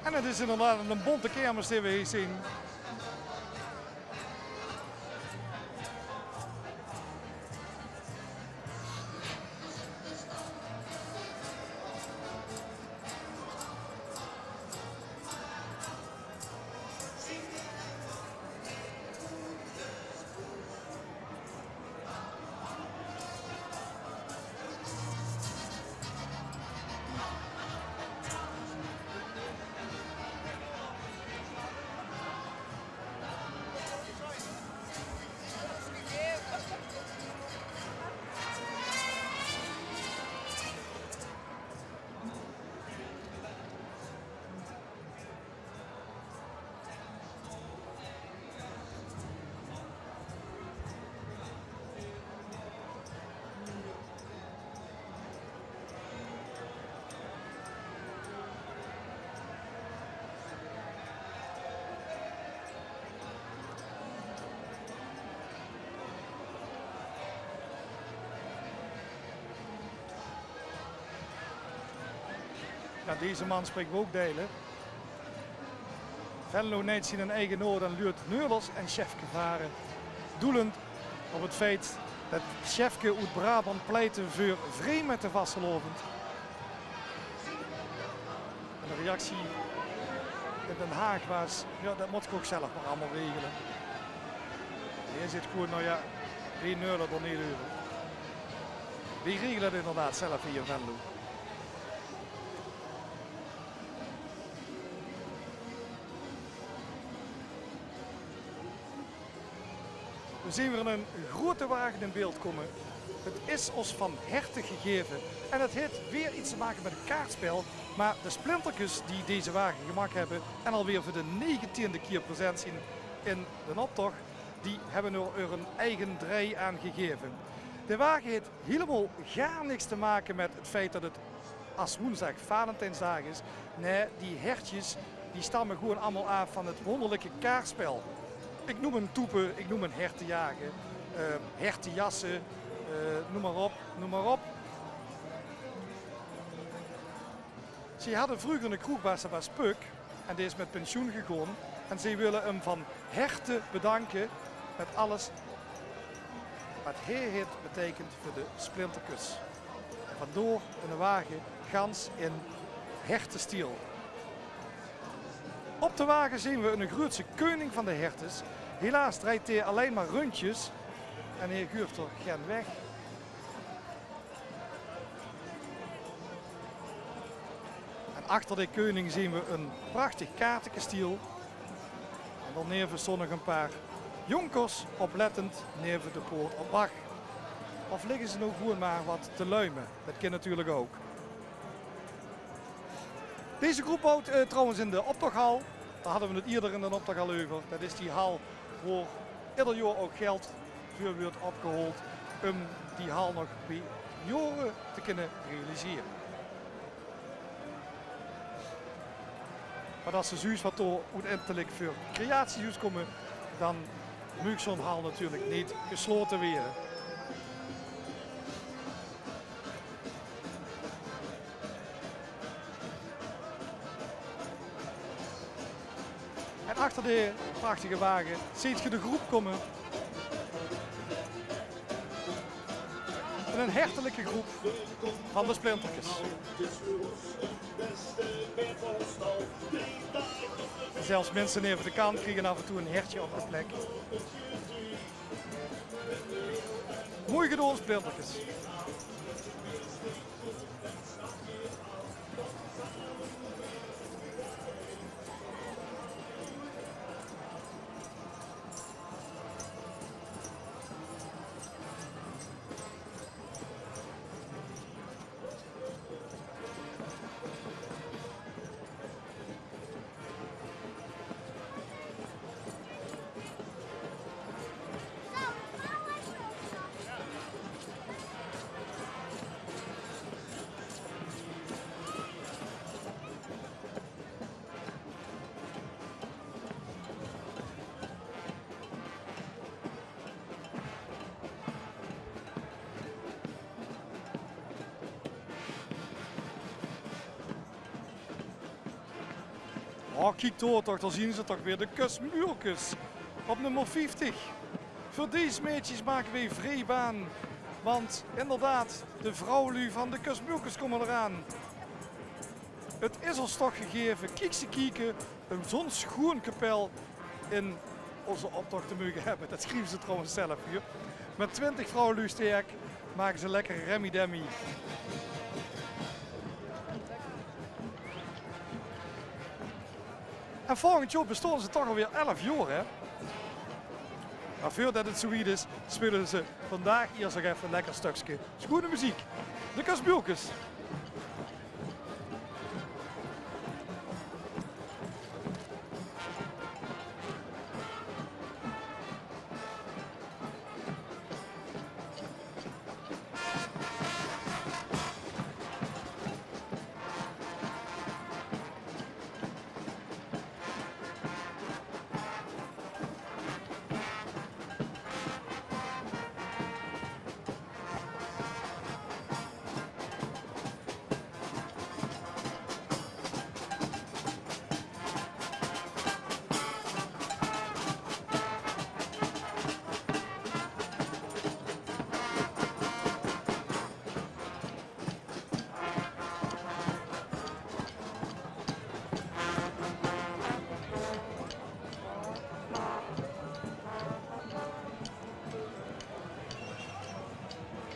En 't is inderdaad ein bonte kermis die we hiej zien. Jao, deze man spreke we ouk deile. Venlo neit zien eige nood en luurt Neulers en Sjefke vare, doelend op 't feit det Sjefke oet Brabant pleitte veur vreej mit de vastelaovend. En de reactie in Den Haag waas: jao, det mót geer ouk zelf mer allemaol regele. Heer zeet gewoen: nou jao, weej neule d'r neet euver. Weej regele 't inderdaad zelf hiej in Venlo. We zien weer in ein groeate wage in beeld kómme. 't Is ós van herte gegaeve en 't haet weer iets te make mit 't kaartspel, mer de splinterkes die deze wage gemaak hebbe en alweer veur de negentiende kier present zien in d'n optoch, die hebbe d'r hun eige drei aan gegaeve. De wage heet hielemaol gaar niks te make mit 't feit det 't aswoensdaag Valentijnsdaag is. Nae, die hertjes, die stamme gewoen allemaol aaf van 't wonderlike kaartspel. Ik noem 'n toepe, ik noem 'n hertejage, eh, hertejasse, eh, noem mer op, noem mer op. Ze hadde vreuger 'ne kroegbaas, det waas Puk, en dae is mit pensioen gegaon. En ze wille 'm van herte bedanke mit alles waat hae haet beteikend veur de Splinterkes. En vandaor 'ne wage gans in hertestiel. Op de wage zeen we 'ne Greutse keuning van de hertes. Helaas drejt hae allein mer rundjes en hae guuef d'r gen weg. En achter de keuning zeen we 'n prachtig kaartekestiel. En daoneve staon nog 'n paar jonkers oplettend neve de poort op wach. Of ligke ze noe gewoen mer get te luime? Det kin natuurlik ouk. Deze groep boewt, eh, trouwens in de optochhal. Dao hadde we 't ierder in de optoch al euver. Det is die hal wo eder jaor ouk geld veur wuuert opgehaold um die hal nog bie jaore te kinne realisere. Mer es se zuus waat dao oeteindelik veur creaties oetkomme, dan maag zoe'n hal natuurlik neet geslaote waere. En achter de prachtige wage zeet ge de groep komme. En 'n hertelike groep van de Splinterkes. En zelfs minse neve de kant kriege aaf en toe 'n hertje op de plek. Mooi gedaon, Splinterkes. Oh, kiek dao toch, dao zien ze toch weer, de Kusmuurkes op nummer vieftig. Veur dees maedjes make weej vrie baan, want inderdaad, de vrouwluuj van de Kusmuurkes komme d'raan. 't Is ós toch gegeve, kiek ze kieke, um zoe'n schoeën kapel in ózze optoch te moge hebbe. Det sjrieve ze trouwens zelf, huur. Mit twintig vrouwluuj sterk make ze lekker remmi-demmi. En volgend jaor bestaon ze toch alweer elf jaor, hè? Mer veurdet 't zoe wied is, speule ze vandaag iers nog effe 'n lekker stökske schoeën meziek. De Kusmuurkes.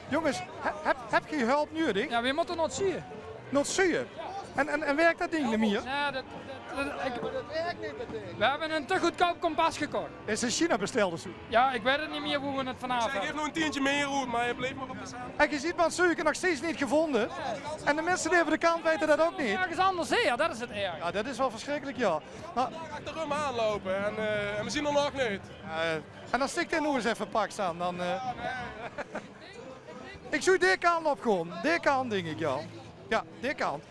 Jónges, he-, heb, heb geej hulp nuuedig? Jao, weej mótte nao 't zuuje. Nao 't zuuje? En, en, en wirk det ding neet mier? Nae, det, det, det, ik, weej hebbe ein te goodkoup kompas gekoch. Is in China besteld of zoe? Jao, ik weit 't neet mier wo weej 't vanaaf hebbe. Geef nog ein tientje mier oet, mer hae bleef mer op de cent. En geej zeet, mer, 't zuuje nog steeds neet gevónje. En de minse die aan de kant weite det ouk neet. Ergens anders, hè? Jao, det is 't erg. Jao, det is waal versjrikkelik, jao. Mer achter 'm aanloupe en, eh, en weej zeen 'm nog neet. Jao, en dan stik 'r noe ens effe paks aan, dan, eh. Jao, nae. Ik zou die kant op gaan. Die kant, denk ik, ja. Ja, die kant.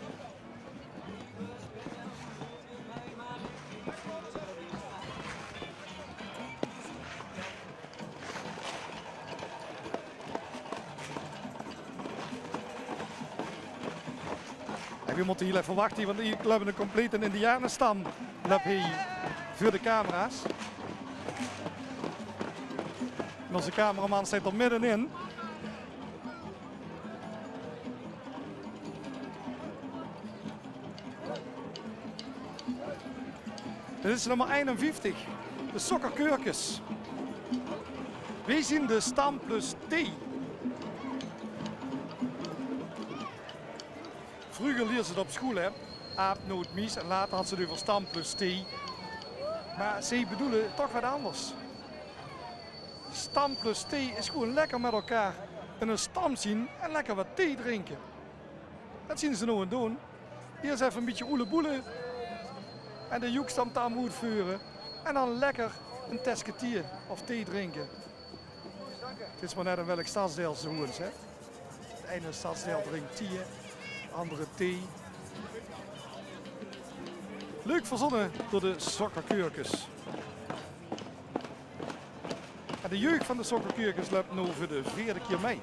En we moeten hier even wachten, want ik loop een complete indianenstam, loop hier voor de camera's. En onze cameraman staat er middenin. Dit is nummer eenenvijftig, de Sokkerkeurkes. Wie zien de Stam plus Thee? Vroeger leerde ze het op school, hè. Aap, noot, mies. En later had ze het over Stam plus Thee. Maar ze bedoelen toch wat anders. Stam plus Thee is gewoon lekker met elkaar in een stam zien en lekker wat thee drinken. Dat zien ze nou aan het doen. Eerst even een beetje oeleboele en de joekstamtam uitvoeren. En dan lekker een teske thee of thee drinken. Het is maar net in welk stadsdeel ze wonen, hè. Het ene stadsdeel drinkt thee, het andere thee. Leuk verzonnen door de Sokkerkeurkes. En de jeugd van de Sokkerkeurkes loopt nu voor de vierde keer mee.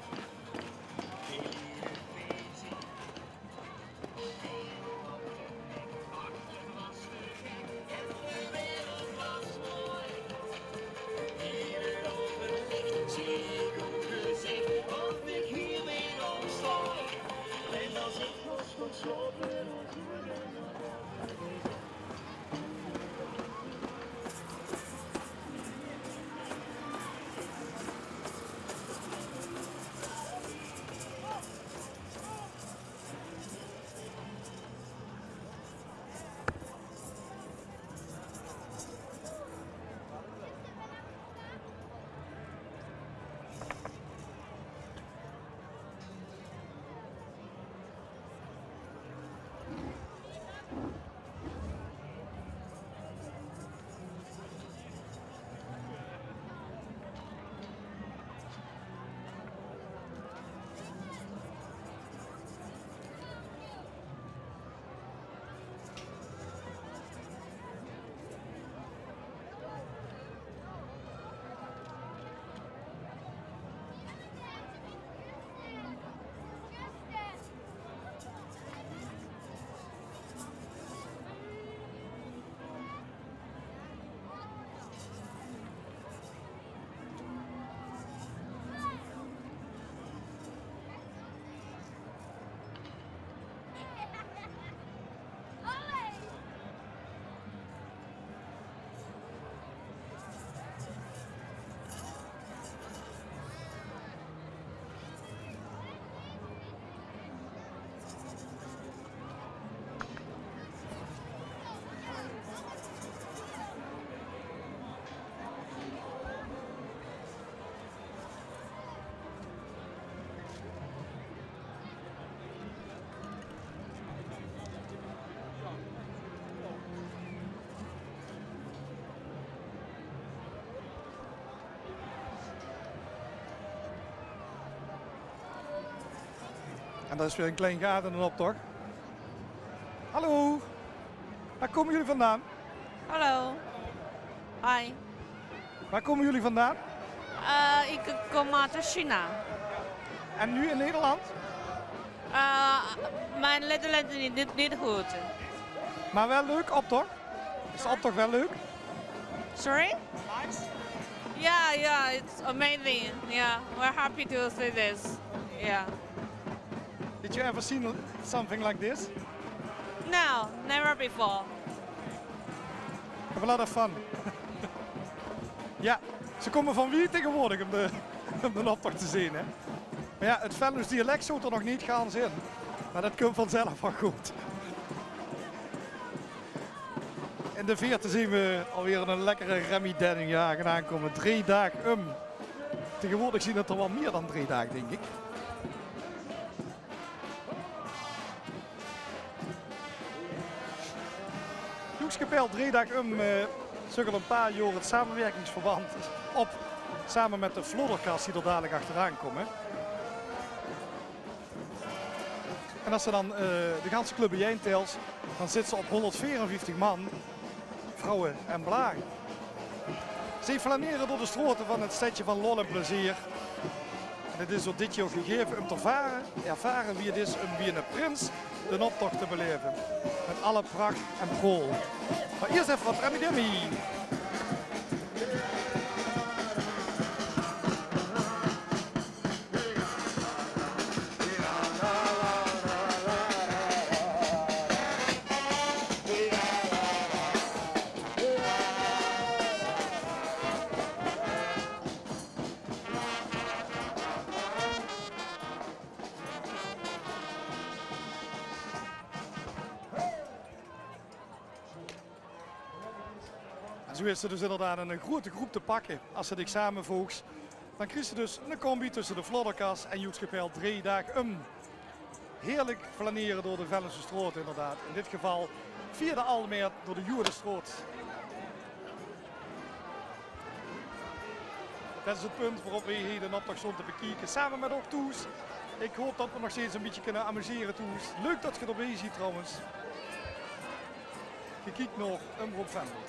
En dat is weer een klein gat in een optocht. Hallo, waar komen jullie vandaan? Hallo. Hi. Waar komen jullie vandaan? Eh, ik kom uit China. En nu in Nederland? Eh, mijn Nederlands is niet, niet, niet goed. Maar wel leuk, optocht? Is de optocht wel leuk? Sorry? Nice. Yeah, yeah, it's amazing. Yeah, we're happy to see this. Yeah. Did you ever seen something like this? No, never before. Have a lot of fun. Ja, ze komen van wied tegenwoordig om de, om de optocht te zien, hè. Maar ja, het Venloos dialect zit er nog niet gans in. Maar dat komt vanzelf wel goed. In de veerte zien we alweer een lekkere Remy Denning aankomen. Drie daag um. Tegenwoordig zien het er wel meer dan drie daag, denk ik. Joekskapel Drie Daag Um, eh, zit al een paar jaar het samenwerkingsverband op, samen met de Flodderkast die er dadelijk achteraan komen. En es se dan, eh, de ganse club biejein tèls, dan zits se op hónderdveerenvieftig man, vrouwe en blaag. Ze flanere door de straote van 't stedje van lol en plezeer. En 't is ouch dit jaor gegaeve um te ervare, ervare wie 't is um wie 'ne prins d'n optoch te belaeve. Mit alle prach en praol. Mer iers effe wat Remmedemmi. En zoe is 't dus inderdaad 'n groete groep te pakke. Es se dich samevoogs, dan kriegs se dus 'n combi tösse de Flodderkas en Joekskapel Drie Daag Um. Heerlik flanere door de Venlose straote, inderdaad. In dit geval via de Almere door de Joedestraot. Det is 't punt waorop weej hie d'n optoch stónge te bekieke, same mit uch thoes. Ik haop det we nog steeds 'n bietje kinne amusere thoes. Leuk det geer d'rbie zeet trouwens. Geer kiek nao Omroep Venlo.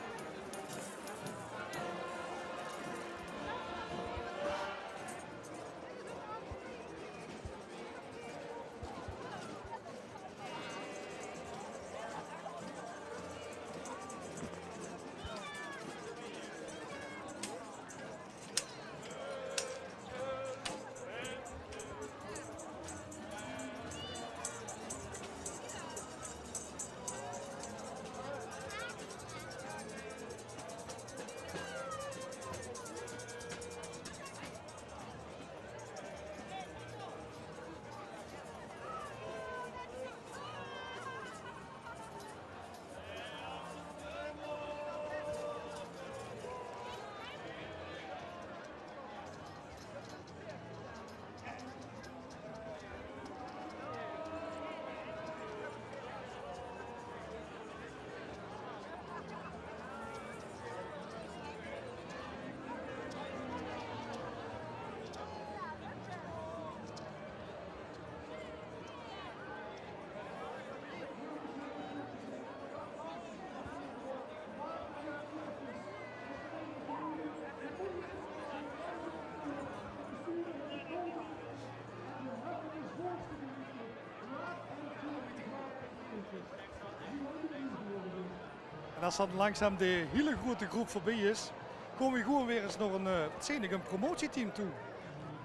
En es dan langzaam de hiele groete groep veurbie is, kómme we gewoen weer ins nao 'n, eh, zeen ik, 'n promotieteam toe.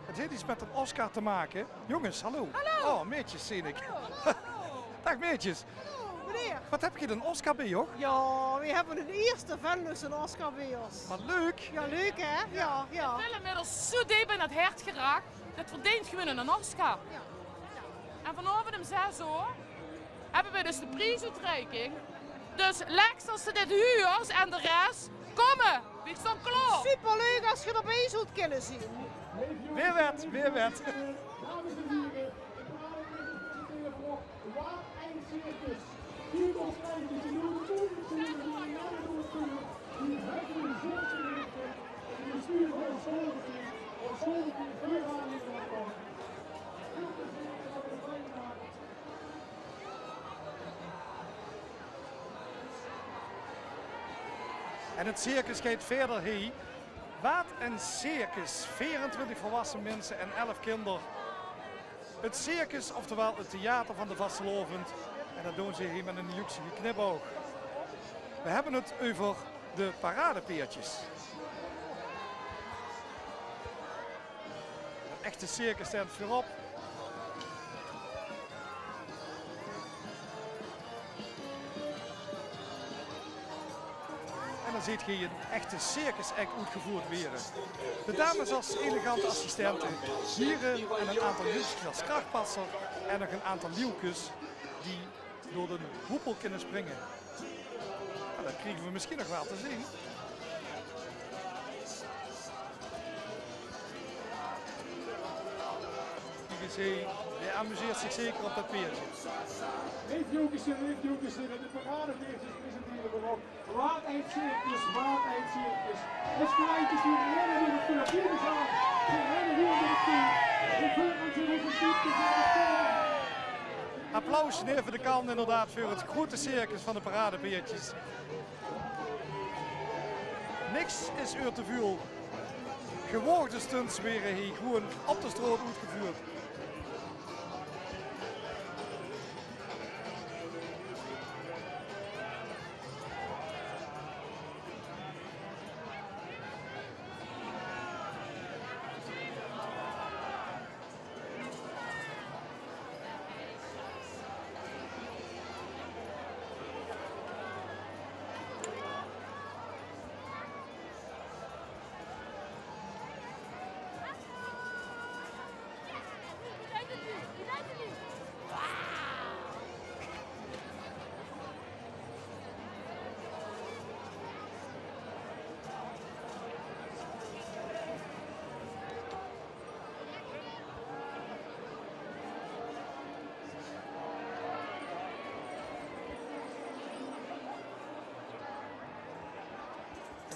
Het haet get mit 'nen Oscar te make. Jónges, hallo. Hallo. Oh, maedjes, zeen ik. Hallo, hallo. Daag maedjes. Hallo, meneer. Wat höb geer 'nen Oscar bie uch? Jao, we höbbe 'nen ierste Venlose Oscar bie ós. Wat leuk. Jao, leuk hè? Jao, jao. Ik wil inmiddels zoe deep in 't hert geraak. Det verdeent gewoen 'nen Oscar. Jao. En vanaovend um zes oor höbbe we dus de priesoetreiking. Dus Lex, es se dit huurs en de res, kómme. Weej staon klaor. Superleuk es geer d'rbie zult kinne zeen. Weer wet, weer wet. En 't circus geit wiejer hie. Waat ein circus. Veerentwintig volwasse minse en elf kinder. 't Circus, oftewel 't theater van de vastelaovend. En det doon ze hie mit ein joeksige knipoug. We höbbe 't euver de paradepeerdjes. Ein echte circustent veurop. En dan zeet geer ein echte circusact oetgeveurd waere. De dames es elegante assistente, diere en ein aantal joekskes es krachpasser en nog ein aantal leeuwkes die door de hoepel kinne springe. Nou, det kriege we misschien nog waal te zeen. Die is, die amuseert zich zeker op det peerdje. Leef Joekes, leef Joekes, de paradepeerdjes presentere we op. Waat ein circus, waat ein circus. Os kleintjes die renne door de Philippinenzaal. Ze renne door de Philippinenzaal. De veurman zit op de stoep te zette. Applaus neve de kant inderdaad veur het groete circus van de Paradebeertjes. Niks is eur te vuul. Gewaogde stunts were hie gewoen op de straot oetgeveurd.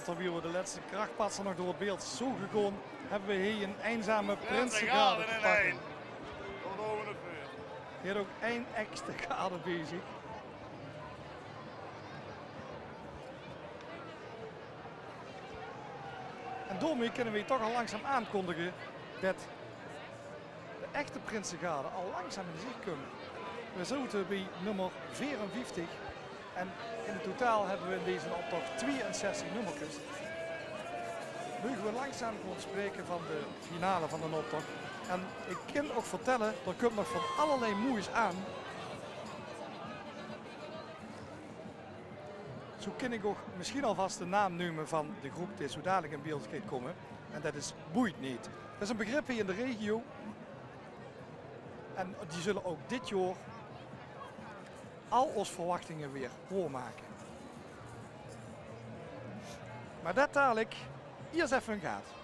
Want terwiel we de lètste krachpatser nog door het beeld zoge gaon, hebbe we hie ein einzame prinsegarde te pakke. Hie haet ouch ein extra garde bezig. En daomei kinne we toch al langzaam aankondige det de echte prinsegarde al langzaam in ziech kump. We zote bie nummer veerenvieftig en in 't totaal hebbe we in deze optoch twieënzestig nummerkes. Meuge we langzaam gaon spraeke van de finale van d'n optoch. En ik kin ouch vertèlle, d'r kump nog van allerlei moeis aan. Zoe kin ik ouch mesjiens alvas de naam neume van de groep die zoe dalik in beeld geit kómme. En det is Boeit Neet. Det is ein begrip hie in de regio. En die zulle ouch dit jaor al ós verwachtinge weer waormake. Mer det dalik, iers effe ein gaat.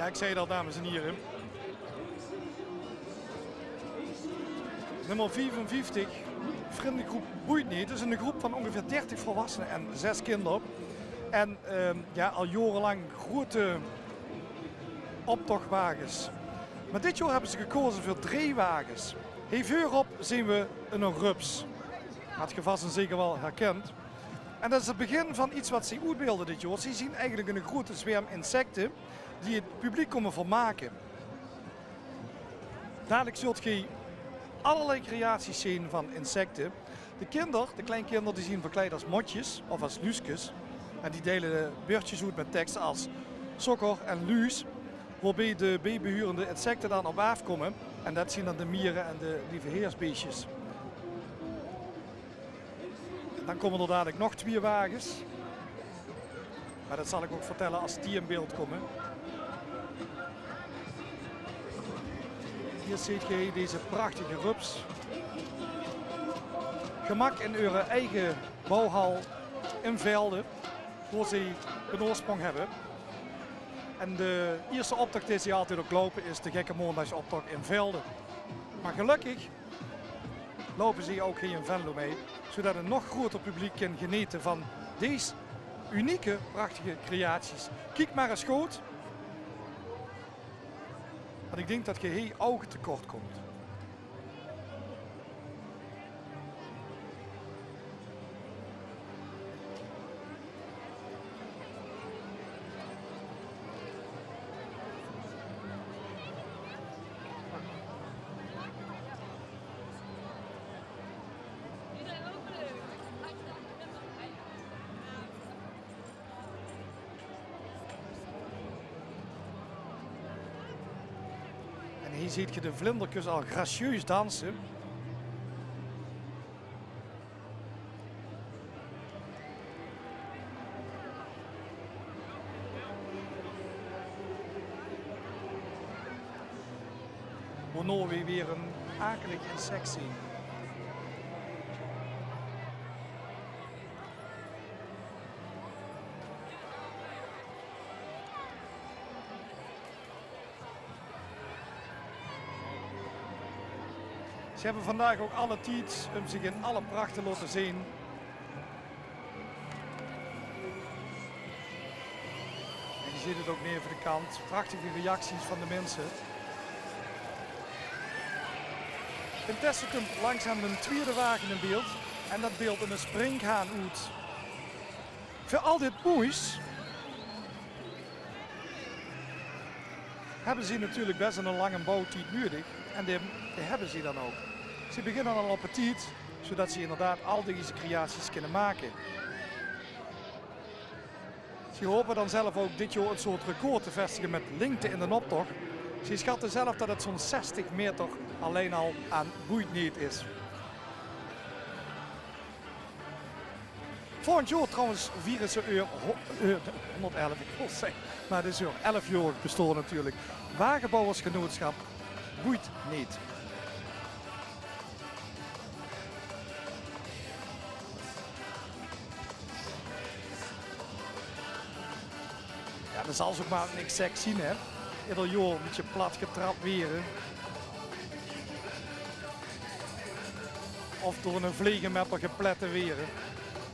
Ja, ik zei het al, dames en heren. Nummer viefenvieftig, Vrindegroep Boeit Neet. Het is een groep van ongeveer dertig volwassenen en zes kinder. En, ehm, ja, al jaorelang groete optochwages. Maar dit jaor hebbe ze gekoze veur drei wages. Hie veurop zeen we een rups. Had ge vas en zeker wel herkend. En det is het begin van iets wat ze oetbeelde dit jaor. Ze zien eigenlijk een groete zwerm insecte die het publiek komen vermake. Dadelijk zult ge allerlei creaties zeen van insecte. De kinder, de kleinkinder, die zien verkleid als motjes of als luuskes. En die deile beurtjes oet met teksten als sokker en luus, waobie de biebehurende insecte dan op aafkomme. En det zien dan de miere en de lieveheersbeestjes. En dan komme d'r dadelijk nog twieë wages. Maar det zal ik ouk vertelle as die in beeld komme. Hie zeet ge deze prachtige rups. Gemaak in eure eige bouwhal in Velde, wao ze hun oorsprong hebbe. En de ierste optoch die ze altied ouk loupe is de Gekke Maondaagsoptoch in Velde. Maar gelökkig loupe ze ouk hie in Venlo mei, zoedet een nog groeter publiek kan genete van deze unieke, prachtige creaties. Kiek maar ens good, want ik denk det ge hie ouk te kort komt. En hie zeet ge de vlinderkes al gracieus danse. Waonao we weer een akelig insect zeen. Ze hebbe vandaag ouk alle tied um zich in alle pracht te laote zeen. En ge zeet het ouk neve de kant. Prachtige reacties van de minse. Intesse kump langzaam een twieëde wage in beeld. En det beeldt een sprinkhaan oet. Veur al dit moeis hebbe ze natuurlijk bes een lange bouwtied nuuedig. En die, die hebbe ze dan ouk. Ze beginne al op tied, zoedet ze inderdaad al deze creaties kinne make. Ze hope dan zelf ouk dit jaor een soort record te vestige met lengte in den optoch. Ze schatte zelf det het zoe'n zestig meter allein al aan boeit neet is. Volgend jaor trouwens viere ze eur ho-, eur honderdelf, ik wil zegge, maar het is eur elfjaorig bestaon natuurlijk. Wagenbouwersgenootschap Boeit Neet. Ja, det zal ze ouk maar niks sexy zien, hè. Ieder jaor een bietje plat getrap waere. Of door een vlegemepper geplette waere.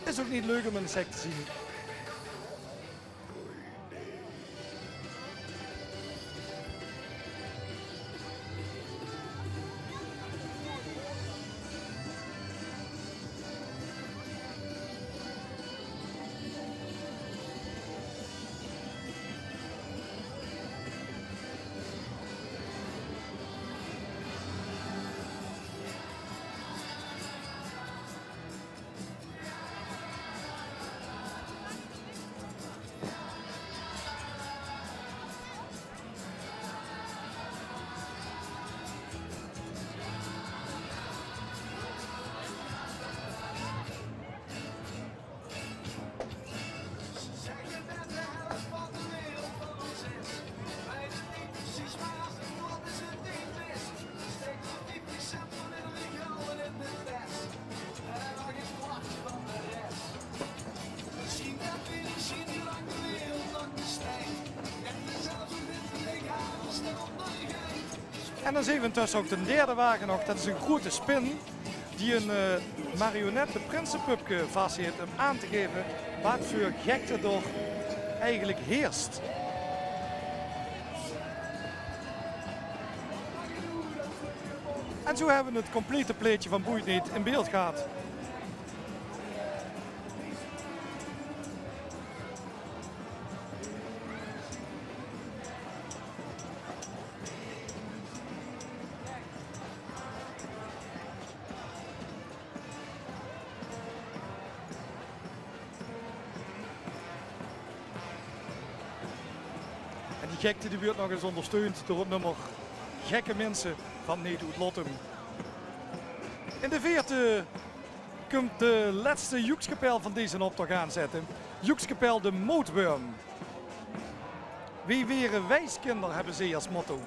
Is ouk neet leuk um een insect te zien. En dan zeen we intösse ouch d'n derde wage nog. Det is 'n groete spin die 'n, eh, marionette-prinsepupke vas heet, um aan te gaeve waat veur gekte d'r eigelik heerst. En zoe höbbe we 't complete plaetje van Boeit Neet in beeld gehad. En die gekte die weurt nog ins óngersteund door 't nummer Gekke Minse van Neet oet Lottum. In de veerte kump de lètste joekskapel van deze optoch aanzètte. Joekskapel De Mootwurm. Weej waere wies kinder, höbbe zeej es motto.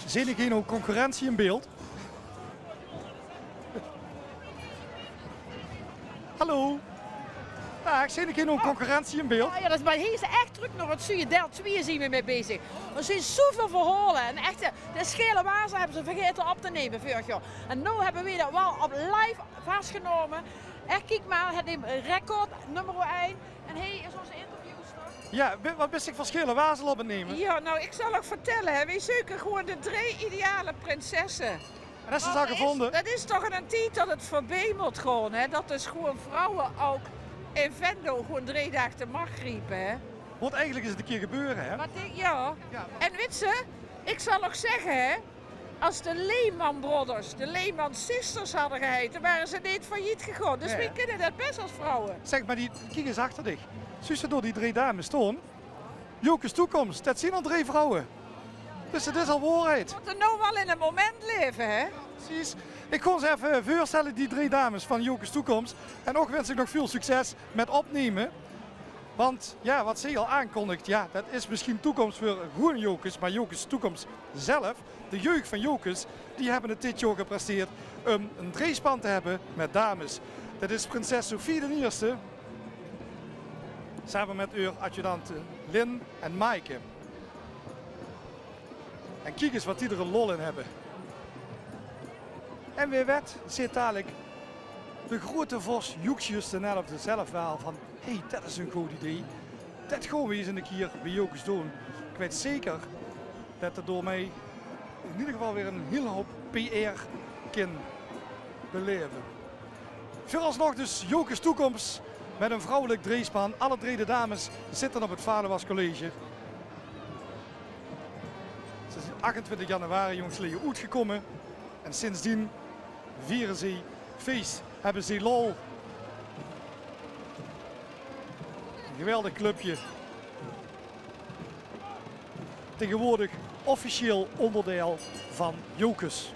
Zeen ich hie noe concurrentie in beeld? Hallo. Daag, zeen ich hie noe concurrentie in beeld? Jao, jao, det is, mer hie is ech trök nao 't zuuje. Deil twieë zeen we mit bezig. D'r zeen zoeväöl verhaole. En ech, eh, de Sjele Wazer höbbe ze vergaete op te numme veurig jaor. En noe höbbe we det waal op live vasgenómme. Ech, kiek mer, het neemt record nummer ein. En hie is ózze interviewster. Jao, bi-, waat bis se veur Sjele Wazer op 't numme? Jao, noe, ich zal uch vertèlle, hè. Weej zeuke gewoon de drei ideale prinsesse. En höbs se ze al gevónje? Det is toch 'nen tied det 't veurbie mót gaon, hè. Det dus gewoon vrouwe ouch in Venlo gewoon drei daag de mach griepe, hè. Mót eigelik ins 'ne kier gebeure, hè? Waat ich, jao. Jao. En wits se, ich zal uch zègke, hè, es de Lehman Brothers, de Lehman Sisters hadde geheite, ware ze neet failliet gegange. Dus weej kinne det bès es vrouwe. Zèk, mer die, kiek ins achter dich. Zuus se dao die drei dames staon? Joke's Toekomst, det zeen al drei vrouwe. Dus 't is al waorheid. Det we noe waal in 't moment laeve, hè? Precies. Ich gaon ze effe veurstelle, die drei dames van Joke's Toekomst. En ouch wins ich nog väöl succes mit opnumme. Want jao, waat zeej al aankondigt, jao, det is mesjien toekoms veur gewoen Joke's, mer Joke's Toekoms zelf, de jeug van Joke's, die höbbe 't dit jaor gepresteerd um ein dreejspan te höbbe mit dames. Det is prinses Sophie d'n Ierste, same mit häör adjudante Lynn en Maaike. En kiek ins waat die d'r ein lol in höbbe. En wae weit, zeet dalik de groete vors Joeksjus d'n Elfde zelf waal van: "Hé, det is ein good idee. Det gaon we ins 'ne kier bie Joeksjus doon." Ich weit zeker det d'r door mich in eder geval weer ein hiel houp P R kin belaeve. Veuralsnog dus Joeke's Toekoms mit ein vrouwelik dreejspan. Alle drei de dames zitte op 't Valuas College. Ze Achtentwintig januari, jónges, leje oetgekómme. En sindsdien viere ze fees, höbbe ze lol. Ein geweldig clubje. Taegewoordig officieel óngerdeil van Jocus.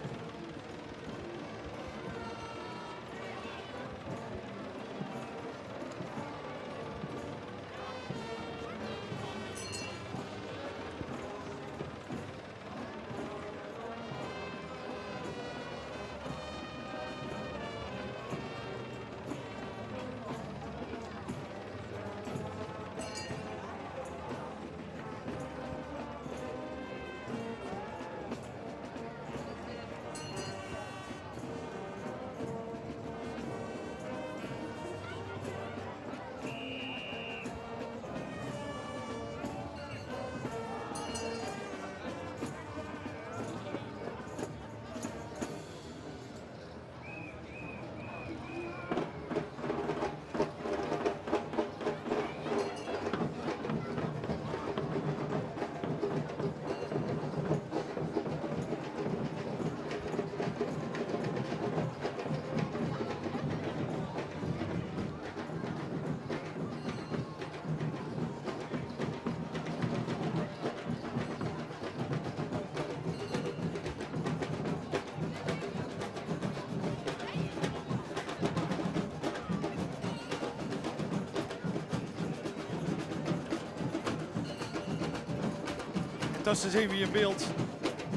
Intösse zeen v'r in beeld.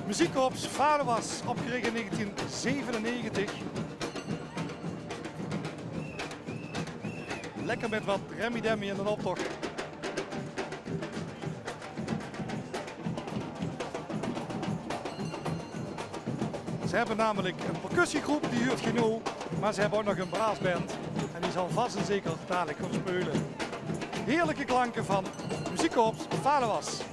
Muziekkorps Vadewas, opgerich in negentien zevenennegentig. Lekker mit wat remmi-demmi in d'n optoch. Ze höbbe namelik ein percussiegroep, die huurt geer noe, mer ze höbbe ouch nog ein brassband. En die zal vas en zeker dalik gaon speule. Heerlijke klanke van muziekkorps Vadewas.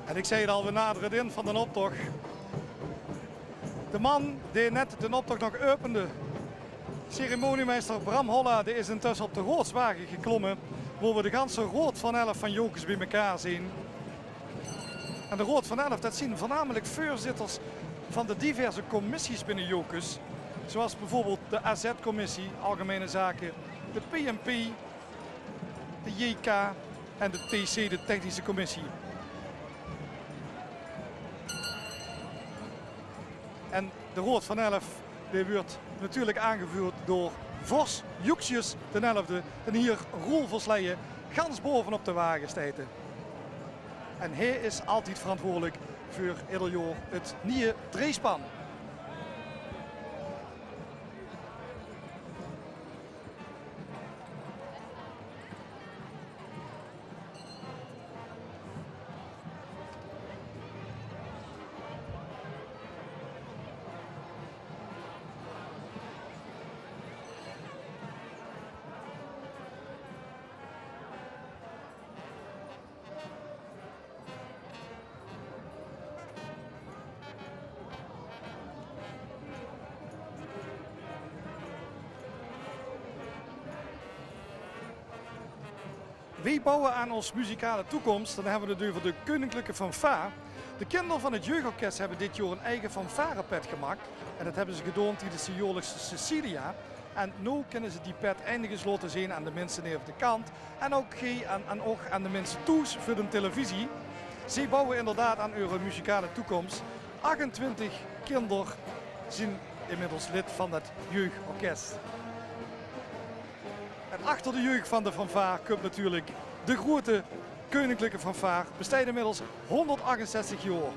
En ik zei het al, we naderen het eind van den optocht. De man die net den optocht nog äöpende, ceremoniemeister Bram Holla, die is intösse op de raodswage geklomme, wo we de ganse Raod van Elf van Jocus bie mekaar zeen. En de Raod van Elf, det zien veurnamelik veurzitters van de diverse commissies binne Jocus, zoals bijvoorbeeld de A Z-commissie, Algemene Zaken, de P N P, de J K en de T C, de Technische Commissie. En de Raod van Elf, die wuurt natuurlik aangevuurd door vors Joekskes den Elfde, den hier Roel Versleijen, gans baovenop de wage steit. En hae is altied verantwoordelik veur eder jaor het nieje dreejspan. Weej bouwe aan ós muzikale toekomst, dan hebbe we het euver de Keuninklike Fanfaar. De kinder van het jeugdorkest hebbe dit jaor een eige fanfarepet gemaak. En det hebbe ze gedaon tiedes de jaorlikse Cecilia. En noe kinne ze die pet eindelik ens laote zeen aan de minse neve de kant. En ouch geej aan, en ouch aan de minse thoes veur de televisie. Ze bouwe inderdaad aan eure muzikale toekomst. Achtentwintig kinder zien inmiddels lid van det jeugdorkest. En achter de jeugd van de fanfaar kump natuurlik de groete Keuninklike Fanfaar. Besteit inmiddels hónderdachtenzestig jaor.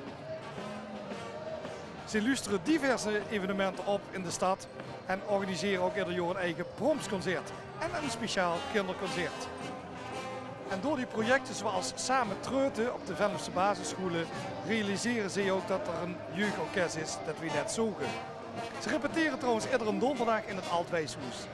Ze luustere diverse evenemente op in de stad en organisere ouch eder jaor een eige bromsconcert en een speciaal kinderconcert. En door die projecte zoewie Same Treute op de Venlose basissjoele realisere ze ouch det d'r ein jeugorkes is det weej net zoge. Ze repetere trouwens iedere donderdaag in het Ald Wijshoes.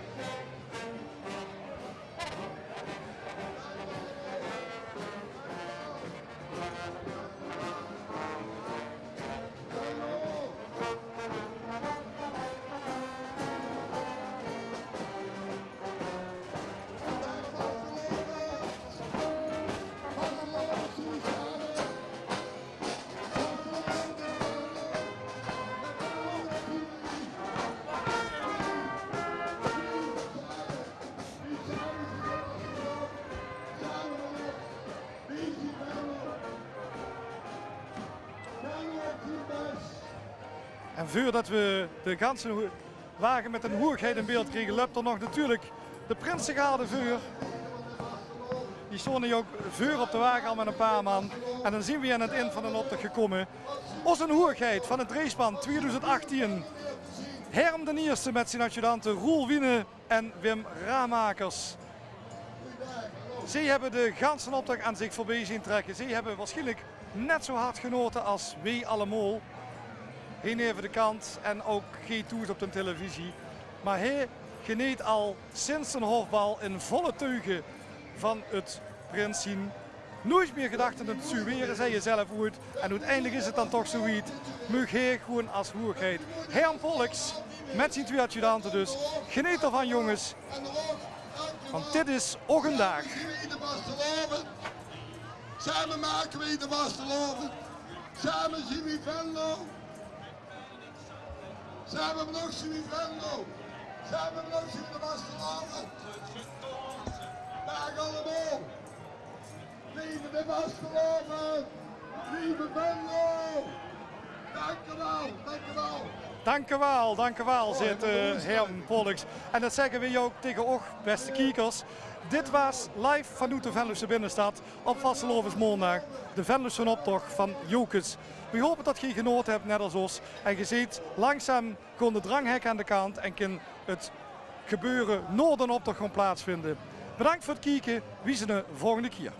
En veurdet we de ganse ho-, wage mit de hoegheid in beeld kriege, löp d'r nog natuurlik de prinsegarde veur. Die staon hie ouch veur op de wage al mit ein paar man. En dan zeen we aan het ind van den optoch gekómme. Ózze hoegheid van het dreejspan twieëdoezend achttien. Herm d'n Ierste mit zien adjudante Roel Wiene en Wim Ramakers. Zeej hebbe de ganse optoch aan zich veurbie zeen trekke. Zeej hebbe waarsjienlik net zoe hard genaote as weej allemaol. Hie neve de kant en ouch geej thoes op de televisie. Maar hae geneet al sinds den hofbal in volle teuge van het prins zien. Noeits mier gedach det het zoe waere, zag hae zelf oeats. En oeteindelik is het dan toch zoe wied. Maag hae gewoeën as hoegheid, Herm Pollux, mit zien twieë adjudante dus. Geneet d'rvan, jónges. Want dit is ouch ein daag. Same make we de vastelaovend. Same zien we Venlo. Same nog zien we Venlo. Same nog zien we de vastelaovend. Daag allemaol. Leve de vastelaovend. Leve Venlo. Dank u wel, dank u wel. Dank u wel, dank u wel, zaet, eh, Herm Pollux. En det zègke we ouch taege óg, bèste kiekers. Dit waas live vanoet de Venlose binnestad op vastelaovesmaondaag, de Venlose optoch van Jocus. We hope det geej genaote hebbe, net as ós. En geej zeet, langzaam kómme de dranghekke aan de kant en kin het gebeure nao den optoch gaon plaatsvinde. Bedank veur het kieke, we zien de volgende kier.